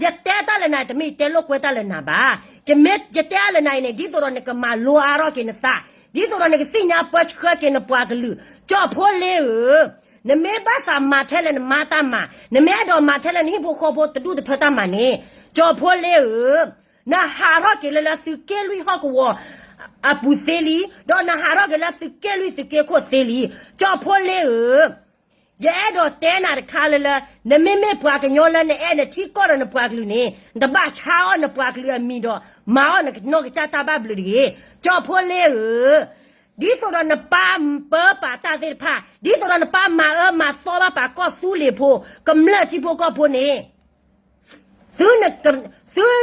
ယတဲတၢ်လၢနၤ တမ့ၢ်ယတဲလိာ်ကွဲတၢ်လၢနၤဘၣ်. ယမ့ၢ်ယတဲအါလၢနၤအံၤန့ၣ် ဒ်သိးဒီးနကမၤလိအါထီၣ်က့ၤနသး, ဒ်သိးဒီးနကသ့ၣ်ညါပၢဆှၢက့ၤနပှၤကလုာ်. ကၠီၤဖိလ့ဧၢ, နမ့ၢ်ဘၣ်သးမၤထဲလဲၣ်နမါတၢ်မၤ, နမ့ၢ်အဲၣ်ဒိးမၤထဲလဲၣ်နဟံၣ်ဖိဃီဖိတဒူၣ်တထၢတၢ်မၤန့ၣ် ကၠီၣ်ဖိလ့ဧၢ, နဟးထီၣ်က့ၤလၢလၢသုးက့လွံၢ်ဟီၣ်ကဝီၤအပူၤသ့လံ, ဒီးနဟးထီၣ်က့ၤလၢသုးက့လွံၢ်သုးက့ခိၣ်သ့လံ. ကၠီၣ်ဖိလ့ဧၢ, ယအဲၣ်ဒိးတဲနၤတခါလၢလၢ နမ့မ့ၢ်ပှၤကညီလၢနအဲၣ်နထံကီၢ်ဒီးနပှၤကလုာ်န့ၣ် နတဘၣ်ဆါအီၣ်နပှၤကလုာ်အမံၤဒီး မၤအီၣ်နကနီၢ်ကစၢ်တၢ်ဘၣ်ဘျုးတဂ့ၤ. ကၠီၣ်ဖိလ့ဧၢ, ဒ်သိးဒီးနပၢ်ပၢပာ်တၢ်သ့ၣ်တဖၣ်, ဒ်သိးဒီးနပၢ်မၤအၢမၤသီဘၣ်ပာ်ကီၢ်သူလ့ၤဖိ, ကမျၢၢ်ထံဖိကီၢ်ဖိန့ၣ် သု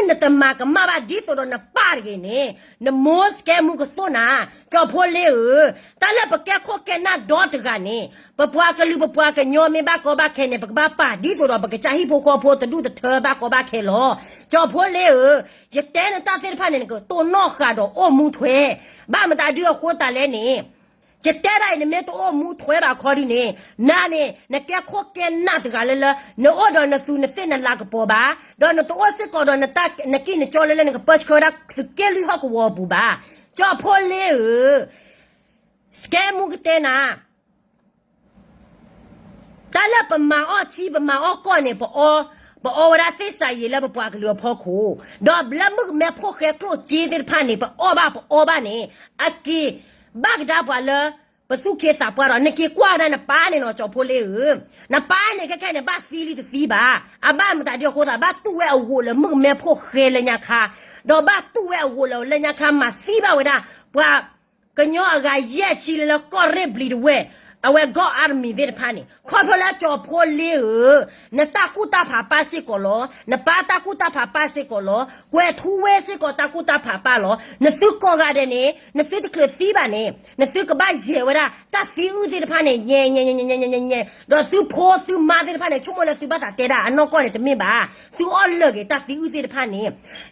နတမၤကမၣ်ဘၣ်ဒ်သိးဒီးနပၢ်တဂ့ၤန့ၣ်, နမိၢ်စကဲမူကသိၣ်နၤ. ကၠီၣ်ဖိလ့ဧၢ, တၢ်လၢပကဲခိၣ်ကဲနၢ်ဒီတဂၤန့ၣ် ပပှၤကလုာ်ပပှၤကညီမ့ၢ်ဘၣ်ကီဘၣ်ခဲန့ၣ် ပကဘၣ်ပာ်ဒ်သိးဒီးပကစၢ်ဟံၣ်ဖိဃီဖိတဒူၣ်တထၢဘၣ်ကီဘၣ်ခဲလီၤ. ကၠီၣ်ဖိလ့ဧၢ, ယတဲနတၢ်သ့ၣ်တဖၣ်န့ၣ် နကတိၢ်နီၣ်ဃာ်ဒီးအိၣ်မူထွဲ, ဘၣ်မတၤဒုအဃိသတးလဲၣ်န့ၣ် ယတဲဒၣ်အံၤ နမ့ၢ်တအိၣ်မူထွဲဘၣ်ခီဒုန့ၣ် နၤန့ၣ် နကဲခိၣ်ကဲနၢ်တဂၤလၢလၢ နအိၣ်ဒီးနသူးနသ့ၣ်နလၤကပီၤဘၣ်, ဒီးနတအိၣ်စ့ၢ်ကီးဒီးနကံၢ်နကၠီလၢလၢ နကပၢဆှၢဝဲဒၣ်သုးက့လွံၢ်ဟီၣ်ကဝီၤအပူၤဘၣ်. ကၠီၣ်ဖိလ့ဧၢ, စကဲမူကတဲနၤ တၢ်လၢပမၤအီၣ်ထံပမၤအီၣ်ကီၢ်န့ၣ် ပအီဝဲဒၣ်သ့ၣ်စးယံာ်လၢပပှၤကလုာ်အဖီခိၣ်, ဒီးလၢမုၣ်ကမဲဖိၣ်ဃဲကျိၣ်စ့သ့ၣ်တဖၣ်န့ၣ် ပအီၣ်ဘၣ်ပအီဘၣ်န့ၣ် အက့ၤဘၣ်ကဒါပှၤလၢ ပသူၣ်က့သးပှၢ်ဒီး နက့ၤကွၢ်ဝဲဒၣ်နပၢ်န့ၣ်နီၤ ကၠီၣ်ဖိလ့ဧၢ, နပၢ်န့ၣ် ခဲခဲန့ၣ် ဘၣ်သံလံတသံဘၣ်, အဘၣ်မတၤဒ်အဃိသတး ဘၣ်တူၢ်ဝဲအဂိာ်လၢမုၣ်ကမဲဖိၣ်ဃဲလၢညါခါ, ဒီးဘၣ်တူၢ်ဝဲအဂိာ်လၢလၢညါခါမၤသံဘၣ်ဝဲဒၣ် ပှၤ ကညီအဂၤယဲၢ်ဆံလၢလၢကီၢ်ရ့ၣ်ဘျံးတဝဲၢ်, အဝဲ God Army သ့ၣ်တဖၣ်န့ၣ် ခီဖျိလၢကၠီၣ်ဖိလ့ဧၢ, နတၢ်ကူၣ်တၢ်ဖးပၢ်စ့ၢ်ကီးလီၤ, နပၢ်တၢ်ကူၣ်တၢ်ဖးပၢ်စ့ၢ်ကီးလီၤ, ကွဲၤထူဝ့စ့ၢ်ကီးတၢ်ကူၣ်တၢ်ဖးပၢ်လီၤ, နသုကိးဂၤဒဲးန့ၣ် နသုတချုးသံဘၣ်န့ၣ် နသုကဘၣ်ယဲၢ်ဝဲဒၣ် တၢ်သံအုၣ်သ့ၣ်တဖၣ်န့ၣ် ညဲ ညဲ ညဲ ညဲ ညဲ ညဲ ညဲ, ဒီးသုဖိသုမါသ့ၣ်တဖၣ်န့ၣ် ဆိကမိၣ်လၢသုဘၣ်သးတဲဒၣ်အနီၢ်ကီၢ်န့ၣ်တမ့ၢ်ဘၣ်, သုအီၣ်လၢာ်ဂ့ၤတၢ်သံအုၣ်သ့ၣ်တဖၣ်န့ၣ်,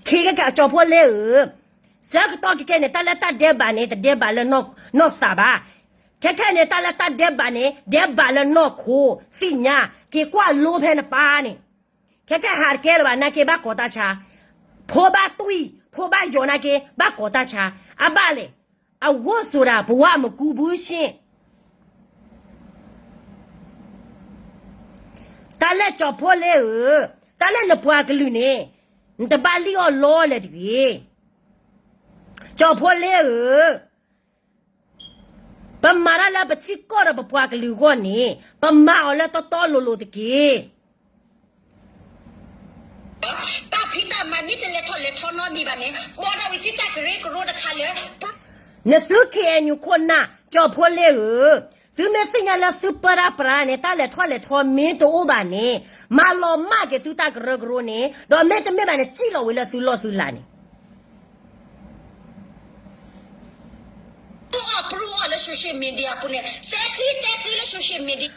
ခဲကဲကၠီၣ်ဖိလ့ဧၢ ဆၢကတီၢ်ခဲခဲန့ၣ် တၢ်လၢတၢ်ဒဲးဘးန့ၣ် တဒဲးဘးလၢနီၢ်သးဘၣ်. ခဲခဲန့ၣ် တၢ်လၢတၢ်ဒဲးဘးန့ၣ် ဒဲးဘးလၢနီၢ်ခိ, သ့ၣ်ညါ, က့ၤကွၢ်လိဖဲနပၢ်န့ၣ်, ခဲခဲဟးတကဲလၢၤဘၣ် နာ်က့ဘၣ်ကိးတၢ်ဆါ, ဖိဘၣ်တွံၢ်, ဖိဘၣ်ယီၤနာ်က့ ဘၣ်ကိးတၢ်ဆါ, အဘၣ်လဲၣ်, အဝို့ဆိုတာ ဘဝမကူးဘူးရှင့်. တၢ်လၢကၠီၣ်ဖိလ့ဧၢ, တၢ်လၢနပှၤကလုာ်န့ၣ် နတဘၣ်လံၣ်အီၣ်လီလၢၤတဂ့ၤ. ကၠီၣ်ဖိလ့ဧၢ, ပမၤတၢ်လၢပထံကီၢ်ဒီးပပှၤကလုာ်အဂီၢ်န့ၣ် ပမၤအီၤလၢတီတီလိၤလိၤတက့ၢ်. တၢ်ဖံးတၢ်မၤမ့ၢ်တလဲၤထီၣ်လဲၤထီနီတမံၤဘၣ်န့ၣ် ဘီဒီးဝံၤသုတၢ်ကရၢကရိတခါလၢ နသု ခ့ၣ်အဲၣ်ယူၣ် ခိၣ်နၢ် ကၠီၣ်ဖိလ့ဧၢ, သုမ့ၢ်သ့ၣ်ညါလၢသုပၢတၢ်ပြးန့ၣ် တၢ်လဲၤထီၣ်လဲၤထီမ့ၢ်တအိၣ်ဘၣ်န့ၣ် မၤလီၤမၢ်က့ၤသုတၢ်ကရၢကရိန့ၣ် ဒီးမ့တမ့ၢ်ဘၣ်န့ၣ် စံၣ်လီၤဝံၤလၢသုလီၢ်သုလၤန့ၣ် ပအီၣ်ပရူအီၣ်လၢ social media ပူၤန့ၣ် တဲသံတဲသံလၢ social media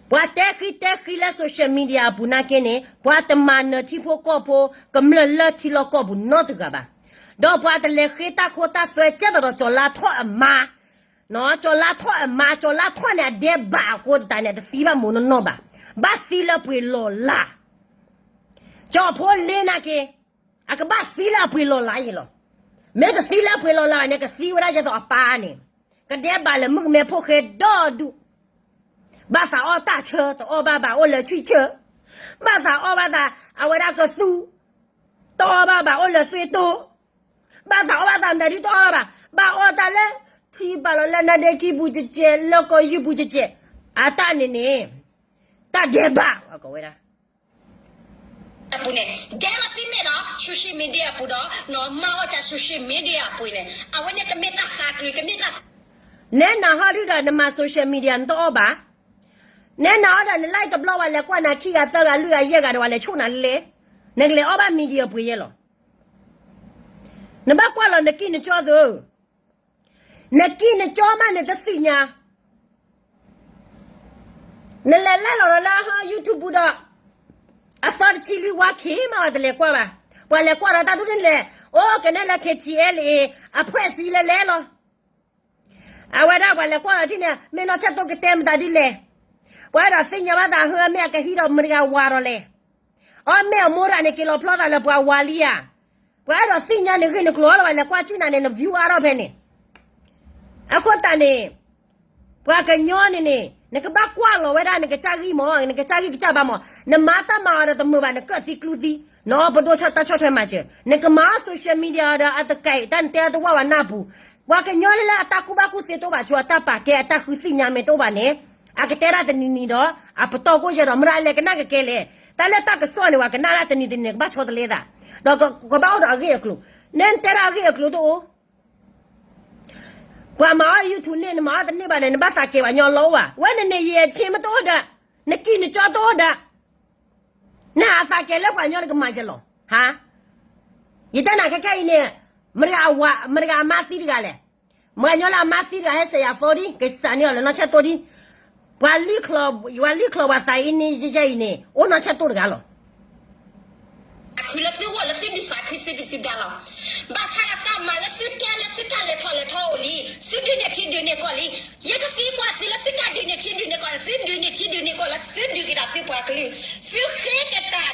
ပှၤတဲဃံတဲဃံလၢ social media အပူၤနာ်က့န့ၣ် ပှၤတမၤနၢၤထံဖိကီၢ်ဖိ ကမျၢၢ်လၢထံလီၢ်ကီၢ်ပူၤနီတဂၤဘၣ်. ဒီးပှၤတလဲၤဃ့တၢ်ခိတၢ်သွဲ ကဲသိးဒီးကၠီၤလါထီၣ်အမါ, ကၠီၤလါထီၣ်အမါ, ကၠီၤလါထီၣ်န့ၣ် အဒဲးဘးအဃိသတးန့ၣ် အတသံဘၣ်မူးနီၢ်နီၢ်ဘၣ်. ဘၣ်သံလၢပှ့ၤလီၤလး. ကၠီၣ်ဖိလ့နာ်က့ အကဘၣ်သံလၢအပှ့ၤလီၤလးယ့ၣ်လီၤ. မ့ၢ်တသံလၢအပှ့ၤလီၤလးဘၣ်န့ၣ် ကသံဝဲဒၣ်ယဲသိးအပၢ်န့ၣ် ကဒဲးဘးလၢမုၣ်ကမဲဖိၣ်ဃဲဒီဒူၣ်, ဘၣ်သးအီၣ်တၢ်ဆၢ တအီၣ်ဘၣ်ဘၣ်အိၣ်လၢဆွံၣ်ဆၢ, ဘၣ်သးအီၣ်ဘၣ်သး အဝဲဒၣ်ကသူ, တအီၣ်ဘၣ်ဘၣ်အိၣ်လၢသွံၣ်တိ, ဘၣ်သးအီၣ်ဘၣ်သးမတၤဒုတအီၣ်ဘၣ်ဘၣ်, ဘၣ်အီၣ်တၢ်လၢ ထံဘၣ်လီၤလၢနါဒ့ခံပူၤကဲးကဲး လၢကီၢ်ယူၢ်ပူၤကဲးကဲး, အတၢ်န့ၣ်န့ၣ် တၢ်ဒဲးဘး ပှၤကိးဝဲဒၣ် အပူၤန့ၣ် ဒဲးလီၤသံမ့ၢ်ဒီး social media အပူၤဒီး မၤအီၣ်တၢ် social media အပူၤန့ၣ် အဝဲန့ၣ်ကမ့ၢ်တၢ်သးကျုၤ ကမ့ၢ်တၢ် နဲနၤဟီဒုဒီးနမၤ social media နတအီၣ်ဘၣ်, နဲနၤဟီဒီးန live တဘျီ ပှၤလဲၤကွၢ်နၤခံဂၤသၢဂၤလွံၢ်ဂၤယဲၢ်ဂၤဒီး ပှၤလဲၤဆိၣ်နၤလဲၣ်, နကလဲၤအီၣ်ဘၣ် media ပှ့ၤယဲၢ်လီၤ. နဘၣ်ကွၢ်လီၤနကံၢ်နကၠီသု နကံၢ်နကၠီမးနတသ့ၣ်ညါ, နလဲၤလဲလီၤလၢ YouTube ပူၤဒီး အသီတဆံလွံၢ်ဝါခံမး ပှၤတလဲၤကွၢ်ဘၣ်, ပှၤလဲၤကွၢ်ဒီးတၢ်ဒူၣ်န့ၣ်လဲၣ်, အိၣ်ကနဲလၢ KTLA အဖှဲးစံလဲၤလဲလီၤ. အဝဲဒၣ်ပှၤလဲၤကွၢ်ဒီးထံၣ်န့ၣ် မ့ၢ်နီၢ်ဆဲၣ်တိကတဲမတၤဒ်လဲၣ်, ပှၤအဲၣ်ဒိးသ့ၣ်ညါဘၣ်သး ဟၢမ့ၢ်အကဟံးဒီးမတၤတဂၤဝၤဒီးလဲၣ်, အီၣ်မ့ၢ်အမိၢ်တဂၤန့ၣ် က့ၤလီၤဖျီသးလၢပှၤဝၤလံဧါ, ပှၤအဲၣ်ဒိးသ့ၣ်ညါန့ၣ်ဂ့ၢ်နကျိၤအီၤလၢပှၤလဲၤကွၢ်စံၣ်နၤန့ၣ် န view အါထီၣ်ဖဲန့ၣ်, အဃိသတးန့ၣ် ပှၤကညီန့ၣ်န့ၣ် နကဘၣ်ကွၢ်လီၤဝဲဒၣ် နကစၢ်ဂံၢ်မး နကစၢ်ဂံၢ်ကစၢ်ဘါမး နမၤတၢ်မၤအီၤဒီးတမုာ်ဘၣ် နကၢၣ်သံကျူသံ နအီပဒိၣ်ဆီၣ်တၢ်ဆီၣ်ထွဲမၤစၢၤ နကမၤအီၤ social media ဒီးအတကဲး တၢ်နတဲအတဝၢ်ဝဲနၢ်ပူၤ ပှၤကညီလၢလၢအတၢ်ကူၣ်ဘၣ်ကူၣ်သ့တအိၣ်ဘၣ် ဆိအတၢ်ပာ်ကဲအတၢ်ဃုသ့ၣ်ညါမ့ၢ်တအိၣ်ဘၣ်န့ၣ် အကတဲဒၣ်တနံၤနံၤဒီး အပတီၢ်ကိၣ်ယဲဒီး မတၤလဲၣ်ကနၣ်ကကဲလဲၣ် တၢ်လၢတၢ်ကစီၣ်န့ၣ် ပှၤကနၣ်ဒၣ်တနံၤတနံၤန့ၣ် ကဘၣ်ဆီတလဲသး ဒီးကဘၣ်အိၣ်ဒီးအဂ့ၢ်အကျိၤ နဲနတဲဒၣ်အဂ့ၢ်အကျိၤတအိၣ် ပှၤမၤအီၤ YouTube န့ၣ် နမၤအီၤတန့ၢ်ဘၣ်န့ၣ် နဘၣ်သးကဲၤပှၤညီလီၤအိၣ်ဧါ ဝဲန့ၣ်န့ၣ် ယဲၢ်ဆ့မ့ၢ်တအိၣ်ဒီး နကံၢ်နကၠီတအိၣ်ဒီး နဟးသးကဲၤလၢပှၤညီနကမၤယလီၤ ဟါ ယတဲနၤခဲခဲအံၤန့ၣ် မတဂၤအဝၤ မတဂၤအမါသံတဂၤလဲၣ် မတဂၤညီလၢအမါသံတဂၤဟဲစဲးယၤ phone ဒံ ကစးန့ၢ်အီၤလၢနီၢ်ဆဲၣ်တိၢ်ဒံ ပှၤလံၣ်ချီၣ် ပှၤလံၣ်ချီၣ်ပှၤသးအံၤန့ၣ် ယဲၢ်အံၤန့ၣ် အိၣ်နီၢ်ဆဲၣ်တိၢ်တဂၤလီၤ အခုလၢသုဂီၢ်လၢသုဒုးသးခုသုဒုးသုဒါလီၤ. ဘၣ်ဆၣ်ဒီးတၢ်မၤလၢသုတဲလၢသုတၢ်လဲၤထီၣ်လဲၤထီအိၣ်လံ, သုဒုးန့ၢ်ထံဒုးန့ၢ်ကီၢ်လံ. ယတသံကွၢ်သုလၢသုတၢ်ဒုးန့ၢ်ထံဒုးန့ၢ်ကီၢ်န့ၣ်, သုဒုးန့ၢ်ထံဒုးန့ၢ်ကီၢ်လၢသုဒုးက့ၤဒီးသုပှၤကလုာ်, သုဃ့ကတၢၢ်န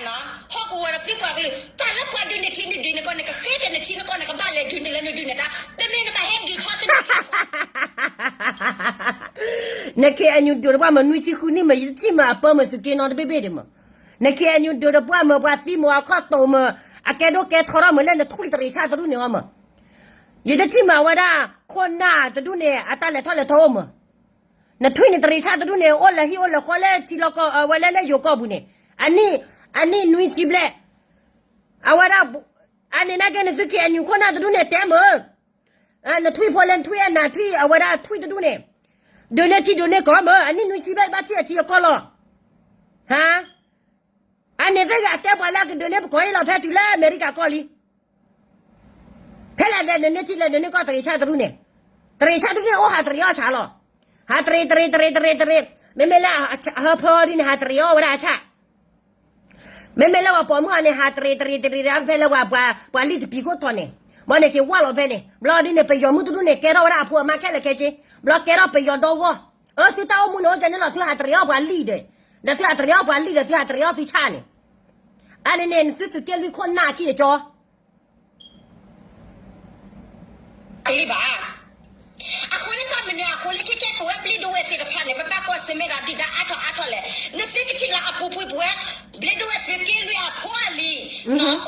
ီၤ, ဟီၣ်ကဝီၤဒီးသုပှၤကလုာ်, တၢ်လၢပှၤဒုးန့ၢ်ထံန့ၣ်ဒုးန့ၢ်ကီၢ်န့ၣ် ကဃ့က့ၤနထံနကီၢ်န့ၣ် ကဘၣ်လဲၤဒုးန့ၢ်လၢနဒုးန့ၢ်တၢ်, တမ့ၢ်နဘၣ်ဟဲဒုးဆီသု န KNU ဒိးတပှၢ်မုၢ်နွံဆံဃုနံၣ်မုၢ် ယတထံၣ်မုၢ်အပၢမုၢ်သုးက့နီတဘ့ၣ်ဘ့ၣ်ဒံးမုၢ်, န KNU ဒိးတပှၢ်မုၢ် ပှၤသံမုၢ်အခီၣ်တိာ်မုၢ်, အကဲဒိၣ်ကဲထီထီၣ်မုၢ်လၢနထွံၣ်တရံးဆၣ်တဒူၣ်န့ၣ်အီၤမုၢ်, ယတထံၣ်မုၢ်အဝဲဒၣ် ခိၣ်နၢ်တဒူၣ်န့ၣ် အတၢ်လဲၤထီၣ်လဲၤထီအိၣ်မုၢ်, နထွံၣ်န့ၣ်တရံးဆၣ်တဒူၣ်န့ၣ် အိၣ်လၢဟံၣ်အိၣ်လၢဃီလၢထံလီၢ်ကီၢ် အဝဲလၢလၢယိၤကီၢ်ပူၤန့ၣ်, အနံၣ် အနံၣ်နွံဆံဘျဲၣ်, အဝဲဒၣ် အန့ၣ်နာ်က့နသု KNU ခိၣ်နၢ်တဒူၣ်န့ၣ်တဲမုၢ် နထွံၣ်ဖိလဲၣ်နထွံၣ်အနၢ်ထွံၣ် အဝဲဒၣ်ထွံၣ်တဒူၣ်န့ၣ်, ဒုးန့ၢ်ထံဒုးန့ၢ်ကီၢ်မုၢ် အနံၣ်နွံဆံဘျဲၣ်ဘၣ်ထံၣ်အထံအကီၢ်လီၤ, ဟါ, အန့ၣ်သ့ၣ်ဂ့ၤအတဲပှၤလၢအကဒုးန့ၢ်ပကီၢ်အံၤလီၤ ဖဲတုၤလၢအမဲရကၤကီၢ်လံ, ဖဲလဲၣ်လဲၣ်ဒုးန့ၢ်ထံလဲၣ်ဒုးန့ၢ်ကီၢ်တရံးဆၣ်တဒူၣ်န့ၣ်, တရံးဆၣ်တဒူၣ်န့ၣ်အိၣ်ဟးတရံးအီၣ်ဆၣ်လီၤ, ဟးတရံးတရံးတရံးတရံးတရံး, မ့မ့ၢ်လၢအဟၢဖၢဒ်န့ၣ် ဟးတရံးအီၣ်ဝဲဒၣ်အဆၣ် မ့မ့ၢ်လၢပှၤပိာ်မုၣ်အန့ၣ် ဟးတရံးတရံးတရံး ဖဲလၢပှၤလံၣ်တပံၤခိၣ်တီၤန့ၣ်, ဘၣ်န့ၣ်က့ၤဝၢ်လီၤဖဲန့ၣ် ဘျီဒ်န့ၣ် ပယီၤမုၣ်တဒူၣ်န့ၣ် ကဲထီၣ်ဝဲဒၣ်အဖိအမါခဲလၢာ်ခဲဆ့, ဘျီကဲထီၣ်ပယီၤဒီဂီၢ်, အၢ သုတၢ်အိၣ်မူန့ၣ်အိၣ်ကဲန့ၣ်လီၤ သုဟးတရံးအီၣ်ပှၤလံၣ်ဒီး, ဒီးသုဟးတရံးအီၣ်ပှၤလံၣ်ဒီး သုဟးတရံးအီၣ်သုဆၣ်န့ၣ်, အန့ၣ်န့ၣ် နသုသုးက့လွံၢ်ခိၣ်နၢ်အခံတကၠီ ကလံၤဘၣ်. အဃိန့ၣ်ဘၣ်မနုၤအဃိလၢခဲကဲ ပဝဲဘျ့ဒိဝဲၢ်သ့ၣ်တဖၣ်န့ၣ် ပဘၣ်ကွၢ်ဆၢၣ်မဲာ်ဒီးဒုၣ်ဒါအါထီၣ်အါထီၣ်လဲၣ်. နသုကထံၣ်လၢအပူၤကွံာ်ပဝဲ ဘျ့ဒိဝဲၢ်သုးက့လွံၢ်အဖိအလံၤ,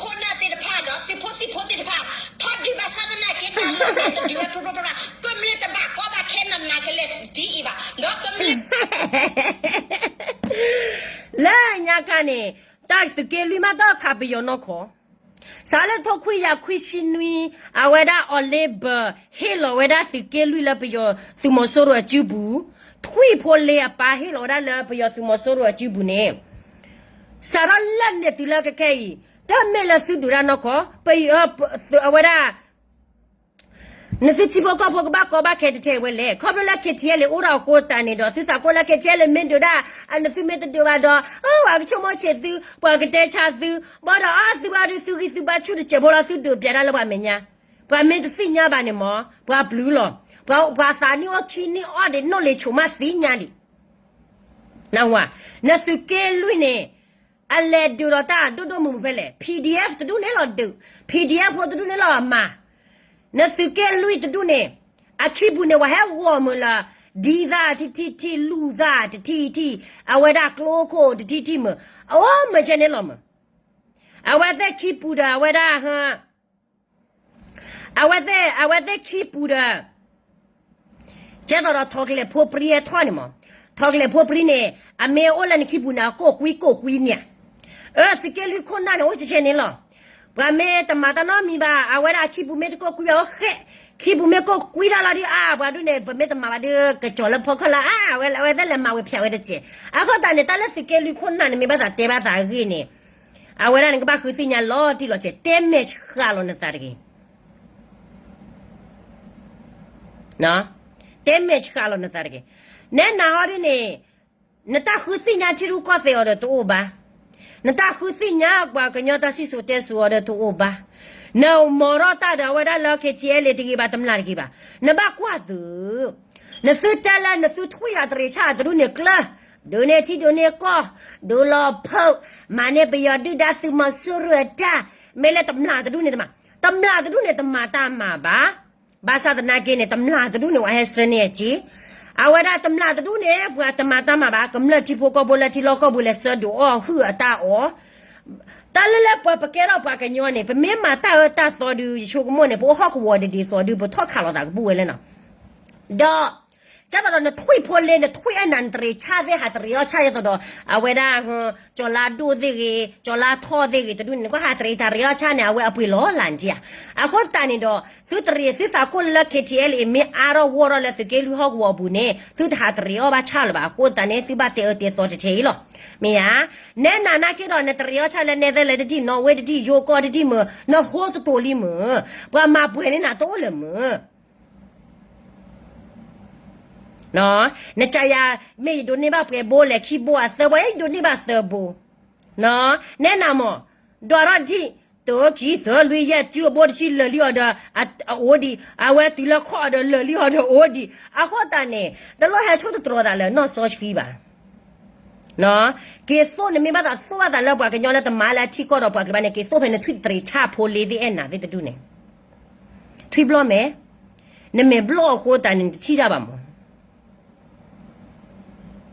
ခိၣ်နၢ်သ့ၣ်တဖၣ်ဒီးသုးဖိသံၣ်ဖိသ့ၣ်တဖၣ် ထီၣ်ဒုးဘၣ်ဆၣ်သနာ်က့ တၢ်လီၢ်န့ၣ်တဒုးဝဲဖျိဖျိဖျိဖျိ, ကမျၢၢ်တဘၣ်ကီဘၣ်ခဲနးနးကလဲာ်ဒ်အံၤဘၣ်, ဒီးကမျၢၢ် လၢညါခါန့ၣ် တၢ်သုးက့လွံၢ်မးတခးပယီၤနီၢ်ခီ စးလၢထိခွံကယၤခွံဆံနွံ အဝဲဒၣ်အီၤလ့ဘၢၣ် ဟ့ၣ်လီၤဝဲဒၣ်သုးက့လွံၢ်လၢပယီၤသုးမီၤစိရိၤအစုပူၤ, ထွံၣ်ဖိလ့အပၢ်ဟ့ၣ်လီၤဝဲဒၣ်လၢပယီၤသုးမီၤစိရိၤအစုပူၤန့ၣ်, စးထီၣ်လၢန့ၣ်တုၤလၢခဲခဲအံၤ တမ့ၢ်လၢသုဒုးတၢ်နီၢ်ခီ ပ အဝဲဒၣ် နသုထံဖိကီၢ်ဖိကဘၣ်ကီဘၣ်ခဲတထဲဝဲလဲၣ်. ခီဖျိလၢ KTLA အိၣ်ဒီးအဃိတၢ်န့ၣ်ဒီး သုသးကိၢ်လၢ KTLA မ့ၢ်ဒုးဒၣ် နသုမ့ၢ်တဒုးဘၣ်ဒီး အဝဲကဆိကမိၣ်ဆံးသု ပှၤကတဲဆါသု ဘၣ်ဒီးအသုဘၣ်ဒုးသုဂံၢ်သုဘါဆူၣ်တစဲးဖိလီၤ သုဒုးပျဲတၢ်လၢပှၤမဲာ်ညါ, ပှၤမ့ၢ်တသ့ၣ်ညါဘၣ်န့ၣ်မး ပှၤပျုၤလီၤ, ပှၤသးနံၣ်အိၣ်ခံနံၣ်အီၣ်ဒံး နီၣ်လ့ၤဆိးမးသ့ၣ်ညါဒံး နဝၤ, နသုးက့လွံၢ်န့ၣ် အလဲၤဒုးဒီးတၢ်ဒိၣ်ဒိၣ်မုၢ်မုၢ်ဖဲလဲၣ်. PDF တဒူၣ်န့ၣ်လီၤဒုး, PDF ဖိတဒူၣ်န့ၣ်လီၤအမၤ, နသုးက့လွံၢ်တဒူၣ်န့ၣ် အခံပူၤန့ၣ် ပှၤဟဲဂီၤမုာ်လၢ ဒ်သၣ်တထံၣ်ထံၣ် လူၢ်သၣ်တထံၣ်ထံၣ် အဝဲဒၣ်ကျိခိၣ်တထံၣ်ထံၣ်မုၢ်, အအိၣ်မုၢ်ကဲန့ၣ်လီၤမုၢ်, အဝဲသ့ၣ်ခံပူၤဒီးအဝဲဒၣ် အဝဲသ့ၣ် အဝဲသ့ၣ်ခံပူၤဒီး ကဲသိးဒီးထီၣ်ကလဲာ်ဖိပြံဟဲထီၣ်န့ၣ်မး, ထီၣ်ကလဲာ်ဖိပြံန့ၣ် အမ့ၢ်အိၣ်လၢနခံပူၤန့ၣ် အကိၢ်ကွံကိၢ်ကွံန့ၣ်, အၢ သုးက့လွံၢ်ခိၣ်နၢ်န့ၣ် အိၣ်ကဲန့ၣ်လီၤ. ပှၤမ့ၢ်တမၤတၢ်နီတမံၤဘၣ် အဝဲဒၣ်ခံပူၤမ့ၢ်တကိၢ်ကွံဘၣ်အိၣ်ဃဲ, ခံပူၤမ့ၢ်ကိၢ်ကွံတၢ်လီၤဒ်အါ ပှၤဒ်န့ၣ် ပမ့ၢ်တမၤဘၣ်ဒီး ကစီၤလၢဖီခိၣ်လၢအါ အဝဲသ့ၣ်လဲၤမၤဝဲဖျဲးဝဲတစဲး. အဃိသတးန့ၣ် တၢ်လၢသုးက့လွံၢ်ခိၣ်နၢ်န့ၣ် မ့ၢ်ဘၣ်သးတဲဘၣ်သးအဂ့ၢ်န့ၣ် အဝဲဒၣ်န့ၣ် ကဘၣ်ဃုသ့ၣ်ညါလီၤတံၢ်လီၤဆဲး တဲမဲာ်ဆှးလီၤနသးတဂ့ၤ တဲမဲာ်ဆှးလီၤနသးတဂ့ၤ. နဲနၤဟီဒ်န့ၣ် နတၢ်ဃုသ့ၣ်ညါထံရူၢ်ကီၢ်သဲးအီၤဒီးတအိၣ်ဘၣ်. နတၢ်ဃုသ့ၣ်ညါပှၤကညီတၢ်စံၣ်စိၤတဲစိၤအီၤဒီးတအိၣ်ဘၣ်. နမၤထီၣ်တၢ်ဒီးအဝဲဒၣ်လၢ KTLA တဂ့ၤဘၣ် တမျၢ်တဂ့ၤဘၣ်. နဘၣ်ကွၢ်သု နသုတဲလၢနသုထွံၣ်အတရံးဆၣ်တဒူၣ်န့ၣ်ကျၢၢ်, ဒုးန့ၢ်ထံဒုးန့ၢ်ကီၢ်, ဒုးလီၤဖီၣ်, မၤန့ၢ်ပယီၤဒုၣ်ဒါသုးမီၤစိရိၤအတၢ်, မ့ၢ်လၢတမျၢ်တဒူၣ်န့ၣ်တမၤ, တမျၢ်တဒူၣ်န့ၣ်တမၤတၢ်မၤဘၣ်. ဘၣ်ဆၣ်သနာ်က့န့ၣ် တမျၢ်တဒူၣ်န့ၣ် ပှၤဟဲဆှၢန့ၢ်အစ့, အဝဲဒၣ်တမျၢ်တဒူၣ်န့ၣ် ပှၤတမၤတၢ်မၤဘၣ်, ကမျၢၢ်ထံဖိကီၢ်ဖိလၢထံလီၢ်ကီၢ်ပူၤလဲၤဆၢဒိးအီၣ်ဟုၣ်အတၢ်အီၣ်, တၢ်လၢလၢပှၤပကဲထီၣ်ပှၤကညီန့ၣ် ပမ့ၢ်မၤတၢ်အၢတၢ်သီဒုး ယဆိကမိၣ်န့ၣ် ပအိၣ်ဟီၣ်ကဝီၤဒ်ဒ်သိးဒုး ပထီၣ်ခးလိာ်သးကဘူၣ်ဝဲလဲၣ်နီၤ. ဒီး ကဲသိးဒီးနထွံၣ်ဖိလ့ နထွံၣ်အဲၣ်နၤ နတရံးဆၣ်သ့ၣ် ဟးတရံးအီၣ်ဆၣ် ဒ်သိးဒီး အဝဲဒၣ် ကၠီၤလါဒိၣ်သ့ၣ်ဂ့ၤ ကၠီၤလါထီၣ်သ့ၣ်ဂ့ၤ တဒူၣ်န့ၣ် နကွၢ်ဟးတရံးတၢ်တရံးအီၣ်ဆၣ်န့ၣ် အဝဲအပှ့ၤလီၤလၢ်နထံၣ်ဧါ. အဃိသတးန့ၣ်ဒီး သုတရံးသုသးခိၣ်လၢလၢ K T L A မ့ၢ်အါထီၣ်ဂီၢ်ထီၣ်လၢသုးက့လွံၢ်ဟီၣ်ကဝီၤအပူၤန့ၣ် သုတဟးတရံးအီၣ်ဘၣ်ဆၣ်လၢၤဘၣ်. အဃိသတးန့ၣ် သုဘၣ်တဲအၢတဲသီတထဲအံၤလီၤ. မ့ၢ်ဧါ. နဲနၤနာ်က့ဒီး နတရံးအီၣ်ဆၣ်လၢ Netherlands တဒံၣ် Norway တဒံၣ် ယိၤကီၢ်တဒံၣ်မ့ၢ် နဟိတတိၤလံမ့ၢ် ပှၤမၤပှဲၤန့ၢ်နၤတအိၣ်လၢၤမ့ၢ် နကယၤ မ့ၢ်ယဒိးန့ၢ်ဘၣ်ပှဲၤဘိလဲၣ် ခံဘိအသၢဘိ ယဒိးန့ၢ်ဘၣ်သၢဘိ. နဲနၤမ့ၢ် ဒွးထီၣ်ဒံၣ် တၢ ခံ သၢ လွံၢ် ယဲၢ် တုၤအဘိတဆံ လၢာ်လံအီၤဒီး အအိၣ်ဒံး အဝဲတုၤလၢခီၣ်အီၤဒီး လၢာ်လံအီၤဒီးအိၣ်ဒံး. အဃိသတးန့ၣ် တလိၣ်ဟဲဆိၣ်တတြီၤသးလၢနီၢ်စီဆှံဘၣ်. က့ၤသိၣ်နမ့ၢ်ဘၣ်သးသိၣ်ဘၣ်သးလၢပှၤကညီလၢတမၤလၢအထံကီၢ်ဒီးပှၤကလုာ်ဘၣ်န့ၣ် က့ၤသိၣ်ဖဲနထွံၣ်တရံးဆၣ်ဖိလ့သ့ၣ်အဲၣ်နၤသ့ၣ်တဒူၣ်န့ၣ် ထွံၣ်ဘျီၣ်မဲာ် နမဲာ်ဘျီၣ်အဃိသတးန့ၣ် နတထံၣ်တၢ်ဘၣ်မး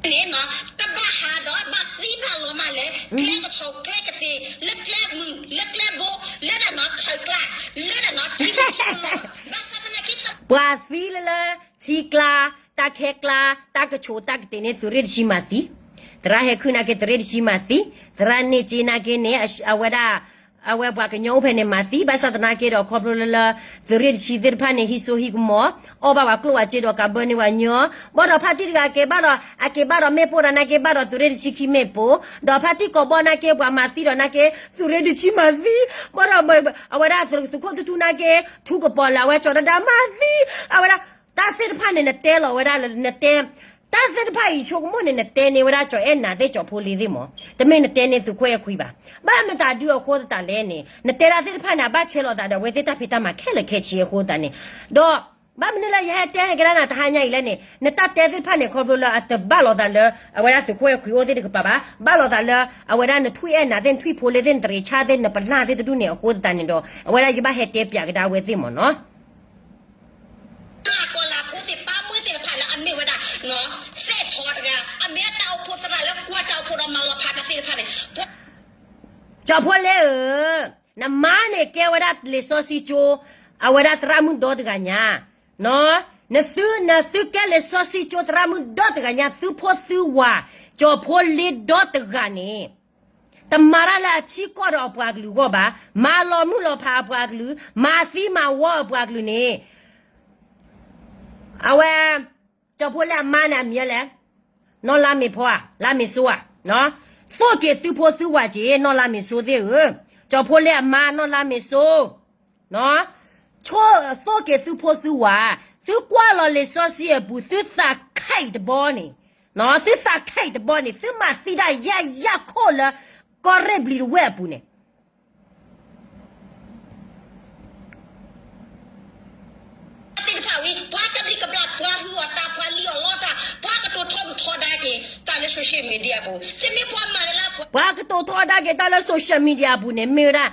န့ၣ် တဘၣ်ဟးဒီးဘၣ်သံဘၣ်လီၤမးလၢ ကျဲကဆီၣ်ကျဲကသ့ၣ် လၢကျဲမုၢ် လၢကျဲဘိ လၢဒၣ်နီၢ်ခၢၣ်ကျါ လၢဒၣ်နီၢ်ထံမုၢ်ထံမုၢ်လီၤ. ဘၣ်ဆၣ်သနာ်က့ ပှၤသံလၢလၢ ထံကျါ တၢ်ခဲကျါ တၢ်ကဆိးတၢ်ကတ့ၢ်န့ၣ် သုးရ့ၣ်တဆံမၤသံ, သရၣ်ဟဲခုၣ်နာ်က့ သုးရ့ၣ်တဆံမၤသံ, သရၣ်န့ၢ်စ့နာ်က့န့ၣ် အဝဲဒၣ် အဝဲပှၤကညီအိၣ်ဖဲန့ၣ်မၤသံ, ဘၣ်ဆၣ်သနာ်က့ဒီး ခီဖျိလၢလၢ သုးရ့ၣ်တဆံသ့ၣ်တဖၣ်န့ၣ် ဟံးစိဟံးကမီၤ, အီၣ်ဘၣ်ပှၤကျိၣ်ဝဲစ့ဒီးကးဘၢန့ၢ်ပှၤညီ, ဘၣ်ဒီးဖါတံၢ်တဂၤက့ၤဘၣ်ဒီး အက့ၤဘၣ်ဒီးမ့ၣ်ပိၢ်တၢ်နာ်က့ဘၣ်ဒီးသုးရ့ၣ်တဆံခံမ့ၣ်ပိၢ်, ဒီးဖါတံၢ်ကိးဘီၣ်နာ်က့ ပှၤမၤသံဒီးနာ်က့ သုးရ့ၣ်တဆံမၤသံ, ဘၣ်ဒီး အဝဲဒၣ်သုးခိၣ်ထူထူနာ်က့ ထူကပီၤလၢအဝဲကၠီၤဒၣ်ဒါမၤသံ, အဝဲဒၣ် တၢ်သ့ၣ်တဖၣ်န့ၣ် နတဲလီၤဝဲဒၣ်လၢနတဲ တၢ်သ့ၣ်တဖၣ်အံၤ ဆိကမိၣ်န့ၣ် နတဲန့ၢ်ဝဲဒၣ်ကၠီၤအဲၣ်နၤသ့ၣ်ကၠီၤဖိလ့သ့ၣ်မး, တမ့ၢ်နတဲန့ၢ်သုးခိၣ်အဲၣ်ခွံဘၣ်. ဘၣ်မတၤဒုအဃိသတးလဲၣ်န့ၣ် နတဲဒၣ်သ့ၣ်တဖၣ်န့ၣ် အဘၣ်ဆဲးလီၤသးဒီးအဝဲသ့ၣ်တၢ်ဖံးတၢ်မၤခဲလၢာ်ခဲဆ့အဃိသတးန့ၣ်, ဒီး ဘၣ်မနုၤလၢယဟဲတဲန့ၢ်ကဒါနၤတဟါညါအံၤလဲၣ်န့ၣ် နတၢ်တဲသ့ၣ်တဖၣ်န့ၣ် ခီဖျိလၢအတဘၣ်လိာ်သးလၢ အဝဲဒၣ်သုးခိၣ်အဲၣ်ခွံအိၣ်သ့ၣ်တကပၤဘၣ်, ဘၣ်လိာ်သးလၢ အဝဲဒၣ်နထွံၣ်အဲၣ်နၤသ့ၣ် နထွံၣ်ဖိလ့သ့ၣ် နတရံးဆၣ်သ့ၣ် နပလၢ်သ့ၣ်တဒူၣ်န့ၣ် အဃိသတးန့ၣ်ဒီး အဝဲဒၣ်ယဘၣ်ဟဲတဲပၠးကဒါအဝဲသ့ၣ်မးနီၤ လၢအကီၢ်လၢအဖိသ့ၣ်ပၢ်မုၢ်သ့ၣ်တဖၣ်လၢအမ့ၢ်ဝဲဒၣ် သဲၣ်ထီၣ်တဂၤ အမ့ၢ်အတၢ်အိၣ်ဖှိၣ်သရၣ်လၢကွၢ်တၢ်အိၣ်ဖှိၣ်ဒီးမၤလီၤဖးတၢ်သ့ၣ်တဖၣ်န့ၣ်, ကၠီၤဖိလ့ဧၢ, နမါန့ၣ်ကဲဝဲဒၣ်လံာ်စီဆှံကၠိ အဝဲဒၣ်သရၣ်မုၣ်ဒီတဂၤညါ, နသု နသုကဲလံာ်စီဆှံကၠိသရၣ်မုၣ်ဒီတဂၤညါ သုဖိသုဝၤ ကၠီၤဖိလ့ဒီတဂၤန့ၣ် တမၤတၢ်လၢအထံကီၢ်ဒီးအပှၤကလုာ်အဂီၢ်ဘၣ်, မၤလီၤမုၢ်လီၤဖးအပှၤကလုာ်, မၤသံမၤဝီအပှၤကလုာ်န့ၣ်, အဝဲ ကၠီၤဖိလ့အမါန့ၣ်အမံၤလဲၣ်, နီၢ်လါမ့ၤဖီဧါ, လါမ့ၤစိဧါ, သိၣ်က့ၤသုဖိသုဝၤက့ၤ နီၢ်လါမ့ၤစိသ့ၣ်ဧၢ, ကၠီၤဖိလ့အမါနီၢ်လါမ့ၤစိ ဆိ သိၣ်က့ၤသုဖိသုဝၤ, သုကွၢ်လီၤလံာ်စီဆှံအပူၤ သုသးခဲအံၤတဘီန့ၣ်, သုသးခဲအံၤတဘီန့ၣ် သုမၤသံဒၣ်ယဲၢ်ယဲၢ်ခိၣ်လၢ ကီၢ်ရ့ၣ်ဘျံးတဝဲၢ်အပူၤန့ၣ် သ့ၣ်တဖၣ်ဝံၤ ပှၤကဘျံးကဘျၣ် ပှၤဟုၣ်အီၣ်တၢ် ပှၤလံၣ်အီၣ်လီတၢ် ပှၤကတိၤထီဒုၣ်ထီဒါက့ၤတၢ်လၢ social media အပူၤ သုမ့ၢ်ပှၤမၤတၢ်လၢ ပှၤကတိၤထီဒါက့ၤတၢ်လၢ social media အပူၤန့ၣ် မ့ၢ်ဝဲဒၣ်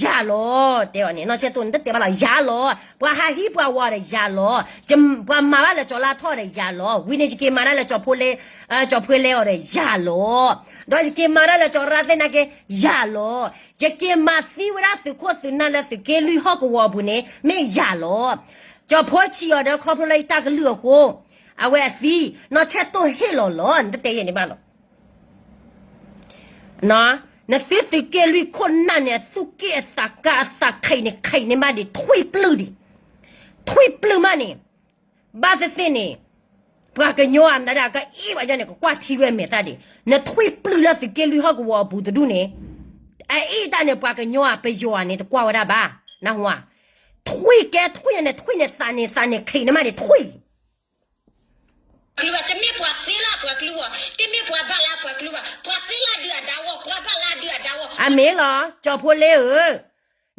ယၤလီၤ တဲအီၤန့ၣ် နီၢ်ဆဲးတိၣ်န့ၣ် တတဲဘၣ်လီၤ ယၤလီၤ ပှၤဟးဟံးပှၤဝီဒီးယၤလီၤ ပှၤမၤဘၣ်လၢကၠီၤလါထီၣ်ဒီးယၤလီၤ ဝံၤန့ၣ် ယက့ၤမၤတၢ်လၢကၠီၤဖိလ့ ကၠီၤဖိလ့အီၤဒီးယၤလီၤ ဒီးယက့ၤမၤတၢ်လၢကၠီၤရၣ်သ့ၣ်နာ်က့ ယၤလီၤ ယက့ၤမၤသံဝဲဒၣ်သုးခိၣ်သုးနၢ်လၢသုးက့လွံၢ်ဟီၣ်ကဝီၤအပူၤန့ၣ် မ့ၢ်ယၤလီၤ ကၠီၤဖိဆံးအီၤဒီးခီဖျိလၢယတၢ်ကလုၢ်အဃိ အဝဲအသံ နီၢ်ဆဲးတိၣ်ဟ့ၣ်လီၤလီၤ နတတဲယဲၢ်န့ၣ်ဘၣ်လီၤ နသုသုးက့လွံၢ်ခိၣ်နၢ်န့ၣ် အသူၣ်က့ၣ်အသးကါအသးခဲအံၤန့ၣ် ခဲအံၤန့ၣ်မးဒံး ထွံၣ်ပျုၢ်ဒံး ထွံၣ်ပျုၢ်မးန့ၣ် ဘၣ်သ့ၣ်သ့ၣ်န့ၣ် ပှၤကညီအမတၤဒၣ် ကအ့ၣ်ပှၤကညီန့ၣ် ကကွၢ်ထံဝဲမဲာ်သၣ်ဒံး နထွံၣ်ပျုၢ်လၢသုးက့လွံၢ်ဟီၣ်ကဝီၤအပူၤတဒူၣ်န့ၣ် အအ့ၣ်တၢ်န့ၣ် ပှၤကညီဧါ ပယီၤဧါန့ၣ် တကွၢ်ဝဲဒၣ်ဘၣ် နၢ်ဟူဧါ ထွံၣ်ကဲထွံၣ်န့ၣ် ထွံၣ်န့ၣ်သးန့ၣ် သးန့ၣ်ခဲအံၤန့ၣ်မးဒံး ထွံၣ် ပှၤကလုာ်ဘၣ် တမ့ၢ်ပှၤသ့လၢပှၤကလုာ်ဘၣ် တမ့ၢ်ပှၤဘၣ်လၢပှၤကလုာ်ဘၣ် ပှၤသ့လၢဒုၣ်အဒါဝီ ပှၤဘၣ်လၢဒုၣ်အဒါဝီ အမ့ၢ်လီၤ ကၠီၤဖိလ့ဧၢ,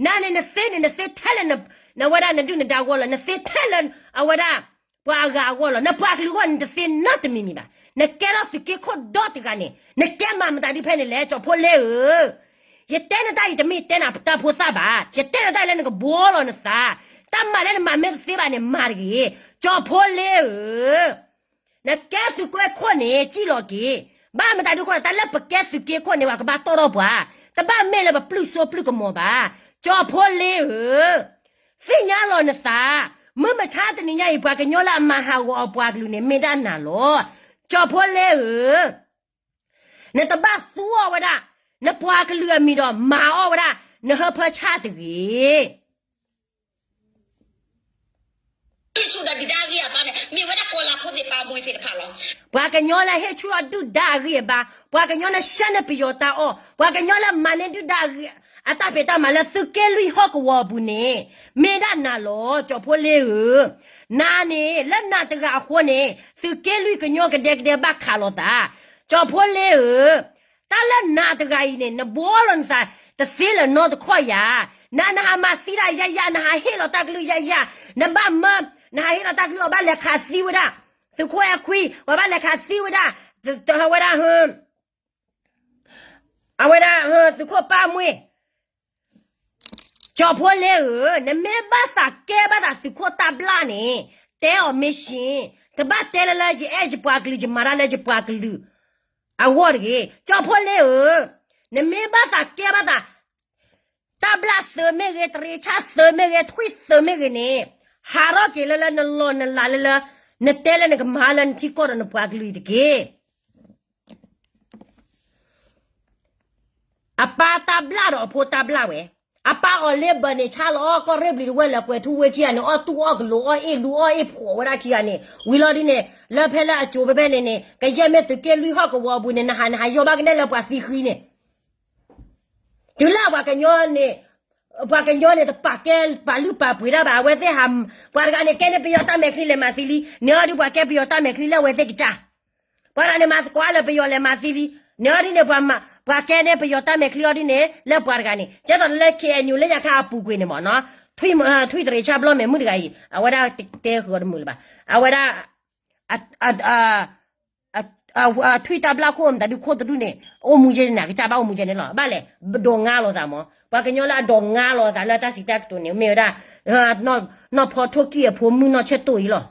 နန့ၣ်နသ့န့ၣ် နသ့ထဲလၢ နဝဲဒၣ်နဒုၣ်နဒါဂီၢ်လီၤ နသ့ထဲလၢ အဝဲဒၣ် ပှၤအဂၤအဂီၢ်လီၤ နပှၤကလုာ်အဂီၢ်န့ၣ် နတသ့နီတမံၤမံၤဘၣ် နကဲထီၣ်သုးက့ခိၣ်ဒီတဂၤန့ၣ် နကဲမၤမတၤဒုးဖဲန့ၣ်လဲၣ် ကၠီၤဖိလ့ဧၢ ယတဲနတၢ်အံၤတမ့ၢ်ယတဲနၤတၢ်ဖိသၣ်ဘၣ် ယတဲနတၢ်အံၤလၢနကဘှီလီၤနသး, တၢ်မၤလၢနမၤမ့ၢ်တသ့ဘၣ်န့ၣ် မၤတဂ့ၤ, ကၠီၤဖိလ့ဧၢ, နကဲသုးက့ခိၣ်န့ၣ် စံၣ်လီၤက့ၤ, ဘၣ်မတၤဒုးဃိ တၢ်လၢပကဲသုးက့ခိၣ်န့ၣ် ပှၤကဘၣ်တီၣ်ထီၣ်ပှၤ, တဘၣ်မ့ၢ်လၢပပျုၢ်စိပျုၢ်ကမီၤဘၣ်. ကၠီၤဖိလ့ဧၢ, သ့ၣ်ညါလီၤနသး, မုၢ်မဆါတနံၤညါအံၤ ပှၤကညီလၢအမၤဟးဂီၤအပှၤကလုာ်န့ၣ် မ့ၢ်ဒၣ်နၤလီၤ. ကၠီၤဖိလ့ဧၢ, နတဘၣ်သူအီၤဝဲဒၣ် နပှၤကလုာ်အမံၤဒီးမၤအီၣ်ဝဲဒၣ် နဟၢဖၢဆၣ်တဂ့ၤ. ပှၤကညီလၢဟ့ၣ်ဆူၣ်ထီၣ်ဒုၣ်ဒါအဂံၢ်အဘါ, ပှၤကညီလၢဆှၢန့ၢ်ပယီၤတၢ်အီၣ်, ပှၤကညီလၢမၤန့ၢ်ဒုၣ်ဒါအဂံၢ် အတၢ်ဖံးတၢ်မၤလၢသုးက့လွံၢ်ဟီၣ်ကဝီၤအပူၤန့ၣ် မ့ၢ်ဒၣ်နၤလီၤ ကၠီၤဖိလ့ဧၢ. နၤန့ၣ် လၢနၤတဂၤအဃိန့ၣ် သုးက့လွံၢ်ကညီကဒဲကဒဲဘၣ်ခးလိာ်သး. ကၠီၤဖိလ့ဧၢ, တၢ်လၢနၤတဂၤအံၤန့ၣ် နဘှီလီၤနသး တသ့လၢၤနီတခီယၤ, နၤနဟးမၤသံတၢ်ယါယါ, နဟးဟ့ၣ်လီၤတၢ်ကလုၢ်ယါယါ, နဘၣ်မၢ, နဟးဟ့ၣ်လီၤတၢ်ကလုၢ်အီၤ ဘၣ်လဲၤခးသံဝဲဒၣ် သုးခိၣ်အဲၣ်ခွံ, ပှၤဘၣ်လဲၤခးသံဝဲဒၣ် ဝဲဒၣ် အဝဲဒၣ် သုးခိၣ်ပၢ်မှ့ၢ်, ကၠီၤဖိလ့ဧၢ, နမ့ၢ်ဘၣ်သးကဲဘၣ်သးသုးခိၣ်တၢ်ဘျၣ်န့ၣ် တဲအီၤမ့ၢ်ဆ့, တဘၣ်တဲလၢလၢယအဲၣ်ယပှၤကလုာ် ယမၤတၢ်လၢယပှၤကလုာ်အဂီၢ်တဂ့ၤ. ကၠီၤဖိလ့ဧၢ, နမ့ၢ်ဘၣ်သးကဲဘၣ်သး တၢ်ဘျၣ်သုးမ့ၢ်ဂ့ၤ, တရံးဆၣ်သုးမ့ၢ်ဂ့ၤ, ထွံၣ်သုးမ့ၢ်ဂ့ၤန့ၣ်, ဟးထီၣ်က့ၤလၢလၢနလီၢ်နလၤလၢလၢ နတဲလၢနကမၤလၢနထံကီၢ်ဒီးနပှၤကလုာ်တက့ၢ်. အပၢ်တၢ်ဘျၣ်ဒီးအဖိတၢ်ဘျၣ်ဝဲ, အပၢ်အီၤလ့ဘၢၣ်န့ၣ် ဆါလီၤအီၣ်ကီၢ်ရ့ၣ်ဘျံၤတဝဲၢ်လၢကွဲၤထူဝ့ခံဂၤန့ၣ် အီၣ်တူၢ်အီၣ်ကလိၤ အီၣ်အ့ၣ်လူ အီၣ်အ့ၣ်ဖှီၣ်ဝဲဒၣ်ခံဂၤန့ၣ် ဝံၤလီၤဒ်န့ၣ် လၢဖဲလၢအစိၤဖဲဖဲန့ၣ်န့ၣ် ကယဲၢ်မ့ၢ်သုးက့လွံၢ်ဟီၣ်ကဝီၤအပူၤန့ၣ် နဟးနဟးယီၤဘၣ်ကနဲၣ်လၢပှၤသံဃံန့ၣ် တုၤလၢပှၤကညီန့ၣ်, ပှၤကညီန့ၣ် တပာ်ကဲပာ်လုၢ်ပာ်ပှ့ၤတၢ်ဘၣ်, အဝဲသ့ၣ်ဟး, ပှၤတဂၤန့ၣ် ကဲန့ၢ်ပယီၤတၢ်မဲာ်ချံလဲၤမၤသံလံ, န့ၢ်အီၤဒုးပှၤကဲပယီၤတၢ်မဲာ်ချံလၢအဝဲသ့ၣ်ကစၢ်, ပှၤတဂၤန့ၣ် မၤသကိးလၢပယီၤလဲၤမၤသံလံ, န့ၢ်အီၤဒ်န့ၣ် ပှၤကဲန့ၢ်ပယီၤတၢ်မဲာ်ချံအီၤဒ်န့ၣ် လၢပှၤတဂၤန့ၣ်, ကဲသိးလၢ ခ့ၣ်အဲၣ်ယူၣ် လၢညါခါအပူၤကွံာ်န့ၣ်မ့ၢ်နီၤ, ထွံၣ်တရံးဆၣ်ဘျီၣ်မဲာ်မုၣ်တဂၤအံၤ အဝဲဒၣ်တဲဃုာ်အီၤတမုာ်လၢၤဘၣ်, အဝဲဒၣ် ထွံၣ်တၢ်ဘျၣ်ခိၣ် မတၤဒုးခိၣ်တဒူၣ်န့ၣ် အိၣ်မူယဲန့ၣ် အကစၢ်ဘၣ်အိၣ်မူယဲန့ၣ်လီၤ. ဘၣ်လဲၣ်, ဒိးငါလိာ်သးမ့ၢ်, ပှၤကညီလၢအဒိးငါလိာ်သးလၢတၢ်စံးတၢ်ကတိၤန့ၣ် မ့ၢ်ဝဲဒၣ် နီၢ်ဖီထိၣ်ကံၢ်အဖိမုၣ်နီၢ်ဆၢၣ်တိၢ်အံၤလီၤ.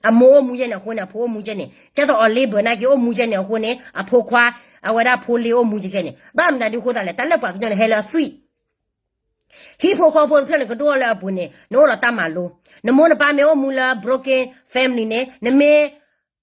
အမိၢ်အိၣ်မူယဲန့ၣ်အဃိန့ၣ် အဖိအိၣ်မူယဲန့ၣ်, ကဲသိးအီၤလ့ဘၢၣ်နာ်က့ အိၣ်မူယဲန့ၣ်အဃိန့ၣ် အဖိခွါ အဝဲဒၣ်ဖိလ့အိၣ်မူယဲန့ၣ်, ဘၣ်မတၤဒုးဃိသးလဲၣ်, တၢ်လၢပှၤကညီန့ၣ် ဟဲလၢအသွံၣ် ဟံၣ်ဖိဃီဖိတဖျၢၣ်န့ၣ် ကဒိၣ်ထီၣ်လၢအပူၤန့ၣ် နအိၣ်ဒီးတၢ်မၤလိ, နမိၢ်နပၢ်မ့ၢ်အိၣ်မူလၢ broken family န့ၣ် နမ့ၢ်,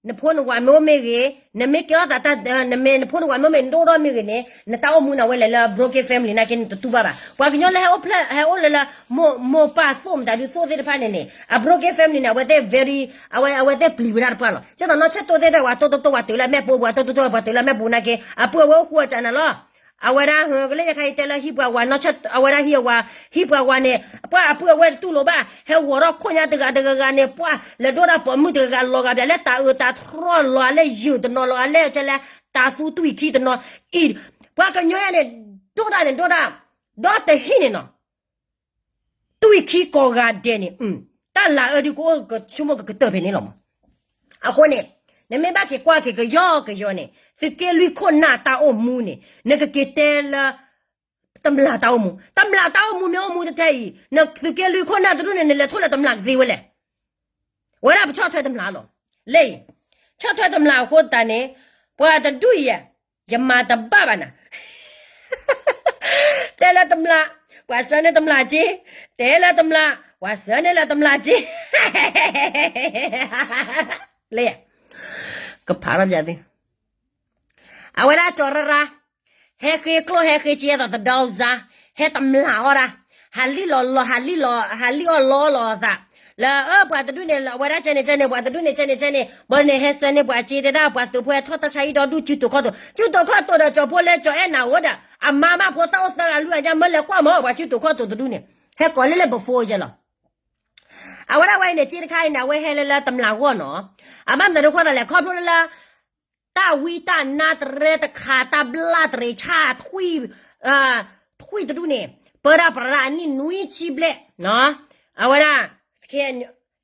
နဖိနဝၤမ့ၢ်အိၣ်မ့ၢ်ဂ့ၤ, နမ့ၢ်ကဲထီၣ်သးတၢ်, နမ့ၢ်နဖိနဝၤမ့ၢ်အိၣ်မ့ၢ် နဒိၣ်ထီၣ်မ့ၢ်ဂ့ၤန့ၣ် နတၢ်အိၣ်မူန့ၣ် အဝဲလဲၤလၢ broken family နာ်က့ နတတူၢ်ဘၣ်ဘၣ်. ပှၤကညီလၢဟဲအိၣ်ဖျဲၣ် ဟဲအိၣ်လၢလၢ မိၢ်, မိၢ်ပၢ်သိၣ်မတၤဒုးသိၣ်သ့ၣ်တဖၣ်န့ၣ်န့ၣ် အ broken family န့ၣ် အဝဲသ့ၣ် very, အဝဲ, အဝဲသ့ၣ်ပျံၤဝဲဒၣ်တပှၢ်လီၤ. ကဲသိးနီၢ်ဆၢၣ်တိၢ်သ့ၣ်တဖၣ် ပှၤတိၢ်တိၢ်တိၢ် ပှၤတုၤလၢမဲာ်ပိာ်, ပှၤတိၢ်တိၢ်တိၢ် ပှၤတုၤလၢမဲာ်ပိာ်နာ်က့ အပုၢ်အဝဲၢ်အိၣ်ဃူအီၤကနၤလီၤ. အဝဲဒၣ်ဟၢကလၢယခါအံၤတဲလၢဟံၣ်ပှၤဝၤ, အဝဲဒၣ်ဟံၣ်အဝၤ, ဟံၣ်ပှၤဝၤန့ၣ် ပှၤအပုၢ်အဝဲၢ်တတူၢ်လိာ်ဘၣ်, ဟဲဂီၤထီၣ်ခိၣ်ညါတဂၤတဂၤဂၤန့ၣ် ပှၤလဲၤဒိၣ်တၢ်ပိာ်မုၣ်တဂၤဂၤ လီၤဂာ်ဘၣ်လၢတၤအၢတၤထြီၣ် လီၤဂာ်လၢယုၢ်တနီၤ လီၤဂာ်လၢကဲလၢ တၤသူတွံၢ်ခံတနီၤအံၤ, ပှၤကညီယဲန့ၣ် ဒိၣ်တၢ်န့ၣ်ဒိၣ်တၢ်, ဒီးတဟံၣ်န့ၣ်နီၤ တွံၢ်ခံကိးဂၤဒဲးန့ၣ်, တၢ်လၤအၢဒုးကအိၣ်ကဆိကမိၣ်ကကတၢၢ်ဖဲန့ၣ်လီၤမး. အဃိန့ၣ် နမ့ၢ်ဘၣ်က့ၤကွၢ်က့ၤကယီကယီန့ၣ် သုးက့လွံၢ်ခိၣ်နၢ်တၢ်အိၣ်မူန့ၣ် နကက့ၤတဲလၢ တမျၢ်တၢ်အိၣ်မူ, တမျၢ်တၢ်အိၣ်မူမ့ၢ်အိၣ်မူတထဲအံၤ နသုးက့လွံၢ်ခိၣ်နၢ်တဒူၣ်န့ၣ် နလဲၤထီၣ်လၢတမျၢ်ကသ့ဝဲလဲၣ်. ဝဲဒၣ်ပဆီၣ်ထွဲတမျၢ်လီၤ. လၢအံၤ ဆီၣ်ထွဲတမျၢ်အဃိသတးန့ၣ် ပှၤတဒူၣ်အံၤ ယမၤတဘၣ်ဘၣ်နၤ တဲလၢတမျၢ် ပှၤဆှၢန့ၢ်တမျၢ်က့, တဲလၢတမျၢ် ပှၤဆှၢန့ၢ်လၢတမျၢ်က့, လၢ ကဖးထီၣ်ပသ့ အဝဲဒၣ်ကၠီၤရၢ်ရၢ် ဟဲဃ့ကျိၣ်ဟဲဃ့စ့အသိးတဒီစါ, ဟဲတမျၢ်အီၣ်ဒၣ်, ဟးလံၣ်လီၤလီၤ ဟးလံၣ်လီၤ ဟးလံၣ်အီၣ်လီလီၤအသး, လၢအၢ ပှၤတဒူၣ်န့ၣ် အဝဲဒၣ်ကဲန့ၣ်ကဲန့ၣ် ပှၤတဒူၣ်န့ၣ် ကဲန့ၣ်ကဲန့ၣ် ဘီန့ၣ် ဟဲဆှၢန့ၢ်ပှၤစ့တဲဒၣ် ပှၤသုးဖိဟဲထီၣ်တၢ်ဆါဟံၣ်ဒီဒူၣ် စုတိာ်ခီၣ်တိာ် စုတိာ်ခီၣ်တိာ်ဒီး ကၠီၤဖိလ့ကၠီၤအဲၣ်နၤအိၣ်ဒၣ် အမါမးဖိသၣ်အိၣ်သၢဂၤလွံၢ်ဂၤညါ မၢလဲၤကွၢ်မး ပှၤစုတိာ်ခီၣ်တိာ်တဒူၣ်န့ၣ် ဟဲကိးလၢလၢပဖိယဲလီၤ. အဝဲဒၣ်ဝဲအံၤန့ၣ် စ့တခါအံၤန့ၣ် အဝဲဟဲလၢလၢတမျၢ်ဂီၢ်နီၤ, အဘၣ်မနုၤဒ်ဃိသးလဲၣ် ခီဖျိလၢလၢ တၢ်ဝံတၢ်နါတရဲတခါ တၢ်ဘျၣ်တရံးဆၣ် ထွံၣ်တဒူၣ်န့ၣ် ပၢဒၣ်ပရၤအနံၣ်နွံဆံဘျဲၣ်, အဝဲဒၣ်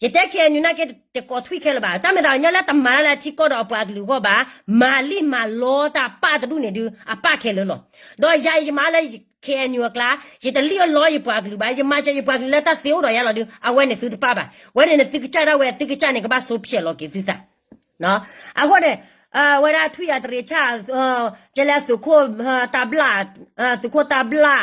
ယတဲ ခ့ၣ်အဲၣ်ယူၣ် နာ်က့ တကိးထွံၣ်ခဲလၢာ်ဘၣ်, တၢ်မ့ၢ်သးညီလၢတမၤတၢ်လၢထံကီၢ်ဒီးအပှၤကလုာ်အဂီၢ်ဘၣ်, မၤလံၣ်မၤလီတၢ်ပၢ်တဒူၣ်န့ၣ်ဒုး အပၢ်ခဲလၢာ်လီၤ. ဒီးယၤအံၤယမၤလၢ ခ့ၣ်အဲၣ်ယူၣ် အကျါ, ယတလံၣ်အလီယပှၤကလုာ်ဘၣ်, ယမၤစၢၤယပှၤကလုာ်လၢတၢ်သ့အိၣ်ဒီးယၤလီၤဒုး အဝဲန့ၣ်သုတပၢ်ဘၣ်, ဝဲန့ၣ်န့ၣ်သုကစၢ်ဒၣ်ဝဲ သုကစၢ်န့ၣ် ကဘၣ်ဆိဖျဲးလီၤက့ၤသုသး အဃိန့ၣ် အဝဲဒၣ်ထွံၣ်အတရံးဆၣ် ကဲလၢသုးခိၣ်တၢ်ဘျၣ် သုးခိၣ်တၢ်ဘျၣ်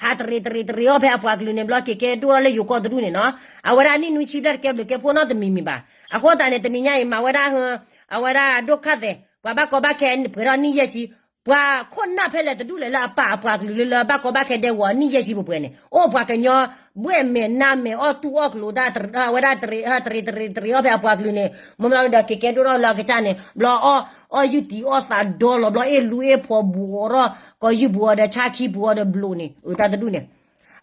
ဟးတရံးတရံးတရံးအီၣ်ဖဲအပှၤကလုာ်န့ၣ် ဘျီက့ၤကဲဒိၣ်ထီၣ်လၢယိၤကီၢ်တဒူၣ်န့ၣ်နီၤ အဝဲဒၣ်နံၣ်နွံဆံဘျဲၣ်တကဲဘျုးကဲဖှိၣ်နီတမံၤမံၤဘၣ်. အဃိသတးန့ၣ် တနံၤညါအံၤ မၤဝဲဒၣ် အဝဲဒၣ်ဒိၣ်ခါသဲး ပှၤဘၣ်ကီဘၣ်ခဲပှဲၤထီၣ်နံၣ်ယဲၢ်ဆံ ပှၤခိၣ်နၢ်ဖဲလဲၣ်တဒူၣ်လဲၣ်လၢအပာ်အပှၤကလုာ်လၢလၢဘၣ်ကီဘၣ်ခဲဒဲကဝီၤနံၣ်ယဲၢ်ဆံပှဲၤပှဲၤန့ၣ် အိၣ်ပှၤကညီ ဘှဲၣ်မဲာ်နါမဲာ်အီၣ်တူၢ်အီၣ်ကျိၤဒၣ် အဝဲဒၣ်တရံးတရံးတရံးအီၣ်ဖဲအပှၤကလုာ်န့ၣ် မ့ၢ်ဘျီဒီးက့ၤကဲဒိၣ်ထီၣ်လၢအကစၢ်န့ၣ် ဘျီအီၣ်ယုၢ်တံၤအီၣ်သးဒီလီၤ ဘျီအ့ၣ်လူအ့ၣ်ဖိးဘူးအီၤဒီး ကီၢ်ယုၢ်ဘူးအီၤဒီးဆါခံဘူးအီၤဒီးဘျိးန့ၣ် အတၢ်တဒူၣ်န့ၣ်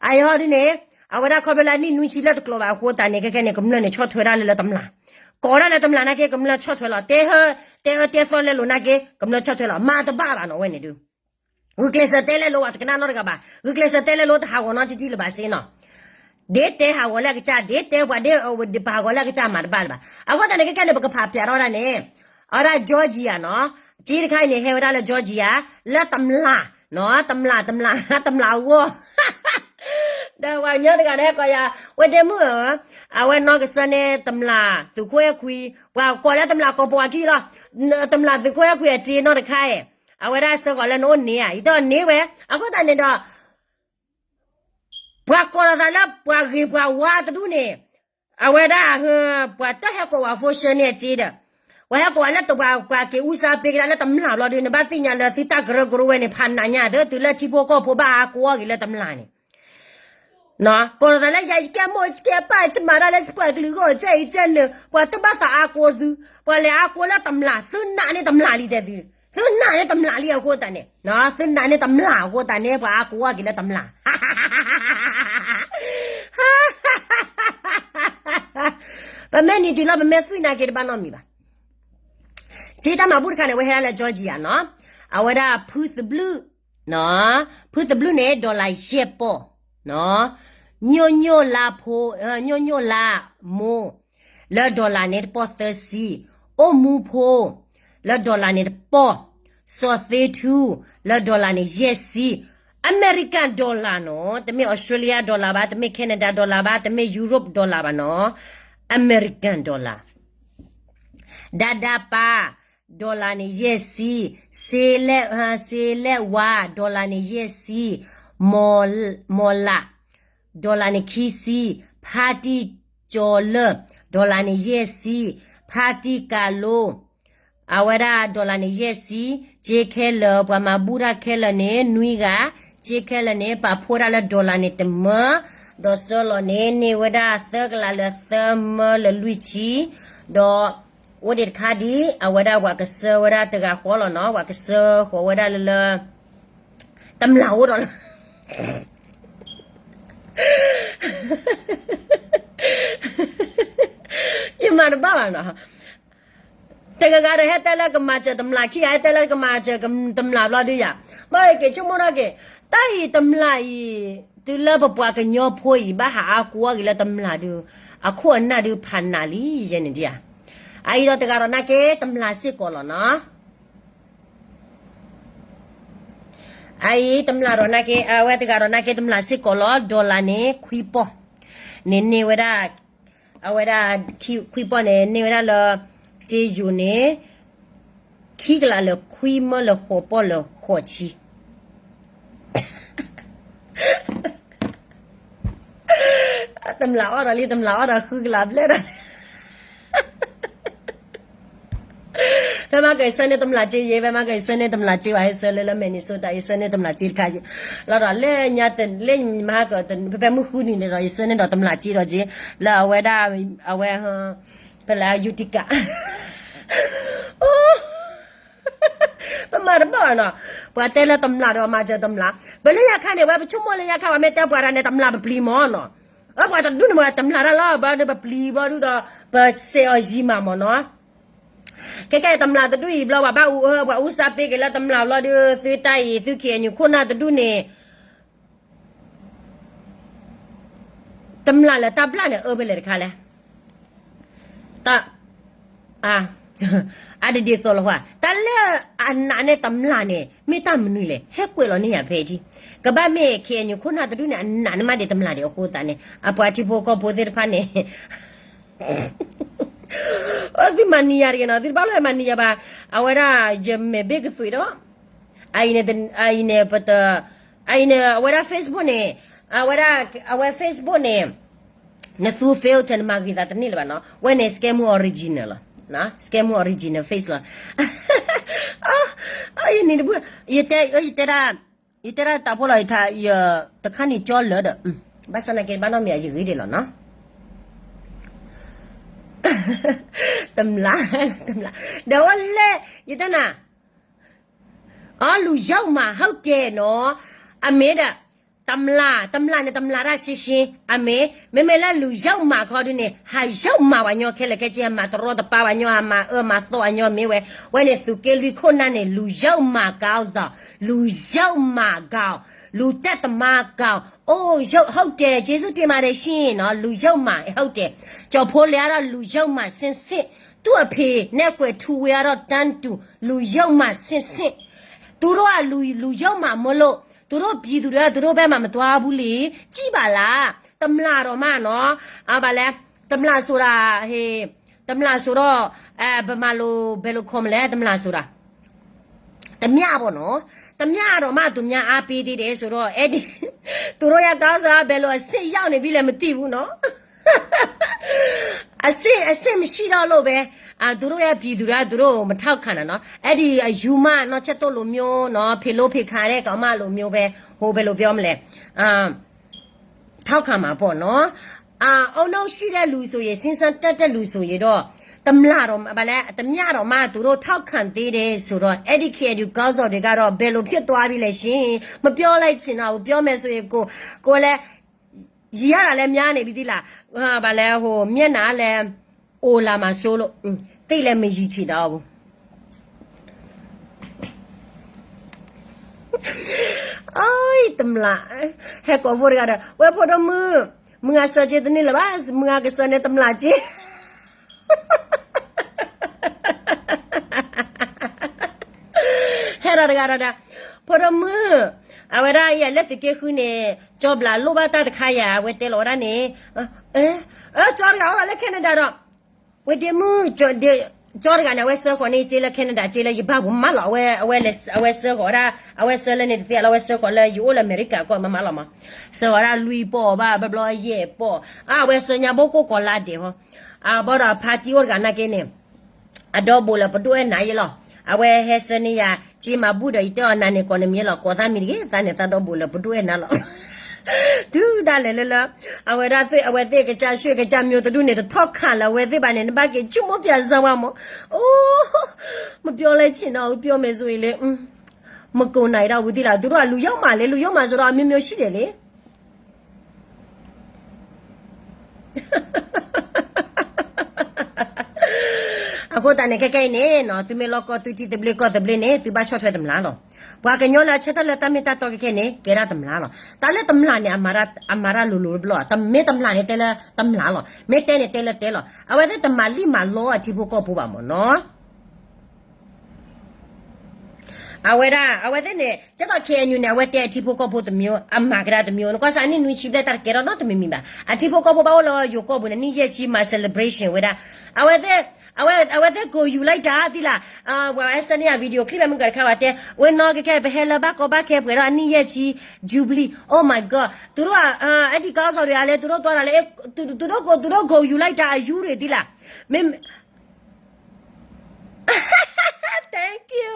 အယဟီဒ်န့ၣ် အဝဲဒၣ်ခီဖျိလၢနံၣ်နွံဆံဘျဲၣ်တကျိၤဘၣ်အဃိသတးန့ၣ် ခဲခဲန့ၣ် ကမျၢၢ်န့ၣ်ဆီၣ်ထွဲဒၣ်လၢလၢတမျၢ် ကိးဒၣ်လၢတမျၢ်နာ်က့ ကမျၢၢ်ဆီၣ်ထွဲလီၤ တဲဟၢ တဲအၢတဲသီလဲလိာ်နာ်က့ ကမျၢၢ်ဆီၣ်ထွဲလီၤ မၤတဘၣ်ဘၣ်နီၤဝဲန့ၣ်ဒုး ဂုာ်ကျဲးစၢးတဲလဲလိာ်ဝဲတကနၣ်နီတဂၤဘၣ် ဂုာ်ကျဲးစၢးတဲလဲလိာ်တဟးဂီၤနီတထံၣ်လၢၤဘၣ်စ့နီၤ ဒ်တဲဟးဂီၤလၢအကစၢ် ဒ်တဲပှၤဒ်ပဟးဂီၤလၢအကစၢ်မၤတဘၣ်လၢၤဘၣ် အဃိသတးန့ၣ် ခဲခဲန့ၣ် ပကဖးပၠးထီၣ်ဝဲဒၣ်န့ၣ် အဝဲဒၣ် Georgia နီၤ စ့တခါအံၤန့ၣ် ဟဲဝဲဒၣ်လၢ Georgia လၢတမျၢ် နီၤ တမျၢ် တမျၢ် တမျၢ်အဂီၢ် ဒီးပှၤကညီတဂၤန့ၣ်ဟဲကိးယၤ ဝဲဒ့မုၣ်ဧၢ အဝဲနီၢ်ကစၢ်န့ၣ် တမျၢ်သုးခိၣ်အဲၣ်ခွံ ပှၤကိးလၢတမျၢ်ကိးပှၤခံလီၤ တမျၢ်သုးခိၣ်အဲၣ်ခွံအစ့နီတခါအံၤ အဝဲဒၣ်ဆၢဂီၤလၢနအိၣ်န့ၣ်ဧါ ယတန့ၢ်ဝဲ အဃိသတးန့ၣ်ဒီး ပှၤကိးလီၤသးလၢပှၤဂ့ၤပှၤဝါတဒူၣ်န့ၣ် အဝဲဒၣ် ပှၤတဟဲကိးဝဲ official န့ၣ်အစ့ဒီး ပှၤဟဲကိးဝဲလၢတပှၤ ပှၤက့ၤအူစါပ့ကဒါလၢတမျၢ်ဘျီဒီး နဘၣ်သ့ၣ်ညါလၢသုတၢ်ကရၢကရိဝဲန့ၣ် ဖးနးညါသၢ တုၤလၢထံဖိကီၢ်ဖိဘၣ်အါကိးအီၣ်က့ၤလၢတမျၢ်န့ၣ် ကိးလီၤသးလၢယၤ ယကဲမိၢ် ယကဲပၢ် ယမၤတၢ်လၢယပှၤကလုာ်ဂီၢ် ကဲအံၤကဲနုာ် ပှၤတဘၣ်သးအါကိးသု ပှၤလဲၤအါကိးလၢတမျၢ် သုနာ်န့ၢ်တမျၢ်လံတဲသု သုနာ်န့ၢ်တမျၢ်လံအဃိသတးန့ၣ် သုနာ်န့ၢ်တမျၢ်အဃိသတးန့ၣ် ပှၤအါကိးအီၣ်က့ၤလၢတမျၢ် ပမ့ၢ်နံၤတုၤလီၤ ပမ့ၢ်သွံၣ်နာ်က့ၤတဘၣ်နီတမံၤဘၣ်. စ့တၢ်မၤဘူၣ်တခါန့ၣ် အဝဲဟဲဒၣ်လၢ Georgia နီၤ, အဝဲဒၣ်ဖုသဘျုၣ်, ဖုသဘျုၣ်န့ၣ် dollar ယဲၢ်ပီၢ်, ညိၣ်ညိၣ်လါဖိ, ညိၣ်ညိၣ်လါမိၢ်, လၢ dollar န့ၣ်တပီၢ်သၢဆံ, အိၣ်မူဖိ, လၢ dollar န့ၣ်တပီၢ်, စီၤသ့ထူ, လၢ dollar န့ၣ်ယဲၢ်ဆံ, American dollar နီၤ, တမ့ၢ် Australia dollar ဘၣ်, တမ့ၢ် Canada dollar ဘၣ်, တမ့ၢ် Europe dollar ဘၣ်နီၤ, American dollar ဒၣ်ဒၣ်ပၢ်, dollar န့ၣ်ယဲၢ်ဆံ, စ့လဲၣ်, စ့လဲၣ်ဝါ, dollar န့ၣ်ယဲၢ်ဆံ, မီၤ, မီၤလး, dollar န့ၣ်ခံဆံ, ဖါတံၢ်ကၠီၤလၢၢ်, dollar န့ၣ်ယဲၢ်ဆံ, ဖါတံၢ်ကၤလိ, အဝဲဒၣ် dollar န့ၣ်ယဲၢ်ဆံ, စ့ခဲလၢာ် ပှၤမၤဘူၣ်တၢ်ခဲလၢာ်န့ၣ် နွံဂၤ, စ့ခဲလၢာ်န့ၣ် ပာ်ဖှိၣ်ဒၣ်လၢ dollar န့ၣ်တမၢ, ဒီးစၢလီၤန့ၣ် န့ၢ်ဝဲဒၣ်သၢကလးလၢသၢမၢလၢလွံၢ်ဆံ, ဒီး အိၣ်ဒံးတခါဒ် အဝဲဒၣ်ပှၤကစၢၢ်ဝဲဒၣ်တဂၤဃီလီၤနီၤ, ပှၤကစၢၢ်ဃီၤဝဲဒၣ်လၢလၢ တမျၢ်အိၣ်ဒီးလၢ ယမၤတဘၣ်ဘၣ်နီၤ, တဂၤဂၤဒီးဟဲတဲလၢကမၤစၢၤတမျၢ်, ခံဂၤဟဲတဲလၢကမၤစၢၤတမျၢ်ဘျီဒုယၤ, ဘၣ်က့ၤဆိကမိၣ်ထီၣ်က့ၤ, တၢ်အံၤတမျၢ်အံၤ, တုၤလၢပပှၤကညီဖိအံၤ ဘၣ်ဟးအါကိးအီၣ်က့ၤလၢတမျၢ်ဒု, အခိၣ်အနၢ်ဒုဖးနးလံယဲန့ၣ်ဒံးဧါ, အအံၤဒီးတဂၤဒီးနာ်က့ တမျၢ်စ့ၢ်ကီးလီၤနီၤ. အအံၤတမျၢ်ဒီးနာ်က့ အဝဲတဂၤဒီးနာ်က့ တမျၢ်စ့ၢ်ကီးလီၤ, dollar န့ၣ် ခွံပီၢ်, န့ၣ်န့ၢ်ဝဲဒၣ်, အဝဲဒၣ် ခွံပီၢ်န့ၣ် န့ၢ်ဝဲဒၣ်လၢ စ့ယိၤန့ၣ် ခံကလးလၢခွံမၢလၢဃိးပီၢ်လၢဃိးဆံ တမျၢ်အီၣ်ဒီးလံ တမျၢ်အီၣ်ဒီးဃုကလးဘျဲၣ်ဒီး ဖဲမၤကၢ်ယဆၢန့ၢ်တမျၢ်စ့ယဲ, ဖဲမၤကၢ်ယဆၢန့ၢ်တမျၢ်စ့ဘၣ်, ယဆၢလၢလၢ Minnesota ယဆၢန့ၢ်တမျၢ်စ့တခါ, လီၤဒီးလၢညါတလၢမၤကၢ် ဖဲမုၢ်ဃုနံၤန့ၣ်ဒီး ယဆၢန့ၢ်ဒီးတမျၢ်စ့ဒီးက့, လၢအဝဲဒၣ်, အဝဲ, ဖဲလၢ Utica ပမၤတဘၣ်ဘၣ်နီၤ, ပှၤတဲလၢတမျၢ်ဒီးမၤစၢၤတမျၢ်, ပလၢညါခါန့ၣ် ဝဲပဆိကမိၣ်လၢညါခါ ပှၤမ့ၢ်တဲပှၤတၢ်န့ၣ် တမျၢ်ပပျံၤမးနီၤ, အပှၤတဒူၣ်န့ၣ်မ့ၢ်တမျၢ်တၢ်လီၤ, ဘၣ်ဒီးပပျံၤဘၣ်ဒုဒီး ပစဲးအီၤယံၤမးမးနီၤ, ခဲကဲတမျၢ်တဒူၣ်အံၤဘျီ ပှၤဘၣ်အူအၢ ပှၤအူစါပ့က့ၤလၢတမျၢ်ဘျီဒု သုတၢ်အံၤ သု KNU ခိၣ်နၢ်တဒူၣ်န့ၣ် တမျၢ်လၢတၢ်ဘျၣ်န့ၣ် အၢဖဲလဲၣ်တခါလဲၣ်, တၢ်, အါ, အါတဒ်သိးလီၤဃီ, တၢ်လၢအနာ်န့ၢ်တမျၢ်န့ၣ် မ့ၢ်တၢ်မနုၤလဲၣ်, ဟဲကွဲးလီၤန့ၢ်ယၤဖဲအံၤ, ကဘၣ်မ့ၢ် KNU ခိၣ်နၢ်တဒူၣ်န့ၣ် အနာ်န့ၢ်မးဒံးတမျၢ်ဒံးအဃိသတးန့ၣ် အပှၤထံဖိကီၢ်ဖိသ့ၣ်တဖၣ်န့ၣ် အသုမၤနံၤယၤတဂ့ၤနီၤ, သုတဘၣ်လီၤမၤနံၤယၤဘၣ်. အဝဲဒၣ်ယမဲာ်ဘ့ၣ်ကသွံးဒီး အအံၤန့ၣ် အအံၤန့ၣ် ပတ အအံၤန့ၣ် အဝဲဒၣ် Facebook န့ၣ် အဝဲဒၣ် အဝဲ Facebook န့ၣ် နသူ filter နမၤဂ့ၤသးတန့ၢ်လၢၤဘၣ်နီၤ. ဝဲန့ၣ် scam original လီၤ. Scam original face လီၤ. ယန့ၣ်တဘူၣ် ယတဲ ယတဲဒၣ် ယတဲဒၣ်တၢ်ဖိလီၤ ယတခါန့ၣ်ကၠီလၢာ်ဒီး ဘၣ်ဆၣ်နာ်က့ဘၣ်နီတမံၤ ယဂ့ၤဒံးလီၤနီၤ. တမျး တမျး ဒီးဝဲလဲၣ် ယတဲနၤ အီ လူယုမၤ ဟုတ်တယ်နော်. အမ့ၢ်ဒီး တမျး တမျးန့ၣ် တမျးတၢ်ရှင်းရှင်း အမ့ၢ် မ့မ့ၢ်လၢလူယုမၤခီဒုန့ၣ် ဟးယုမၤပှၤညီခဲလၢာ်ခဲဆ့ ဟးမၤတရီတပါပှၤညီ ဟးမၤအၢမၤသီပှၤညီ မ့ၢ်ဝဲ ဝဲန့ၣ်သုးက့လွံၢ်ခိၣ်နၢ်န့ၣ် လူယုမၤကီးစီၤ လူယုမၤကီး လူတက်သမားကီး အိၣ်ယု ဟုတ်တယ် ကျေးဇူးတင်ပါတယ်ရှင်နီၤ လူယုမၤ ဟုတ်တယ် ကၠီၤဖိလဲအါဒီး လူယုမၤစ့ၢ်စ့ၢ် သူ့အဖေနဲ့ကွယ်ထူဝေးအါဒီး တန်းတူ လူယုမၤစ့ၢ်စ့ၢ် သူတို့ကလူ လူယုမၤမို့လို့ သူတို့ပြည်သူတွေက သူတို့ဘက်မှာ မသွားဘူးလေ ကြည့်ပါလား တမျးဒီးမးနီၤ အဘၣ်လဲၣ် တမျးဆိုတာ ဟေး တမျးဆိုတော့ အဲ ဗမာလို ဘယ်လိုခေါ်မလဲ တမျးဆိုတာ တမျးပေါ့နော် တမျးဒီးမး သူများအားပေးသေးတယ်ဆိုတော့ အဲ့ဒီ သူတို့ရဲ့ခေါင်းဆောင်က ဘယ်လိုအဆင့်ရောက်နေပြီလဲ မသိဘူးနော် အဆင့် အဆင့်မရှိတော့လို့ပဲ အာ သူတို့ရဲ့ပြည်သူတွေက သူတို့ကို မထောက်ခံတာနော် အဲ့ဒီအယူမ နောက်ချက်တို့လိုမျိုးနော် ဖေလို့ဖေခါတဲ့ကောင်မလိုမျိုးပဲ ဟို ဘယ်လိုပြောမလဲ အာ ထောက်ခံမှာပေါ့နော် အာ အုံနောက်ရှိတဲ့လူဆိုရင် စင်စမ်းတတ်တဲ့လူဆိုရင်တော့ တမျးတော့ ဘာလဲ တမျးတော့မှ သူတို့ထောက်ခံသေးတယ်ဆိုတော့ အဲ့ဒီ KNU ခေါင်းဆောင်တွေကတော့ ဘယ်လိုဖြစ်သွားပြီလဲရှင် မပြောလိုက်ချင်တော့ဘူး ပြောမယ်ဆိုရင် ကို ကိုလည်း ရည်ရတာလည်းများနေပြီသီးလား ဘာလဲ ဟို မျက်နှာလည်း အိုလာမှာစိုးလို့ သိပ်လည်းမရည်ချင်တော့ဘူး အိုး တမျး ဟဲကိးဖိတဂၤဒီး ဝဲဖိဒိၣ်မုၣ် မုၢ်ဂၤစၢၤက့တန့ၢ်လၢၤဘၣ် မုၢ်ဂၤကစၢၤန့ၣ်တမျးက့ ဟဲဒီးတဂၤဒီး ဖိဒိၣ်မုၣ် အဝဲဒၣ်အံၤ လၢသုးက့ဃုန့ၣ် ကၠီဘျးလိၣ်ဘၣ်တၢ်တခါယၤ အဝဲတဲလီၤဝဲဒၣ်န့ၣ် အၢ ကၠီတဂၤအိၣ်လၢ Canada ဒီး ဝဲဒ့မုၣ် ကၠီတဂၤန့ၣ် အဝဲစၢဃီၤန့ၢ်က့လၢ Canada က့လၢယဘၣ်ပူၤမးလီၤ အဝဲ အဝဲစၢဃီၤဝဲဒၣ် အဝဲစၢလၢန့ၣ်တသ့လီၤ အဝဲစၢဃီၤလၢယအိၣ်လၢအမဲရကၤကီၢ်မးမးလီၤမး စၢဃီၤဒၣ်လွံၢ်ပီၢ်ဘၣ် ဘျီဘျီယဲၢ်ပီၢ် အဝဲစၢညါဘိၣ်ကိၢ်ကီၤလါဒဲးဟီ အဘၣ်ဒီးဖါတံၢ်အိၣ်တဂၤနာ်က့န့ၣ် အဒီဘိးလၢပဒိၣ်အဲၣ်နၤယဲလီၤ အဝဲဟဲစၢန့ၢ်ယၤ က့မၤဘူၣ်ဒီးယတဲအီၤနၤန့ၣ် ကိးနမံၤလီၤ ကိးသးမံၤတဂ့ၤ သးန့ၣ်သးဒီဘိးလၢပဒိၣ်အဲၣ်နၤလီၤ တုၤဒၣ်လဲာ်လၢလၢ အဝဲဒၣ်သ့ၣ် အဝဲသ့ၣ်ကစၢ်ရွှေကစၢ်မျိုးတဒူၣ်န့ၣ် တထီၣ်ခးလၢအဝဲသ့ၣ်ဘၣ်န့ၣ် နဘၣ်က့ၤဆိကမိၣ်ပၠးစၢဝါမး အိ မပြောလိုက်ချင်တော့ဘူး ပြောမယ်ဆိုရင်လေ မကိးနိုင်တော့ဘူးသီးလား သူတို့ကလူယုမၤလေ လူယုမၤဆိုတော့ အမျိုးမျိုးရှိတယ်လေ အဃိသတးန့ၣ် ခဲခဲအံၤန့ၣ်နီၤ သုမ့ၢ်လီၢ်ကီၢ်သုထံသဘျ့ကီၢ်သဘျ့န့ၣ် သုဘၣ်ဆီၣ်ထွဲတမျးလီၤ. ပှၤကညီလၢအဆၢထၢၣ်လၢတၢ်မ့ၢ်တၢ်တီခဲခဲန့ၣ် ကဲဒၣ်တမျးလီၤ. တၢ်လၢတမျးန့ၣ် အမၤတၢ်လိၤလိၤတဘျီ, တမ့ၢ်တမျးန့ၣ်တဲလၢတမျးလီၤ. မ့ၢ်တဲန့ၣ်တဲလၢတဲလီၤ. အဝဲသ့ၣ်တမၤလံၣ်မၤလီအထံဖိကီၢ်ဖိဘၣ်မ့ၢ်နီၤ. အဝဲဒၣ် အဝဲသ့ၣ်န့ၣ် ကဲသိး KNU န့ၣ် အဝဲတဲအထံဖိကီၢ်ဖိတမျိုး, အမၤကဒါတမျိုး, နကွၢ်စၢ် အနံၣ်နွံဆံဘျဲၣ် တၢ်တကဲထီၣ်နီတမံၤမံၤဘၣ်. အထံဖိကီၢ်ဖိဘၣ်အိၣ်လၢယိၤကီၢ်ပူၤန့ၣ် နံၣ်ယဲၢ်ဆံ မၤ celebration ဝဲဒၣ်. အဝဲသ့ၣ် အဝဲ အဝဲသ့ၣ်ကိးယူၤလိုက်တၢ်သီးလၢ်, ပှၤဝဲဆၢန့ၢ်ယၤ video clip မုၢ်ကတခါဝဲတဲ, ဝဲနီၢ်ကခဲ ပဟဲလၢဘၣ်ကီဘၣ်ခဲပှဲၤဒီးအနံၣ်ယဲၢ်ဆံ jubilee, oh my god, သူတို့က အဲဒီ ခေါင်းဆောင်တွေကလည်း သူတို့သွားတာလည်း သူတို့ကို သူတို့ဂုဏ်ယူလိုက်တာ အယူတွေသီးလၢ်. မ့ၢ် Thank you.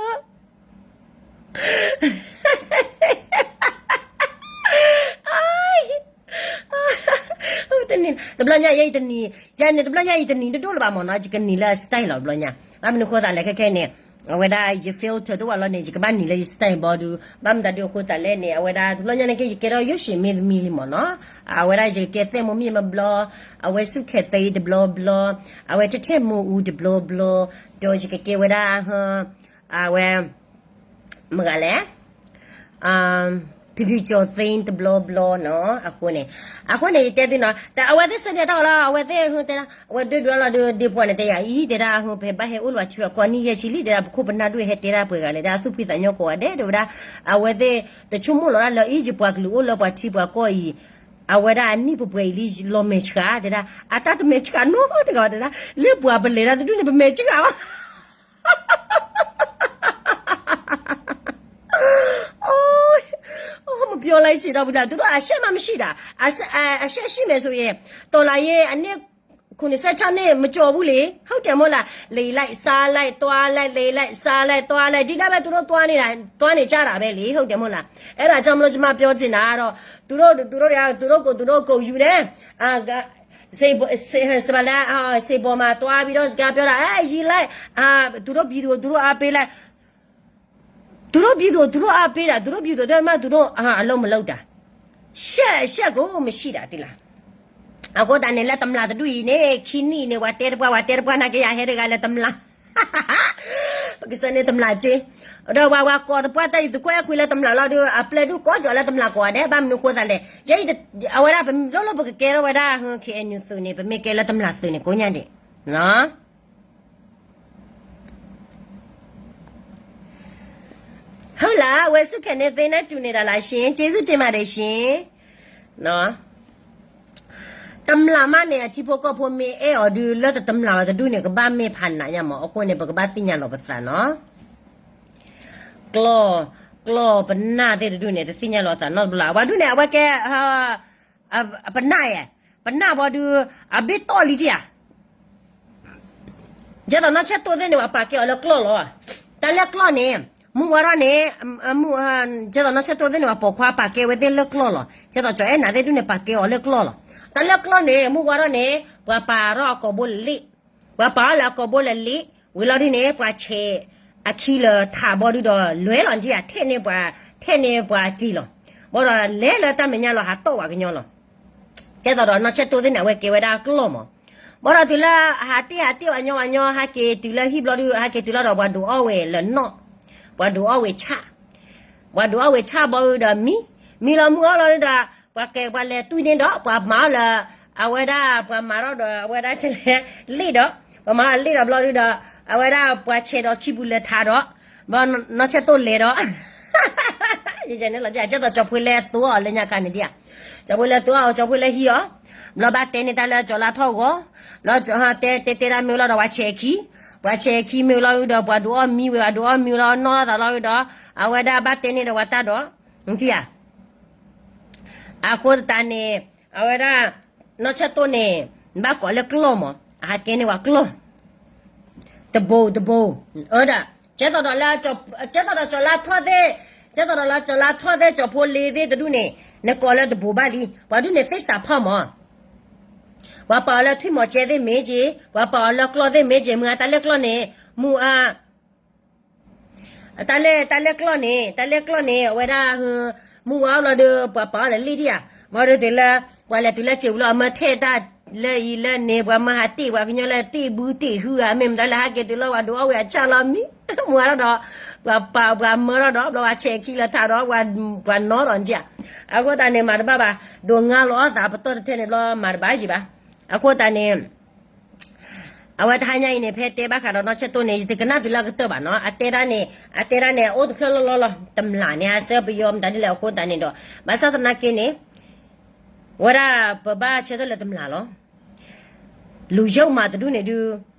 တနံၤ တဘျီညါယဲအံၤတနံၤ ယဲန့ၣ် တဘျီညါအံၤတနံၤတဒိၣ်လၢၤဘၣ်မ့ၢ်နီၤ, ယကနံၤလၢ style လီၤ တဘျီညါ. ဘၣ်မနုၤဃိသးလဲၣ် ခဲခဲအံၤန့ၣ် အဝဲဒၣ်ယ filter တအိၣ်ဘၣ်လီၤန့ၣ် ယကဘၣ်နံၤလၢယ style ဘီဒုး, ဘၣ်မတၤဒုးအဃိသးလဲၣ်န့ၣ် အဝဲဒၣ်တဘျီညါန့ၣ်က့ ယကဲထီၣ်ယိၣ်ၡံးမ့သမံလံမ့ၢ်နီၤ. အဝဲဒၣ်ယကဲသဲၣ်မိၢ်မ့ၢ်မဘျီ, အဝဲဆူၣ်ခဲသဲအံၤတဘျီဘျီ, အဝဲထဲထဲမိၢ်အူတဘျီဘျီ, ဒီးယကကဲဝဲဒၣ် အဝဲ မ့ၢ်ဂၤလဲၣ်, ဖံဖံကၠီၤသ့တဘျီဘျီနီၤ. အဃိန့ၣ် အဃိန့ၣ် ယတဲသုနီၤ, တၢ်အဝဲသ့ၣ်ဆၢန့ၢ်တၢ်လီၤ, အဝဲသ့ၣ်ဟဲတဲဒၣ်, အဝဲဒွဲၣ်ဒွဲၣ်လီၤဒီး ဒ့ပှၤန့ၣ်တဲယၤအံၤ တဲဒၣ် ပဟဲဘၣ်ဟဲအိၣ်လၢၤဘၣ်ထံအကီၢ်နံၣ်ယဲၢ်ဆံလံ, တဲဒၣ် ပခိၣ်ပနၢ်ဒွဲၣ်ဟဲတဲဒၣ်ပှဲၤဂၤလဲၣ်, တဲဒၣ်သူၣ်ဖှံသးညီကိးဂၤဒဲး တဲဝဲဒၣ်, အဝဲသ့ၣ်တဆိကမိၣ်လီၤဒၣ်လၢအံၤ ယပှၤကလုာ်အိၣ်လၢပှၤထံပှၤကီၢ်အံၤ အဝဲဒၣ်အနံၣ်ပှဲၤပှဲၤအံၤလံ လီၤမဲာ်ဆှးတဲဒၣ် အတၢ်တမဲာ်ဆှးနီတဂၤတဲဒၣ် လၢပှၤပလဲၤတၢ်တဒူၣ်န့ၣ် ပမဲာ်ဆှးဘၣ် မပြောလိုက်ချင်တော့ဘူးလား သူတို့အရှက်မှမရှိတာ အရှက်ရှိမယ်ဆိုရင် တော်လှန်ရေးအနှစ်ခုနှစ်ဆယ့်ခြောက်နှစ် မကျော်ဘူးလေ ဟုတ်တယ်မို့လား လိမ်လိုက်စားလိုက်သွားလိုက်လိမ်လိုက်စားလိုက်သွားလိုက် ဒီတိုင်းပဲ သူတို့သွားနေတာ သွားနေကြတာပဲလေ ဟုတ်တယ်မို့လား အဲ့ဒါကြောင့်မလို့ ကျွန်မပြောချင်တာကတော့ သူတို့ သူတို့တွေက သူတို့ကို သူတို့ကိုယူတယ် အာ စေဘ- စေ- စပါလဲအာ စေပေါ်မှာသွားပြီးတော့ စကားပြောတာ အဲ ရေးလိုက် အာ သူတို့ပြည်သူကို သူတို့အားပေးလိုက် သူတို့ပြည်သူကို သူတို့အားပေးတာ သူတို့ပြည်သူအတွက်မှ သူတို့ အာ အလုပ်မလုပ်တာ ရှက်- ရှက်ကို မရှိတာ သိလား အဃိသတးန့ၣ် လၢတမျၢ်တဒူၣ်အံၤန့ၣ် ခံနံၣ်အံၤန့ၣ် ပှၤတဲတပှၢ် ပှၤတဲတပှၢ် နာ်က့ ယဟဲတဂၤလၢတမျၢ် ပကစၢ်န့ၣ်တမျၢ်စ့ ဒီးပှၤ ပှၤကိးတပှၢ်တၢ်အံၤ သခွဲးအခွံလၢတမျၢ်လီၤဒီး အပျဲၢ်ဒူၣ်ကိးကီၤလၢတမျၢ်ကိးဂၤဒဲး ဘၣ်မနုၤဃိသးလဲၣ် ယဲအံၤ အဝဲဒၣ် ပလိၣ်လိၣ်ပကကဲထီၣ်ဝဲဒၣ် KNU သုးန့ၣ် ပမ့ၢ်ကဲလၢတမျၢ်သုးန့ၣ် ကိးညါဒံး ဟုတ်လား ဝဲစုခဲန့ၣ်သ့နဲ့တူနေတာလားရှင် ကျေးဇူးတင်ပါတယ်ရှင် တမျၢ်မးန့ၣ် အထံဖိကီၢ်ဖိမ့ၢ်အဲၣ်အီၤဒုး လၢတတမျၢ်ဘၣ်တဒူၣ်န့ၣ် ကဘၣ်မ့ၢ်ဖးနးညါမး အဃိန့ၣ် ပကဘၣ်သ့ၣ်ညါလီၤပသးနီၤ ကျီၢ်- ကျီၢ်ပနၢ်သ့ၣ်တဒူၣ်န့ၣ် တသ့ၣ်ညါလီၤသးနီတဘျီ အဝဲဒူၣ်န့ၣ် အဝဲကဲ ပနၢ်ယဲ ပနၢ်ဘီဒုး အဘ့ၣ်တီၢ်လံတံၢ်ဧါ ကဲသိးနီၢ်ဆဲၣ်တိၢ်သ့ၣ်န့ၣ် ပှၤပာ်ကဲအီၤလၢကျီၢ်လီၤ. တၢ်လၢကျီၢ်န့ၣ် မုၢ်ဝါထီၣ်န့ၣ် ကဲသိးနီၢ်ဆဲၣ်တိၢ်သ့ၣ်န့ၣ် ပှၤပိာ်ခွါပာ်ကဲဝဲသ့ၣ်လၢကျီၢ်လီၤ. ကဲသိးကၠီၤအဲၣ်နၤသ့ၣ်ဒူၣ်န့ၣ် ပာ်ကဲအီၤလၢကျီၢ်လီၤ. တၢ်လၢကျီၢ်န့ၣ် မုၢ်ဝါထီၣ်န့ၣ် ပှၤပာ်ထီၣ်အကိာ်ဘိလၢလ့ၣ်, ပှၤပာ်ထီၣ်လၢအကိာ်ဘိလၢလ့ၣ်, ဝံၤလီၤဒ်န့ၣ် ပှၤဆဲးအခံလၢထးဘီဒုဒီး လဲၤလီၤဒံးဧါ ထဲးန့ၢ်ပှၤ ထဲးန့ၢ်ပှၤစံာ်လီၤ. ဘၣ်ဒီးလဲၤလၢတၢ်မဲာ်ညါလီၤ ဟးတီၣ်ဝဲကညီလီၤ. ကဲသိးဒီးနီၢ်ဆဲၣ်တိၢ်သ့ၣ်န့ၣ် အဝဲကဲဝဲဒၣ်ကျီၢ်မး. ဘၣ်ဒီးတုၤလၢဟးတ့ၢ်ဟးတ့ၢ်ဝဲညီဝဲညီ ဟဲက့ၤတုၤလၢဟံၣ်ဘျီဒု ဟဲက့ၤတုၤလီၤဒီး ပှၤဒုးအီၣ်ဝဲလၢနီၣ်, ပှၤဒုးအီၣ်ဝဲဆၣ်, ပှၤဒုးအီၣ်ဝဲဆၣ်ဘီဒုဒီးမံ, မံလီၤမုၢ်အီၣ်လီၤဒုဒီး ပှၤကဲပှၤလဲၤတွံၢ်န့ၢ်ဒီး ပှၤမၤအီၣ်လၢ အဝဲဒၣ်ပှၤမၤထီၣ်ဒီး အဝဲဒၣ်ကလဲၤလ့ၣ်ဒီး ပှၤမၤအီၣ်လ့ၣ်ဒီးဘျီဒုဒီး အဝဲဒၣ်ပှၤဆဲးဒီးခံပူၤလၢထးဒီး ဘျီနီၢ်ဆဲၣ်တိၢ်လဲၤဒီး ယဲန့ၣ်လီၤ ကဲသိးကၠီၤဖိလဲၤသူအီၤလၢညါခါန့ၣ်ဒံးဧါ. ကၠီၤဖိလဲၤသူအီၤ ကၠီၤဖိလဲၤဟံးအီၤ, ဘျီဘၣ်တဲန့ၢ်တၢ်လၢကၠီၤလါထီၣ်ဂီၤ, ဘျီတဲတဲတဲဒၣ်မ့ၢ်လီၤဒီး ပှၤဆဲးခံ, ပှၤဆဲးခံမ့ၢ်လီၤဒီး ပှၤဒုးအီၣ်မံဝဲ ပှၤဒုးအီၣ်မံလီၤနီၢ်သးလီၤဒီး အဝဲဒၣ်ဘၣ်တဲန့ၢ်ဒီးပှၤတၢ်ဒီး နထံၣ်ဧါ. အဃိသတးန့ၣ် အဝဲဒၣ် နီၢ်ဆဲၣ်တိၢ်န့ၣ် ဘၣ်ကိးလၢကျီၢ်မး, အဟးကဲန့ၢ်ဝဲကျီၢ် တဘိတဘိ, အၢဒၣ်, ကဲသိးဒီးလၢ ကဲသိးဒီးကၠီၤလါထီၣ်သ့ၣ်, ကဲသိးဒီးလၢကၠီၤလါထီၣ်သ့ၣ် ကၠီၤဖိလ့သ့ၣ်တဒူၣ်န့ၣ် နကိးလၢတဘိဘၣ်လံ, ပှၤဒူၣ်န့ၣ်သ့ၣ်စးဖီၣ်မး, ပှၤပာ်အီၤလၢထွံၣ်မီၤကဲသ့ၣ်မ့ၢ်က့ၤ, ပှၤပာ်အီၤလၢကျီၢ်သ့ၣ်မ့ၢ်က့ၤ, မုၢ်အါတၢ်လၢကျီၢ်န့ၣ်, မုၢ်အါ တၢ်လၢ တၢ်လၢကျီၢ်န့ၣ် တၢ်လၢကျီၢ်န့ၣ် အဝဲဒၣ် မုၢ်ဝါဘျီဒီး ပှၤပာ်အီၤလၢလ့ၣ်ဒံးဧါ, ဘျီဒီးတုၤလၢ ပှၤလဲၤတုၤလၢစံာ်ပူၤလီၤ အမၢထဲးတၢ်လၢအံၤလၢန့ၣ် ပှၤမၢဟးတ့ၢ်ပှၤကညီလၢတ့ၢ်ဘုတ့ၢ်ဟုဧါ မ့ၢ်မတၤလၢဟဲက့ၤတုၤလီၤ ပှၤဒုးအီၣ်ဝဲအဆၣ်လီၤမံ, မုၢ်ဝါထီၣ်ဒီး ပှၤပာ်ပှၤမၢထီၣ်ဒီး ဘျီပှၤဆဲးခံလၢထးဒီး ပှၤနီၢ်ဒီးဒံးဧါ, အဃိသတးန့ၣ် မၤတဘၣ်ဘၣ် ဒိးငါလီၤအီၣ်သးပတီၢ်တထဲန့ၣ်ဘျီ မၤတဘၣ်ယံၤဘၣ်, အဃိသတးန့ၣ် အဝဲတဟါညါအံၤန့ၣ် ဖဲတဲဘၣ်ဃးဒီးနီၢ်ဆဲၣ်တိၢ်န့ၣ် ယတကနၣ်တုၤလၢအကတၢၢ်ဘၣ်နီၤ, အတဲဒၣ်န့ၣ် အတဲဒၣ်န့ၣ် အအိၣ်တဖျၢၣ်လီၤလီၤလီၤ, တမျၢ်န့ၣ် အဆၢပယီၤမတၤဒ်လဲၣ်အဃိသတးန့ၣ်ဒီး ဘၣ်ဆၣ်သနာ်က့န့ၣ် ဝဲဒၣ်ပဘၣ်ဆၢထၢၣ်လၢတမျၢ်လီၤ. လူယုံမးတဒူၣ်န့ၣ်ဒုး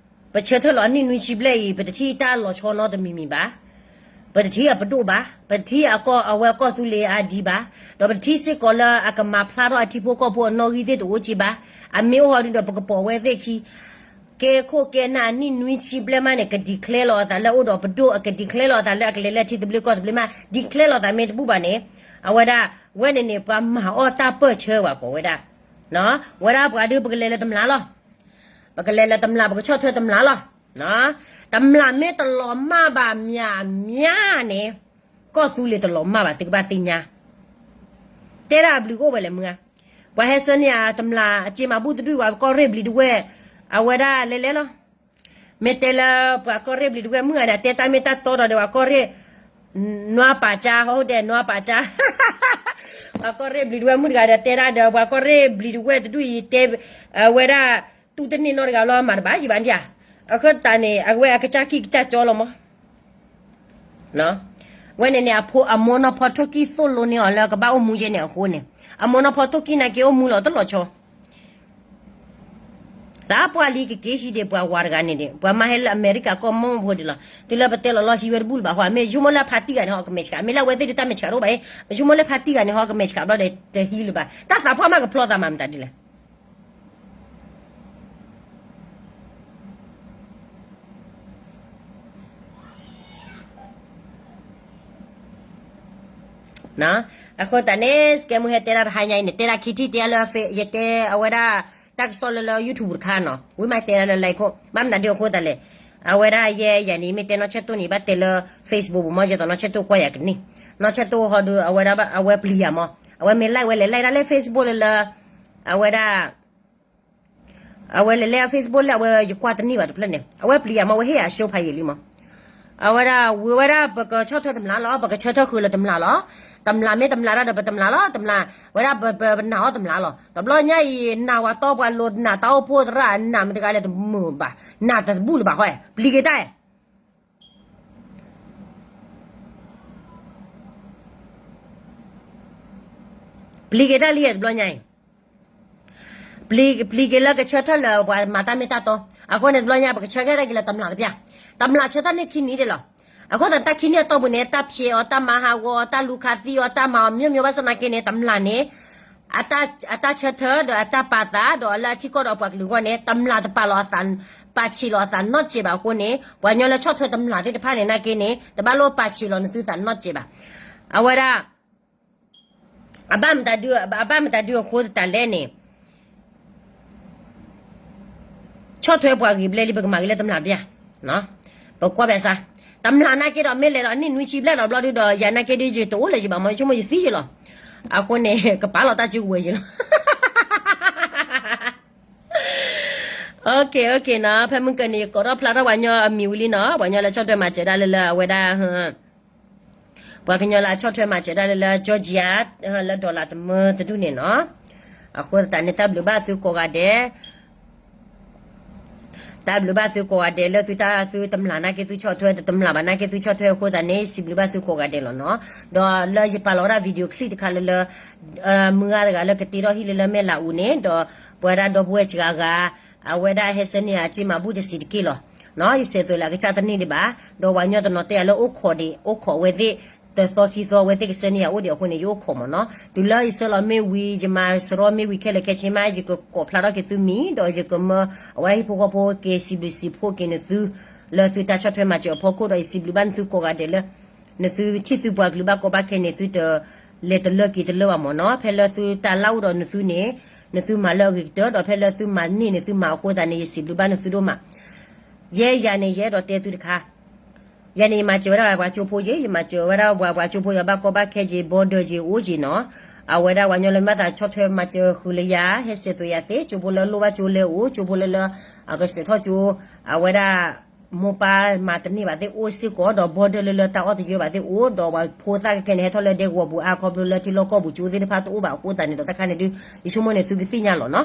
ပဆၢထၢၣ်လီၤအနံၣ်နွံဆံဘျဲၣ်အံၤ ပတထံၣ်တၢ်လီၤဆီနီတမံၤမံၤဘၣ်. ပတထံၣ်အပဒိၣ်ဘၣ်, ပတထံၣ်အကီၢ်အဝဲကီၢ်သူလ့ၤအါဒံးဘၣ်, ဒီးပတထံၣ်စ့ၢ်ကီးလၢအကမၤဖျါထီၣ်အထံဖိကီၢ်ဖိအနီၣ်ဂံၢ်သ့ၣ်တအိၣ်က့ဘၣ်. အမ့ၢ်အိၣ်ဟီဒုးဒီး ပကပိာ်ဝဲသ့ၣ်ခံ ကဲခိၣ်ကဲနၢ်အနံၣ်နွံဆံဘျဲၣ်မးန့ၣ် က declare လီၤအသးလၢအအိၣ်ဒီးပဒိၣ်, အက declare လီၤအသးလၢအကလဲၤလၢထံသဘျ့ကီၢ်သဘျ့မး, declare လီၤသးမ့ၢ်တဘူၣ်ဘၣ်န့ၣ် အဝဲဒၣ် ဝဲန့ၣ်န့ၣ် ပှၤမၤအီၣ်တၢ်ပၢၢ်ဆၢဝဲကိးဝဲဒၣ်, ဝဲဒၣ်ပှၤဒုး ပကလဲၤလၢတမျၢ်လီၤ. ပကလဲၤလၢတမျၢ် ပကဆီၣ်ထွဲတမျၢ်လီၤ. တမျၢ်မ့ၢ်တလီၤမၢ်ဘၣ်မျၢ်မျၢ်န့ၣ် ကီၢ်သူလ့ၤတလီၤမၢ်ဘၣ် သုကဘၣ်သ့ၣ်ညါ. တဲဒၣ်အဘျုးအိၣ်ဝဲလဲၣ်မုၢ်ဧါ, ပှၤဟဲဆှၢန့ၢ်အတမျၢ်အစ့မၤဘူၣ်တဒူၣ် ပှၤကီၢ်ရ့ၣ်ဘျံးတဝဲၢ် အဝဲဒၣ်လဲၤလဲၤလီၤ. မ့ၢ်တဲလၢပှၤကီၢ်ရ့ၣ်ဘျံးတဝဲၢ်မုၢ်ဧါန့ၣ် တဲတၢ်မ့ၢ်တၢ်တီဒီး ပှၤကီၢ်ရ့ၣ် နွါပာ်ကၠါ ဟီၣ်ဒဲးနွါပာ်ကၠါ ပှၤကီၢ်ရ့ၣ်ဘျံးတဝဲၢ်မုၢ်တဂၤဒီး တဲဒၣ်ဒီး ပှၤကီၢ်ရ့ၣ်ဘျံးတဝဲၢ်တဒူၣ်အံၤ တဲဝဲဒၣ် တူၢ်တန့ၢ်နီတဂၤဘျီ မၤတဘၣ်ယံၤဘၣ်ဒံးဧါ. အဃိသတးန့ၣ် အဝဲအကစၢ်ခံကစၢ်ကၠီလီၤမး. ဝဲန့ၣ်န့ၣ် အမိၢ်နီၢ်ဖီထိၣ်ကံၢ်သိၣ်လိန့ၢ်အီၤလၢကဘၣ်အိၣ်မူယဲန့ၣ်အဃိန့ၣ်, အမိၢ်နီၢ်ဖီထိၣ်ကံၢ်နာ်က့အိၣ်မူလီၤတလီၤဆီ သးပှၢ်လံကက့ၤဟံၣ်ဒံးပှၤဝၤတဂၤန့ၣ်ဒံး ပှၤမၤဟဲလၢအမဲရကၤကီၢ်မီၢ်ဖိဒံးလီၤ. တုၤလၢပတဲလီၤလီၤဟံးဝဲတဘူၣ်လၢၤဘၣ်ဃီ မ့ၢ်ဆိကမိၣ်လၢဖါတံၢ်ဂၤန့ၣ် ဟီကမဲာ်ဆှး, မ့ၢ်လၢအဝဲသ့ၣ်ဒုးတၢ်မဲာ်ဆှးတအိၣ်ဘၣ်, ပဆိကမိၣ်လၢဖါတံၢ်ဂၤန့ၣ် ဟီကမဲာ်ဆှးဘျီဒီးတဟံးလၢၤဘၣ်, တၢ်သးပှၢ်မးကဖျီသးမၤမတၤဒ်လဲၣ် အဃိသတးန့ၣ် စကဲမုၢ်ဟဲတဲဒၣ်တဟါညါအံၤန့ၣ် တဲဒၣ်ခံထံၣ်တဲလၢ ယတဲအဝဲဒၣ် တၢ်ကစီၣ်လၢလၢ YouTube တခါနီၤ ဝံၤမးတဲဒၣ်လၢ like ခိၣ် ဘၣ်မနုၤဒ်အဃိသတးလဲၣ်, အဝဲဒၣ်ယဲယၤန့ၣ် မ့ၢ်တဲနီၢ်ဆဲၣ်တိၣ်န့ၣ် ဘၣ်တဲလၢ Facebook ပူၤမ့ၢ် ယဲသိးနီၢ်ဆဲၣ်တိၣ်ကွၢ်ယၤကန့ၢ်, နီၢ်ဆဲၣ်တိၣ်ဟီဒုး အဝဲဒၣ်အဝဲပျံၤယၤမ့ၢ် အဝဲမ့ၢ် like ဝဲလဲၣ် like ဒၣ်လၢ Facebook လၢလၢ အဝဲဒၣ် အဝဲလဲၤလဲၤ Facebook လၢအဝဲယကွၢ်တန့ၢ်ဘၣ်တဖျၢၣ်န့ၣ် အဝဲပျံၤယၤမ့ၢ် အဝဲဟ့ၣ်ယၤအ show ဖးယံာ်လံမ့ၢ်, အဝဲဒၣ်ဝံၤဝဲဒၣ် ပကဆီၣ်ထွဲတမျးလီၤ ပကဆၢထၢၣ်ဃုာ်လၢတမျးလီၤ, တမျးမ့ၢ်တမျးတၢ်ဒီးပတမျးလီၤ တမျး, ဝဲဒၣ်ပပနာ်အီၤတမျးလီၤ တဘျီညါအံၤ နာ်ဝၤတီပှၤလိၤနာ်တၢ်အိၣ်ဖှိၣ်သရၣ်နာ်မ့ၢ်တဂၤလဲၣ် တမုာ်ဘၣ်, နာ်တဘူၣ်လၢၤဘၣ်ဃီ ပျံၤက့ၤတၢ် ပျံၤက့ၤတၢ်လံ တဘျီညါအံၤ, ပျံၤက့ၤလၢကဆၢထၢၣ်လၢပှၤမၤတၢ်မ့ၢ်တၢ်တီ, အဃိန့ၣ်တဘျီညါ ပကဆၢထၢၣ်တၢ်က့ၤလၢတမျးတပျၢ်, တမျးဆၢထၢၣ်န့ၢ်ခံနံၣ်ဒံးလီၤ, အဃိသတးတၢ်ခံနံၣ်အတီၢ်ပူၤန့ၣ် တၢ်ဖျဲးအီၤ တၢ်မၤဟးဂီၤအီၤ တၢ်လူၤခးသံအီၤ တၢ်မၤအီၤ မျိုးမျိုး ဘၣ်ဆၣ်သနာ်က့န့ၣ် တမျးန့ၣ် အတၢ်ဆၢထၢၣ်ဒီးအတၢ်ပာ်သးဒီးအလၢအထံကီၢ်ဒီးပှၤကလုာ်အဂီၢ်န့ၣ် တမျးတပာ်လီၤအသး, ပာ်ဆံးလီၤအသးနီတစဲးဘၣ်အဃိန့ၣ် ပှၤကညီလၢဆီၣ်ထွဲတမျးသ့ၣ်တဖၣ်န့ၣ် သနာ်က့န့ၣ် တဘၣ်လိၣ်ပာ်ဆံးလီၤနသုသးနီတစဲးဘၣ်. အဝဲဒၣ် အဘၣ်မတၤဒု အဘၣ်မတၤဒုအဃိသတးလဲၣ်န့ၣ် ဆီၣ်ထွဲပှၤဂ့ၤဘျဲၣ်လံ ပကမၤဂ့ၤလၢတမျးတပျၢ်, ပကွၢ်ဘၣ်ဆၣ်, တမျးသနာ်က့ဒီး မ့ၢ်လဲၤဒီးနံၣ်နွံဆံဘျဲၣ်ဒီးဘျီဒုဒီး ယၤသနာ်က့ဒု ယတအိၣ်လၢၤဘၣ်မ့ၢ် ယဆိကမိၣ်ယသံယ့လီၤ, အဃိန့ၣ် ကပာ်လီၤတၢ်စုကဝဲၤယ့လီၤ. နီၤ ဖဲမုၢ်ကၢၢ်န့ၣ် ယကိးထီၣ်ဖျါထီၣ်ပှၤကညီအမံၤဝံၤလံနီၤ, ပှၤကညီလၢဆီၣ်ထွဲမၤစၢၤဒၣ်လၢလၢအဝဲဒၣ် ပှၤကညီလၢအဆီၣ်ထွဲမၤစၢၤဒၣ်လၢလၢ Georgia လၢ dollar တမၢတဒူၣ်န့ၣ်နီၤ, အဃိသတးန့ၣ် တၢ်ဘျုးဘၣ်သုကိးဂၤဒဲး, တၢ်ဘျုးဘၣ်သုကိးဂၤဒဲးလၢသုတၢ်သုတမျးသနာ်က့သုဆီၣ်ထွဲ တမျးဘၣ်သနာ်က့သုဆီၣ်ထွဲအဃိသတးန့ၣ် စံးဘျုးဘၣ်သုကိးဂၤဒဲးလီၤနီၤ, ဒီးလၢယပာ်လီၤဝဲဒၣ် video clip တခါလၢလၢ မုၢ်ဂၤတဂၤလၢကတ့ထီၣ်ဟံၣ်လၢလၢမဲၢ်လးအူန့ၣ် ဒီးပဝဲဒၣ်ဒီပုၢ်ဝဲၢ်စှၤဂၤ အဝဲဒၣ်ဟဲဆှၢန့ၢ်ယၤအစ့မၤဘူၣ်တစံးတက့ၢ်လီၤ. ယဆဲးသွဲးလၢအကစၢ်တန့ၢ်ဒံးဘၣ်, ဒီးပှၤကညီတနီၤတဲယၤလၢအိၣ်ခိးဒံး အိၣ်ခိးအဝဲသ့ၣ် တသီခံသီအဝဲသ့ၣ်ကဆှၢန့ၢ်ယၤအိၣ်ဒံးအဃိန့ၣ် ယအိၣ်ခိးမ့ၢ်နီၤ, တုၤလၢယဆှၢလီၤမ့ၢ်ဝံၤ ယမၤစရီမ့ၢ်ဝံၤခဲလၢာ်ခဲဆ့မး ယကကိးဖျါထီၣ်က့ၤသုမံၤ ဒီးယကမၢအဝဲဟံၣ်ဖိဃီဖိက့ၤစံးဘျုးစံးဖှိၣ်က့ၤနသု လၢသုတၢ်ဆီၣ်ထွဲမၤစၢၤအဖီခိၣ်ဒီး ယစံးဘျုးဘၣ်နသုကိးဂၤဒဲးလၢ နသုထံၣ်သုပှၤကလုာ်ဘၣ်ကီဘၣ်ခဲန့ၣ် သုတလဲၤတလၢက့ၤတလၢဘၣ်မ့ၢ်နီၤ, ဖဲလၢသုတၢ်လၢအိၣ်ဒီးနသုန့ၣ် နသုမၤလၢအဂ့ၤကတၢၢ် ဒီးဖဲလၢသုမၤန့ၢ်နသုမၤအဃိသတးန့ၣ် ယစံးဘျုးဘၣ်နသုဒိၣ်မး. ယဲယၤန့ၣ် ယအဲၣ်ဒိးတဲသုတခါ ယၤန့ၣ် ယမၤစၢၤဝဲဒၣ်ပှၤကၠိဖိက့ၤ ယမၤစၢၤဝဲဒၣ်ပှၤပှၤကၠိဖိ ယဘၣ်ကီဘၣ်ခဲက့ၤ border က့ၤအိၣ်က့ၤနီၤ, အဝဲဒၣ်ပှၤကညီလၢမ့ၢ်သးဆီၣ်ထွဲမၤစၢၤဃုာ်လၢယၤ ဟဲဆဲးသွဲးယၤသ့ ကၠိဖိလၢလိၣ်ဘၣ်ကၠိလဲၤအိၣ် ကၠိဖိလၢလၢ အကစဲးထီၣ်ကၠိ အဝဲဒၣ် မိၢ်ပၢ်မၤတန့ၢ်ဘၣ်သ့ၣ်အိၣ်စ့ၢ်ကီး ဒီး border လၢလၢတၢ်အီၣ်တယၢဘၣ်သ့ၣ်အိၣ် ဒီးပှၤဖိသၣ်ကကဲန့ၣ် ဟဲထီၣ်လၢဒဲကဝီၤပူၤအါခီဖျိလၢထံလီၢ်ကီၢ်ပူၤကၠိသ့ၣ်တဖၣ်တအိၣ်ဘၣ်အဃိသတးန့ၣ်ဒီး တခါန့ၣ်ဒု ယဆိကမိၣ်န့ၣ်သုကသ့ၣ်ညါလီၤနီၤ.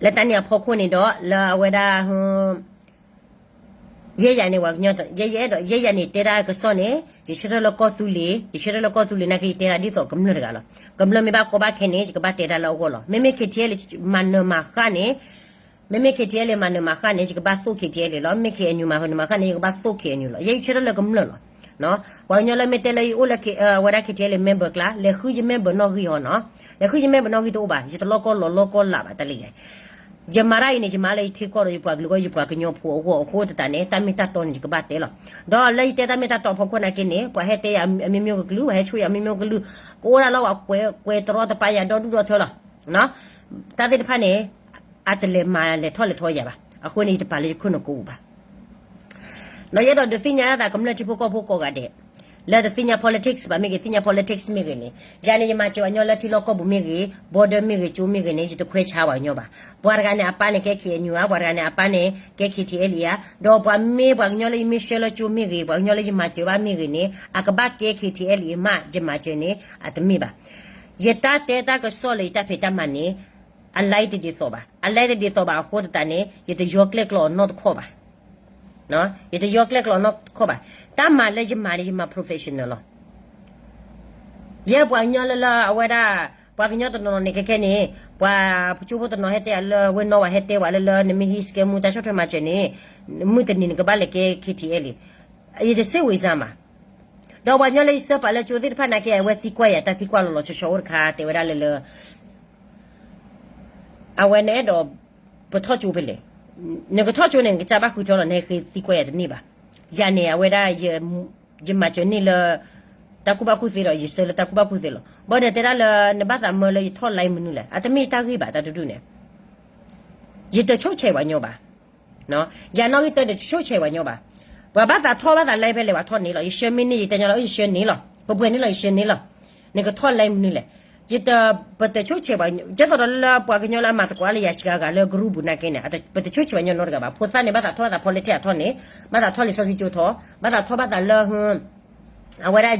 လၢတၢ်န့ၣ်အဖီခိၣ်န့ၣ်ဒီး လၢအဝဲဒၣ် ယဲယၤန့ၣ် ပှၤကညီ ယဲယအဲၣ်ဒိး ယဲယၤန့ၣ် တဲဒၣ်ကစီၣ်န့ၣ် ယဆၢထၢၣ်လၢကီၢ်သူလ့ၤ ယဆၢထၢၣ်လၢကီၢ်သူလ့ၤနာ်က့ ယတဲဒၣ်ဒ်သိးကမျၢၢ်တဂၤလီၤ. ကမျၢၢ်မ့ၢ်ဘၣ်ကီဘၣ်ခဲန့ၣ် ယကဘၣ်တဲတၢ်လၢအဂီၢ်လီၤ. မ့မ့ၢ် KTLA မၤနၢၤမၤဃၣ်န့ၣ် မ့မ့ၢ် KTLA မၤနၢၤမၤဃၣ်န့ၣ် ယကဘၣ်သိၣ် KTLA လီၤ. မ့ၢ် KNU မၤနၢၤမၤဃၣ်န့ၣ် ယကဘၣ်သိၣ် KNU လီၤ. ယဲယဆၢထၢၣ်လၢကမျၢၢ်လီၤ. ပှၤကညီလၢမ့ၢ်တဲလၢယအိၣ်လၢ ဝဲဒၣ် KTLA member ကျါ လဲၤဃုယ member နီၣ်ဂံၢ်ဟီနီၤ. လဲၤဃုယ member နီၣ်ဂံၢ်တအိၣ်ဘၣ်. ယတလီၢ်ကီၢ်လီၤလီၢ်ကီၢ်လးဘၣ်တၢ်လၢယၤ ယမၤတၢ်အံၤန့ၣ် ယမၤလၢယထံကီၢ်ဒီးယပှၤကလုာ်ကီၢ် ယပှၤကညီဖိအဂီၢ်အဃိသတးန့ၣ် တၢ်မ့ၢ်တၢ်တီန့ၣ် ယကဘၣ်တဲလီၤ. ဒီးလၢယတဲတၢ်မ့ၢ်တၢ်တီအဖီခိၣ်နာ်က့န့ၣ် ပှၤဟဲတဲယၤအမျိုးမျိုးကလုာ် ပှၤဟဲဆိၣ်ယၤအမျိုးမျိုးကလုာ် ကအိၣ်ဒၣ်လၢပှၤကွဲး ကွဲးတရီတပါယၤဒီဒူၣ်ဒီထၢလီၤ. တၢ်သ့ၣ်တဖၣ်န့ၣ် အတလဲၤမၤလဲၤထီၣ်လဲၤထီယၤဘၣ်. အဃိန့ၣ် ယတပာ်လၢယခိၣ်နူာ်ကိးပူၤဘၣ်. ဒီးယအဲၣ်ဒိးဒုးသ့ၣ်ညါသးကမျၢၢ်ထံဖိကီၢ်ဖိကိးဂၤဒဲး လၢတသ့ၣ်ညါ politics ဘၣ်မ့ၢ်ဂ့ၤ သ့ၣ်ညါ politics မ့ၢ်ဂ့ၤန့ၣ် ယၤန့ၣ် ယမၤစၢၤပှၤကညီလၢထံလီၢ်ကီၢ်ပူၤမ့ၢ်ဂ့ၤ border မ့ၢ်ဂ့ၤ ကၠိမ့ၢ်ဂ့ၤန့ၣ် ယတခွဲးဆါပှၤကညီဘၣ်. ပှၤတဂၤန့ၣ် အပၢ်န့ၣ် ကဲ KNU ဧါ, ပှၤတဂၤန့ၣ် အပၢ်န့ၣ် ကဲ KTLA ဧါ. ဒီးပှၤမ့ၢ်ပှၤကညီလၢယမ့ၢ်ဆှၢလၢကၠိမ့ၢ်ဂ့ၤ ပှၤကညီလၢယမၤစၢၤဘၣ်မ့ၢ်ဂ့ၤန့ၣ် အကဘၣ်ကဲ KTLA မး ယမၤစၢၤန့ၣ် အတမ့ၢ်ဘၣ်. ယတၢ်တဲတၢ်ကစီၣ်လၢယတၢ်ဖံးတၢ်မၤန့ၣ် အလဲတဒ်သိးဘၣ်. အလဲတဒ်သိးဘၣ်အဃိသတးန့ၣ် ယတယီကျဲၣ်ကျီအီၤနီတခီၣ်ဘၣ်. ယတယီကျဲၣ်ကျီနီတခီၣ်ဘၣ်. တၢ်မၤလၢယမၤန့ၣ် ယမၤ professional လီၤ. ယဲပှၤကညီလၢလၢအဝဲဒၣ် ပှၤကညီတနီၤနီၤန့ၣ် ခဲခဲန့ၣ် ပှၤပကၠိဖိတနီၤဟဲတဲအလၢဝဲနီၢ်ဝဲဟဲတဲဝဲလၢလၢ နမ့ၢ်ဟံးစကဲမူတၢ်ဆီၣ်ထွဲမၤစၢၤန့ၣ် မုၢ်တနံၤနကဘၣ်လဲၤကဲ K T L လံ. ယတစ့ဝံၤစၢ်မး ဒီးပှၤကညီလၢယစၢပာ်လၢကၠိသ့ၣ်တဖၣ်နာ်က့ အဝဲသံကွၢ်ယၤတၢ်သံကွၢ်လီၤလီၤဆီဆီအိၣ်တခါ တဲဝဲဒၣ်လၢလၢ အဝဲနအဲၣ်ဒိး ပထီၣ်ကၠိဖဲလဲၣ်. နကထီၣ်ကၠိန့ၣ် နကစၢ်ဘၣ်ဃုထၢလီၤ နဟဲဃ့သံကွၢ်ယၤတန့ၢ်ဘၣ်. ယၤန့ၣ် အဝဲဒၣ် ယမၤစၢၤန့ၢ်လၢ တၢ်ကူၣ်ဘၣ်ကူၣ်သ့ဒီး ယဆၢလၢတၢ်ကူၣ်ဘၣ်ကူၣ်သ့လီၤ. ဘၣ်ဒီးတဲဒၣ်လၢ နဘၣ်သးမၢလၢယထီၣ် line မနုၤလဲၣ်. အတမ့ၢ်တၢ်ဂ့ၢ်ဘၣ်တၢ်တဒူၣ်န့ၣ် ယတဆိၣ်ဆဲးပှၤညီဘၣ်. ယၤနီၣ်ဂံၢ်တၢဒီးတဆိၣ်ဆဲးပှၤညီဘၣ်. ပှၤဘၣ်သးထီၣ်ဘၣ်သး line ဖဲလဲၣ် ပှၤထီၣ်န့ၣ်လီၤ. ယဆှၢမ့ၢ်န့ၢ် ယတဲညီလီၤ ယဆှၢန့ၢ်လီၤ. ပပှဲၤန့ၢ်လီၤ ယဆှၢန့ၢ်လီၤ. နကထီၣ် line မနုၤလဲၣ်. ယတ ပတဆိၣ်ဆဲးပှၤ ကဲသိးဒီးလၢပှၤကညီလၢအမၤသကိးလၢယၤစှၤဂၤလၢ group ပူၤနာ်က့န့ၣ် ပတဆိၣ်ဆဲးပှၤညီနီတဂၤဘၣ်. ဖိသၣ်န့ၣ် ဘၣ်သးထီၣ်ဘၣ်သး politics အထီၣ်န့ၣ် ဘၣ်သးထီၣ်လံာ်စီဆှံကၠိထီၣ် ဘၣ်သးထီၣ်ဘၣ်သးလၢ အဝဲဒၣ်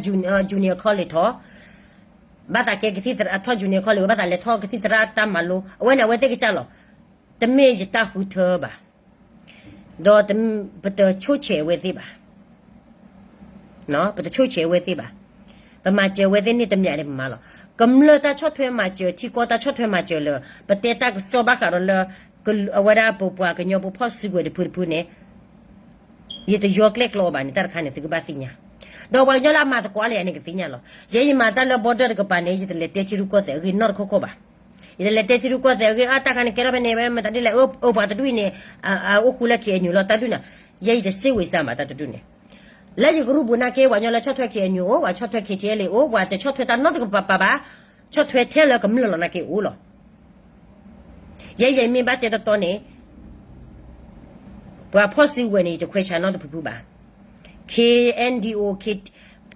junior college ထီၣ် ဘၣ်သးကဲကသံၣ်သရၣ် ထီၣ် junior college ဝဲ ဘၣ်သးလဲၤထီၣ်ကသံၣ်သရၣ်တၢ်မၤလိ အဝဲန့ၣ် အဝဲသ့ၣ်ကစၢ်လီၤ. တမ့ၢ်ယတၢ်ဃုထၢဘၣ်. ဒီးပတဆိၣ်ဆဲးအဝဲသ့ၣ်ဘၣ်. ပတဆိၣ်ဆဲးအဝဲသ့ၣ်ဘၣ်. ပမၤစၢၤအဝဲသ့ၣ်န့ၣ်တမံၤန့ၣ်ပမၤလီၤ. ကမျၢၢ်တၢ်ဆီၣ်ထွဲမၤစၢၤ ထံကီၢ်တၢ်ဆီၣ်ထွဲမၤစၢၤလၢ ပတဲတၢ်ကစီၣ်ဘၣ်ဃးဒီးလၢ အဝဲဒၣ်ပပှၤကညီပဖီၣ်စုကဝဲၤတဖုတဖုန့ၣ် ယတယီကျဲၣ်ကျီဘၣ်န့ၣ် တၢ်တခါန့ၣ် သုကဘၣ်သ့ၣ်ညါ. ဒီးပှၤကညီလၢအမၤသကိးလၢယၤန့ၣ် ကသ့ၣ်ညါလီၤ. ယဲယမၤတၢ်လၢ border တကပၤန့ၣ် ယတလဲၤတဲထံရူၢ်ကီၢ်သဲးအဂ့ၢ်နီတခီခီဘၣ်. ယတလဲၤတဲထံရူၢ်ကီၢ်သဲးအဂ့ၢ် အတၢ်ခါန့ၣ် ကဲထီၣ်ဖဲန့ၣ် ဝဲမတၤဒ်လဲၣ် အပှၤတဒူၣ်အံၤန့ၣ် အအိၣ်ဃူလၢ K N U လီၤ တၢ်ဒူၣ်န့ၣ် ယဲယတစ့ဝံၤစၢ်မး တၢ်တဒူၣ်န့ၣ် လၢယကရူၢ်ပူၤနာ်က့ ပှၤကညီလၢဆီၣ်ထွဲ K N U အိၣ် ပှၤဆီၣ်ထွဲ K T L A အိၣ် ပှၤတဆီၣ်ထွဲတၢ်နီတကပၤပၤဘၣ်. ဆီၣ်ထွဲထဲလၢကမျၢၢ်လီၤနာ်က့အိၣ်လီၤ. ယဲယမ့ၢ်ဘၣ်တဲတီတီန့ၣ် ပှၤဖီၣ်စုကဝဲၤန့ၣ် ယတခွဲးဆါနီတဖုဖုဘၣ်. K N D O K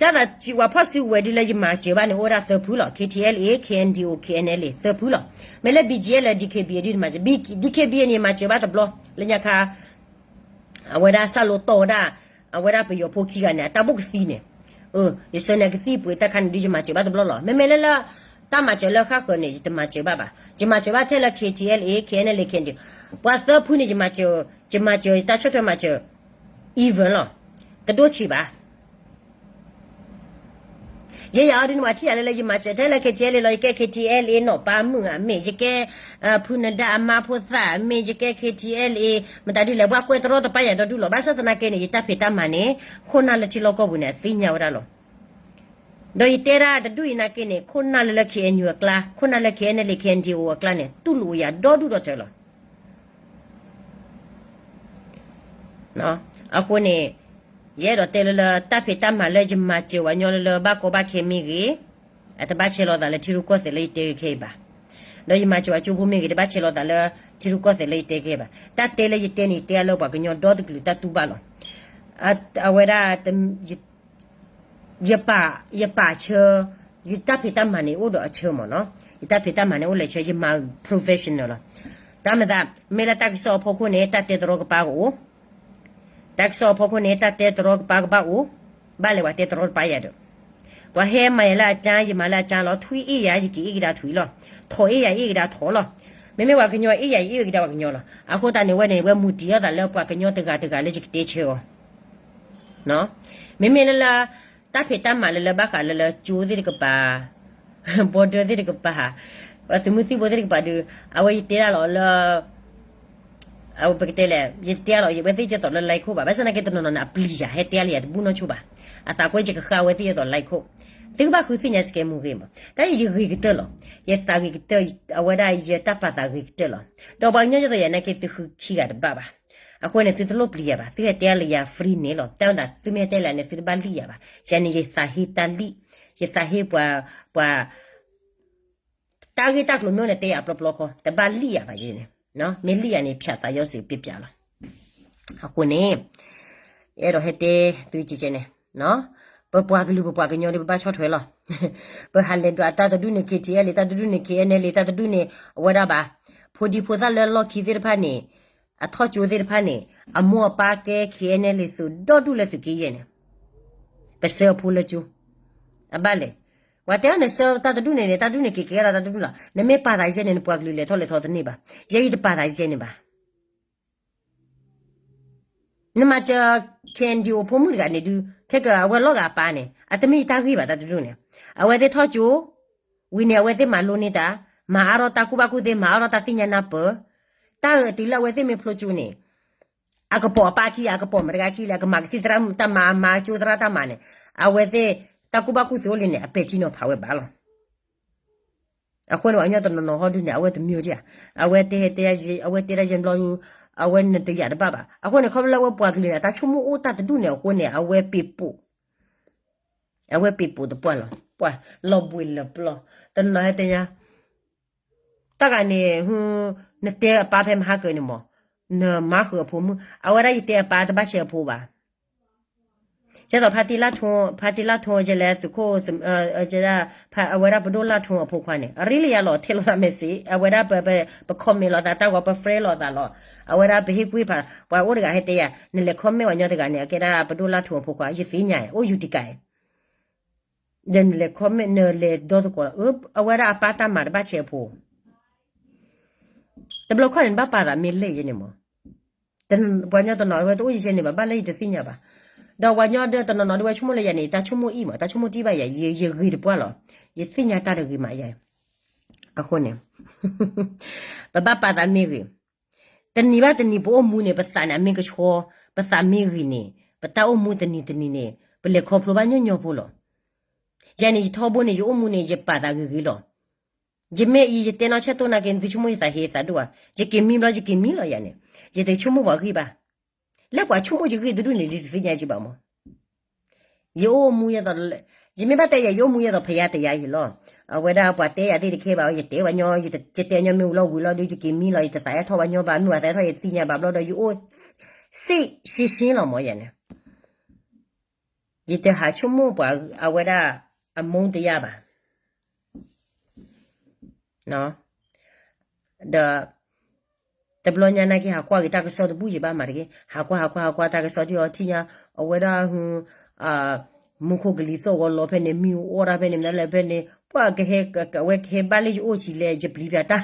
တၢ်သးပှၤဖီၣ်စုကဝဲၤဒ်လၢယမၤစၢၤဘၣ်န့ၣ် အိၣ်ဝဲဒၣ်သၢဖုလီၤ. K T L A, K N D O, K N L A သၢဖုလီၤ. မ့ၢ်လၢ B G F လၢ D K B A ဒ်တမၤစၢၤ D K B A န့ၣ် ယမၤစၢၤဘၣ်တဘျီ လၢညါခါ အဝဲဒၣ်စၢ်လိတီဝဲဒၣ် အဝဲဒၣ်ပယီၤဖိခံဂၤန့ၣ် အတၢ်ဘိၣ်ကသံန့ၣ် ယဆၢန့ၣ်ကသံၣ်ပှ့ၤတၢ်ခါန့ၣ်ဒ်ယမၤစၢၤဘၣ်တဘျီလီၤ. မ့မ့ၢ်လၢလၢ တၢ်မၤစၢၤလၢဃၣ်ဃၢၤန့ၣ် ယတမၤစၢၤဘၣ်ဘၣ်. ယမၤစၢၤဘၣ်ထဲလၢ K T L A, K N L A, K N D O ပှၤသၢဖုန့ၣ် ယမၤစၢၤ ယမၤစၢၤတၢ်ဆီၣ်ထွဲမၤစၢၤ even လီၤ. တဒိၣ်ဆံးဘၣ်. ယဲယၤအီၤဒ်န့ၣ် ပှၤထံၣ်ယၤလၢလၢယမၤစၢၤထဲလၢ K T L A လီၤ. ယကဲ K T L A နီၢ်ပၤမုၣ်ဧါ မ့ၢ်ယကဲ ဖုနဒါအမါဖိသၣ် မ့ၢ်ယကဲ K T L A မတၤဒ်လဲၣ် ပှၤကွဲးတရီတပါယၤဒီဒူၣ်လီၤ. ဘၣ်ဆၣ်သနာ်က့န့ၣ် ယတၢ်ဖံးတၢ်မၤန့ၣ် ခိၣ်နၢ်လၢထံလီၢ်ကီၢ်ပူၤန့ၣ် အသ့ၣ်ညါဝဲဒၣ်လီၤ. ဒီးယတဲဒၣ်တဒူၣ်အံၤနာ်က့န့ၣ် ခိၣ်နၢ်လၢလၢ K N U အကျါ ခိၣ်နၢ်လၢ K N L A, K N D O အကျါန့ၣ် တူၢ်လိာ်ယၤဒီဒူၣ်ဒီထၢလီၤ. အဃိန့ၣ် ယအဲၣ်ဒိးတဲလၢလၢ တၢ်ဖံးတၢ်မၤလၢယမၤစၢၤဝဲညီလၢလၢဘၣ်ကီဘၣ်ခဲမ့ၢ်ဂ့ၤ, အတဘၣ်ဆဲးလီၤသးလၢထံရူၢ်ကီၢ်သဲးလၢယတဲဂ့ၤခဲအံၤဘၣ်. ဒီးယမၤစၢၤဝဲကၠိဖိမ့ၢ်ဂ့ၤ တဘၣ်ဆဲးလီၤသးလၢထံရူၢ်ကီၢ်သဲးလၢယတဲဂ့ၤခဲအံၤဘၣ်. တၢ်တဲလၢယတဲန့ၣ် ယတဲအလၢပှၤကညီဒီတကလုာ်တၢ်တူၢ်ဘၣ်လီၤ. အဝဲဒၣ် ယပာ် ယပာ်ဆၢ, ယတၢ်ဖံးတၢ်မၤန့ၣ်အိၣ်ဒီးအဆၢမ့ၢ်နီၤ, ယတၢ်ဖံးတၢ်မၤန့ၣ်အိၣ်လၢဆၢ ယမၤ professional လီၤ. တၢ်မၤသး မ့ၢ်လၢတၢ်ကစီၣ်အဖီခိၣ်န့ၣ် တၢ်တဲတရီကပါကအိၣ်, တၢ်ကစီၣ်အဖီခိၣ်န့ၣ် တၢ်တဲတရီကပါကဘၣ်အိၣ်, ဘၣ်လဲၤဝဲတဲတရီတပါယၤဒီး, ပှၤဟဲမၤယၤလၢအကၠါ ယမၤလၢအကၠါလီၤ, ထွံၣ်အ့ၣ်ယၤ ယကအ့ၣ်ကဒါထွံၣ်လီၤ, ထိးအ့ၣ်ယၤအ့ၣ်ကဒါထိးလီၤ. မ့မ့ၢ်ပှၤကညီအ့ၣ်ယၤ ယအ့ၣ်ကဒါပှၤကညီလီၤ. အဃိသတးန့ၣ်ဝဲန့ၣ် ဝဲမူတံၤအီၤသးလၢပှၤကညီတဂၤတဂၤလၢယကတဲဆၢအီၤ မ့မ့ၢ်လၢလၢ တၢ်ဖံးတၢ်မၤလၢလၢဘၣ်ဃးလၢလၢကၠိသ့ၣ်တကပၤ, border သ့ၣ်တကပၤ, သုးမုၢ်သံၣ်ဘိသ့ၣ်တကပၤဒုး, အဝဲယတဲဒၣ်လီၤလၢ ပကတဲလဲၣ် ယတဲလီၤ ယဝဲသ့ၣ်ကဲသိးလၢ like ခိၣ်ဘၣ်, ဘၣ်ဆၣ်သနာ်က့တနီၤနီၤန့ၣ် အပျံၤယၤ ဟဲတဲလၢယၤတဘူၣ်နီၢ်ဆိဘၣ်. အသးကွဲယကဃါဝဲသ့ၣ်ကဲသိး like ခိၣ်, သုကဘၣ်ဃုသ့ၣ်ညါစကဲမူဂ့ၤမး, တၢ်အံၤယဂ့ၤကတၢၢ်လီၤ. ယသးဂ့ၤကတၢၢ်, အဝဲဒၣ်ယတၢ်ပာ်သးဂ့ၤကတၢၢ်လီၤ. ဒီးပှၤကညီကဲသိးယၤနာ်က့ သုဃုခံဂၤတဘၣ်ဘၣ်. အဃိန့ၣ် သုတလိၣ်ပျံၤယၤဘၣ်, သုဟဲတဲလၢယၤ free န့ၣ်လီၤ. တၢ်မၤသးသုမ့ၢ်ဟဲတဲလၢန့ၣ် သုတဘၣ်လံၣ်ယၤဘၣ်. ယၤန့ၣ် ယသးဟ့တၢ်လံၣ်, ယသးဟ့ပှၤ, ပှၤ တၢ်ဂ့ၢ်တၢ်ကျိၤမ့ၢ်အိၣ်န့ၣ် တဲယၤပျီပျီခီ, တဘၣ်လံၣ်ယၤဘၣ်ယဲန့ၣ်, မ့ၢ်လံၣ်ယၤန့ၣ် ဖြတ်သးရောစီး ပျဲးပျဲးလီၤ. အဃိန့ၣ် အဲၣ်ဒိးဟဲတဲသုကဲကဲန့ၣ်, ပပှၤကလုာ်ပပှၤကညီဒီး ပဘၣ်ဆီၣ်ထွဲလီၤ. ပဟးလဲၤဒွးတၢ်တဒူၣ်န့ၣ် KTLA တၢ်တဒူၣ်န့ၣ် KNLA တၢ်တဒူၣ်န့ၣ်အဝဲဒၣ်ဘၣ်. ဖိဒံဖိသၣ်လၢလီၢ်ခံသ့ၣ်တဖၣ်န့ၣ်, အထီၣ်ကၠိသ့ၣ်တဖၣ်န့ၣ်, အမိၢ်အပၢ်ကဲ KNLA သုးဒီဒူၣ်လၢသုးက့ယဲၢ်န့ၣ်, ပဆှၢအဖိလၢကၠိ, အဘၣ်လဲၣ်. ပှၤတဲအီၤန့ၣ် ဆှၢတၢ်တဒူၣ်န့ၣ်န့ၣ် တၢ်တဒူၣ်န့ၣ်က့ၤကဲထီၣ်တၢ်တဒူၣ်လီၤ. နမ့ၢ်ပာ်သးယဲန့ၣ် နပှၤကလုာ်လဲၤထီၣ်လဲၤထီတန့ၢ်ဘၣ်. ယဲယတပာ်သးယဲန့ၣ်ဘၣ်. နမၤစၢၤ ခ့ၣ်အဲၣ်ယူၣ်အိၣ်ဖိမုၣ်တဂၤန့ၣ်ဒုး ခဲကၢအဝဲလီၤဂာ်အပၢ်န့ၣ် အတမ့ၢ်ယတၢ်ဂ့ၢ်ဘၣ်တၢ်တဒူၣ်န့ၣ်, အဝဲသ့ၣ်ထီၣ်ကၠိ ဝံၤန့ၣ် အဝဲသ့ၣ်မၤလိန့ၢ်တၢ်, မၤအါထီၣ်တၢ်ကူၣ်ဘၣ်ကူၣ်သ့ မၤအါထီၣ်တၢ်သ့ၣ်ညါနၢ်ပၢၢ်, တၢ်အၢတုၤလၢအဝဲသ့ၣ်မ့ၢ်ဖျိကၠိန့ၣ် အကပိာ်အပၢ်ခံ အကပိာ်မတၤတဂၤခံလဲၣ်, အကမၤကသံၣ်သရၣ်တၢ်မၤ မၤကၠိသရၣ်တၢ်မၤန့ၣ်, အဝဲသ့ၣ် တၢ်ကူၣ်ဘၣ်ကူၣ်သ့အိၣ်လံန့ၣ် အပဲာ်ထံနီၤဖးဝဲဘၣ်လီၤ. အဃိန့ၣ် ပှၤကညီတနီၤနီၤဟီဒုန့ၣ် အဝဲတမံၤဒံးဧါ, အဝဲတဲတဲ အဝဲတဲဒၣ်ယဲၢ်ဘျီဒု, အဝဲနတယာ်တဘၣ်ဘၣ်. အဃိန့ၣ် ခီဖျိလၢအဝဲပှၤကလုာ်န့ၣ် အတၢ်ဆိကမိၣ်အိၣ်တၢ်တဒူၣ်န့ၣ်အဃိန့ၣ် အဝဲပ့ၤပိာ် အဝဲပ့ၤပိာ်တပှၢ်လီၤ. ပှၤလီၤဘှံးလီၤပျီ, တနီၤဟဲတဲညါ တၢ်ဂၤန့ၣ် နတဲအပၢ်ဖဲမဟါကၢန့ၣ်မး, နမၤဃုာ်အဖိမုၣ်, အဝဲဒၣ်ယတဲအပၢ်တဘၣ်ဆဲးအဖိဘၣ်. ကဲသိး ဖါတံၢ်လၢ်ထိ, ဖါတံၢ်လၢ်ထိ ကဲလဲၣ်သုးခိၣ်, ကဲဒၣ်, အဝဲဒၣ်ပဒိၣ်လၢ်ထိအဖိခွါန့ၣ် အရ့လီၤယၤလီၤ ထဲလိာ်သး message အဝဲဒၣ်ပ, ပ comment လိာ်သးတၢ်ဂီၤ ပ friend လိာ်သးလီၤ. အဝဲဒၣ်ပဟ့ၣ်ကွံာ်ဖး ပှၤအိၣ်တဂၤဟဲတဲယၤ နလဲၤ comment ပှၤညီတဂၤန့ၣ် အကဲဒၣ်ပဒိၣ်လၢ်ထိအဖိခွါ ယသ့ၣ်ညါ အိၣ်ယူၤတကး ဒီးနလဲၤ comment နလဲၤဒီသကိးလီၤ, အဝဲဒၣ်အပၢ်တၢ်မၤတဘၣ်ဆဲးအဖိ တဘျီခီန့ၣ် နဘၣ်ပာ်သးမ့ၢ်လဲၣ်ယဲန့ၣ်မး, ပှၤညီတနီၤအဝဲတအိၣ်ယဲန့ၣ်ဘၣ် ဘၣ်လၢယတသ့ၣ်ညါဘၣ်. ဒီးပှၤညီဒီးတနီၤနီၤဒ်ဝဲဆိကမိၣ်လၢယၤန့ၣ် တၢ်ဆိကမိၣ်အံၤမး တၢ်ဆိကမိၣ်တံၢ်ဘၣ်ယၤ ယဂ့ၤတပှၢ်လီၤ. ယသ့ၣ်ညါတၢ်တဂ့ၤမးယၤ, အဃိန့ၣ် ပဘၣ်ပာ်သးမ့ၢ်ဂ့ၤ, တနံၤဘၣ်တနံၤပအိၣ်မူန့ၣ် ပသးန့ၣ်အမ့ၢ်ကဆှီ, ပသးမ့ၢ်ဂ့ၤန့ၣ် ပတၢ်အိၣ်မူတနံၤတနံၤန့ၣ် ပလဲၤခီဖျိဘၣ်ညီညီဖိလီၤ. ယၤန့ၣ် ယထီဘိန့ၣ် ယအိၣ်မူန့ၣ် ယပာ်သးဂ့ၤဂ့ၤလီၤ. ယမ့ၢ်အံၤ ယတဲနီၢ်ဆဲၣ်တိၢ်နာ်က့ နသုဆိကမိၣ်ယသးဟ့သးဒိၣ်ဧါ, ယက့ၤမံဘျီ ယက့ၤမံလီၤယၤန့ၣ်, ယတဆိကမိၣ်ပှၤဂ့ၢ်ဘၣ်. လၢပှၤဆိကမိၣ်ယဂ့ၢ်တဒူၣ်န့ၣ် ယတသ့ၣ်ညါက့ဘၣ်မး. ယအိၣ်မူယဲသိး, ယမ့ၢ်ဘၣ်တဲယၤ ယအိၣ်မူယဲသိးဖယါတယါအံၤလီၤ. အဝဲဒၣ်ပှၤတဲယၤသ့ၣ်တခဲဘၣ် ယတဲပှၤညီ, ယတဲညီမ့ၢ်ဝံၤလီၤဝံၤလီၤဒီး ယက့ၤမံလီၤ ယတသးအဲၣ်ထီၣ်ပှၤညီဘၣ် မ့ၢ်ပှၤသးအဲၣ်ထီၣ်ယတသ့ၣ်ညါဘၣ်ဘျီဒီး ယအိၣ်စ့ၣ်ရှ့ရှ့လီၤမးယၤန့ၣ်. ယတဟးဆိကမိၣ်ပှၤအဝဲဒၣ်အမူတယါဘၣ်. ဒီး တဘျီညါနာ်က့ ဟးကွၢ်က့ၤတၢ်ကစီၣ်တဘူၣ်ယဘၣ်မၤတဂ့ၤ, ဟးကွၢ် ဟးကွၢ် ဟးကွၢ်တၢ်ကစီၣ်ထံၣ်အီၤထံၣ်ညါ, အဝဲဒၣ် မူခိၣ်ကလံၤသီၣ်ဂီၤလီၤဖဲန့ၣ် မံအီၣ်တၢ်ဖဲန့ၣ် မနုၤလဲၣ်ဖဲန့ၣ် ပှၤကဟဲ အဝဲကဟဲဘၣ်လၢယအိၣ်ဆံးလဲၣ် ယပျံၤပၠးတၢ် ယသံ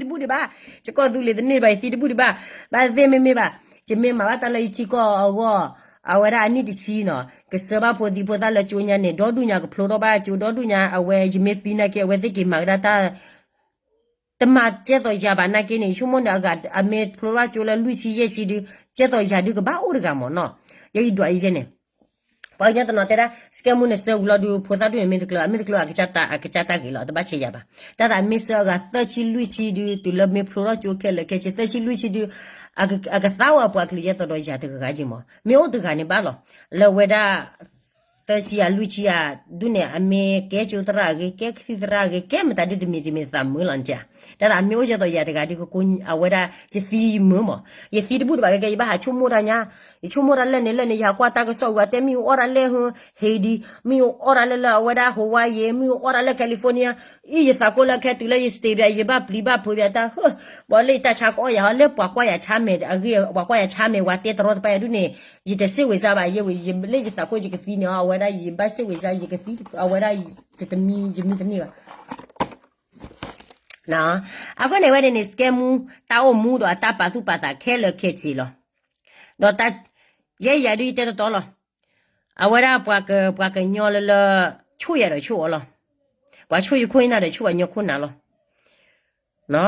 တဘူၣ်ဒံးဘၣ်, ယကီၢ်သူလ့ၤတန့ၢ်ဘၣ် ယသံတဘူၣ်ဒံးဘၣ်, ဘၣ်သ့ၣ်မ့မ့ၢ်ဘၣ်, ယမ့ၢ်မၤဘၣ်တၢ်လၢယထံကီၢ်အဂီၢ်, အဝဲဒၣ်အနံၣ်တဆံနီၤ, ကစၢဘၣ်ဖိသံဖိသၣ်လၢကၠိညါန့ၣ် ဒီဒူၣ်ညါကဖျိထီၣ်ဘၣ်ကၠိ ဒီဒူၣ်ညါ အဝဲယမ့ၢ်သံနာ်က့ အဝဲသ့ၣ်က့ၤမၤကဒါတၢ် တမၤကဲသိးယၤဘၣ်နာ်က့န့ၣ် ယဆိကမိၣ်န့ၣ် အဂၤအမ့ၢ်ဖျိထီၣ်ဘၣ်ကၠိလၢလွံၢ်ဆံယဲၢ်ဆံဒုး ကဲသိးယၤဒုးကဘၣ်အိၣ်တဂၤမ့ၢ်နီၤ, ယဲယဒွးယဲန့ၣ် ပှၤကညီတနီၤတဲဒၣ် စကဲမူန့ၣ် စၢဝံၤလီၤဒုး ဖိသၣ်ဒူၣ်န့ၣ် မ့ၢ်တကျၢၤ အမ့ၢ်တကျၢၤ အကစၢ်တၢ်ဂ့ၤလီၤ တဘၣ်ဆဲးယၤဘၣ်, တၢ်သးမ့ၢ်စၢအဂၤသၢဆံလွံၢ်ဆံဒုး တုၤလၢမ့ၢ်ဖျိထီၣ်ကၠိခဲလၢာ်ခဲဆ့ သၢဆံလွံၢ်ဆံဒုး အကသါဝဲပှၤကလုာ်ယဲသိးဒီးယၤတဂၤဂၤက့မ့ၢ် မ့ၢ်အိၣ်တဂၤန့ၣ်ဘၣ်လီၤ, လၢဝဲဒၣ် သၢဆံယၤလွံၢ်ဆံယၤဒုးန့ၣ် အမ့ၢ်ကဲကၠိသရၣ်အဂ့ၤ ကဲကသံၣ်သရၣ်အဂ့ၤ ကဲမတၤဒုးတမံၤတမံၤသးမုာ်လီၤန့ၣ်, တၢ်သးမ့ၢ်အိၣ်ယဲသိးယၤတဂၤဒုးကကိး အဝဲဒၣ်ယသံမုာ်မး, ယသံတဘူၣ်တဘၣ်ကဲကဲ ယဘၣ်ဟးဆိကမိၣ်တၢ်ညါ, ယဆိကမိၣ်တၢ်လၢန့ၣ်လၢန့ၣ် ယဟးကွၢ်တၢ်ကစီၣ်ဝံၤ အတဲမ့ၢ်အိၣ်အီၣ်တၢ်လဲၣ်ဟ့ဒီး မ့ၢ်အိၣ်အီၣ်တၢ်လၢလၢအဝဲဒၣ် Hawaii မ့ၢ်အိၣ်အီၣ်တၢ်လၢ California အံၤ ယသးကိၢ်လၢခဲတုၤလၢယ stay ဘၣ် ယဘၣ်ပျံၤဘၣ်ဖုးဘၣ်တၢ် ဟၢ ဘၣ်လၢယတၢ်ဆါကအီၣ်ယၤဟီ လၢပှၤကွၢ်ယၤဆါမဲာ်အဂ့ၢ် ပှၤကွၢ်ယၤဆါမဲာ် ဝၤတဲတရီတပါယၤဒုးန့ၣ် ယတစ့ၣ်ဝ့ၤစါဘၣ် ယဝံၤ ယလၢယသးကိၢ်ယကသံန့ၣ် အဝဲဒၣ်ယဘၣ်စ့ၣ်ဝ့ၤစါ ယကသံ အဝဲဒၣ် ယတမံ ယမံတန့ၢ်ဘၣ်. အဃိန့ၣ်ဝဲန့ၣ်န့ၣ် စကဲမူ တၢ်အိၣ်မူဒီးအတၢ်ပာ်သူၣ်ပာ်သးခဲလၢာ်ခဲဆ့လီၤ. ဒီးတၢ် ယဲယၤဒုးယတဲတတီလီၤ. အဝဲဒၣ်ပှၤကပှၤကညီလၢလၢ ဆိၣ်ယၤဒီးဆိၣ်အီၤလီၤ. ပှၤဆိၣ်ယခိၣ်နၢ်ဒီးဆိၣ်ပှၤညီခိၣ်နၢ်လီၤ.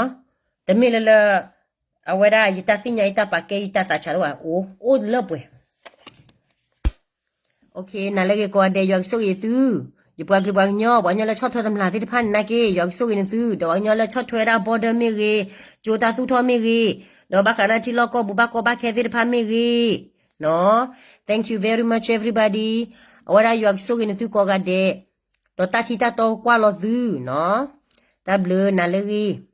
တမ့ၢ်လၢလၢ အဝဲဒၣ်ယတၢ်သ့ၣ်ညါ ယတၢ်ပာ်ကဲ ယတၢ်သးဆးတအိၣ် အိၣ်လၢပှဲၤ နၤလၢဂ့ၤကိးဂၤဒဲး ယွၤကဆိၣ်ဂ့ၤသု, ယပှၤကလုာ်ပှၤကညီ ပှၤကညီလၢဆီၣ်ထွဲတမျၢ်သ့ၣ်တဖၣ်န့ၣ်နာ်က့ ယွၤကဆိၣ်ဂ့ၤနသု, ဒီးပှၤကညီလၢဆီၣ်ထွဲဒၣ် border မ့ၢ်ဂ့ၤ, ကၠိတၢ်သူၣ်ထီၣ်မ့ၢ်ဂ့ၤ, ဒီးဘၣ်ဃးလၢထံလီၢ်ကီၢ်ပူၤဘၣ်ကီဘၣ်ခဲသ့ၣ်တဖၣ်မ့ၢ်ဂ့ၤ, Thank you very much everybody. အဝဲဒၣ်ယွၤကဆိၣ်ဂ့ၤနသုကိးဂၤဒဲး, ဒီးတၢ်ထံၣ်တၢ်တီကွၢ်လီၤသုနီၤ, တၢ်ဘျုးနၤလၢဂ့ၤ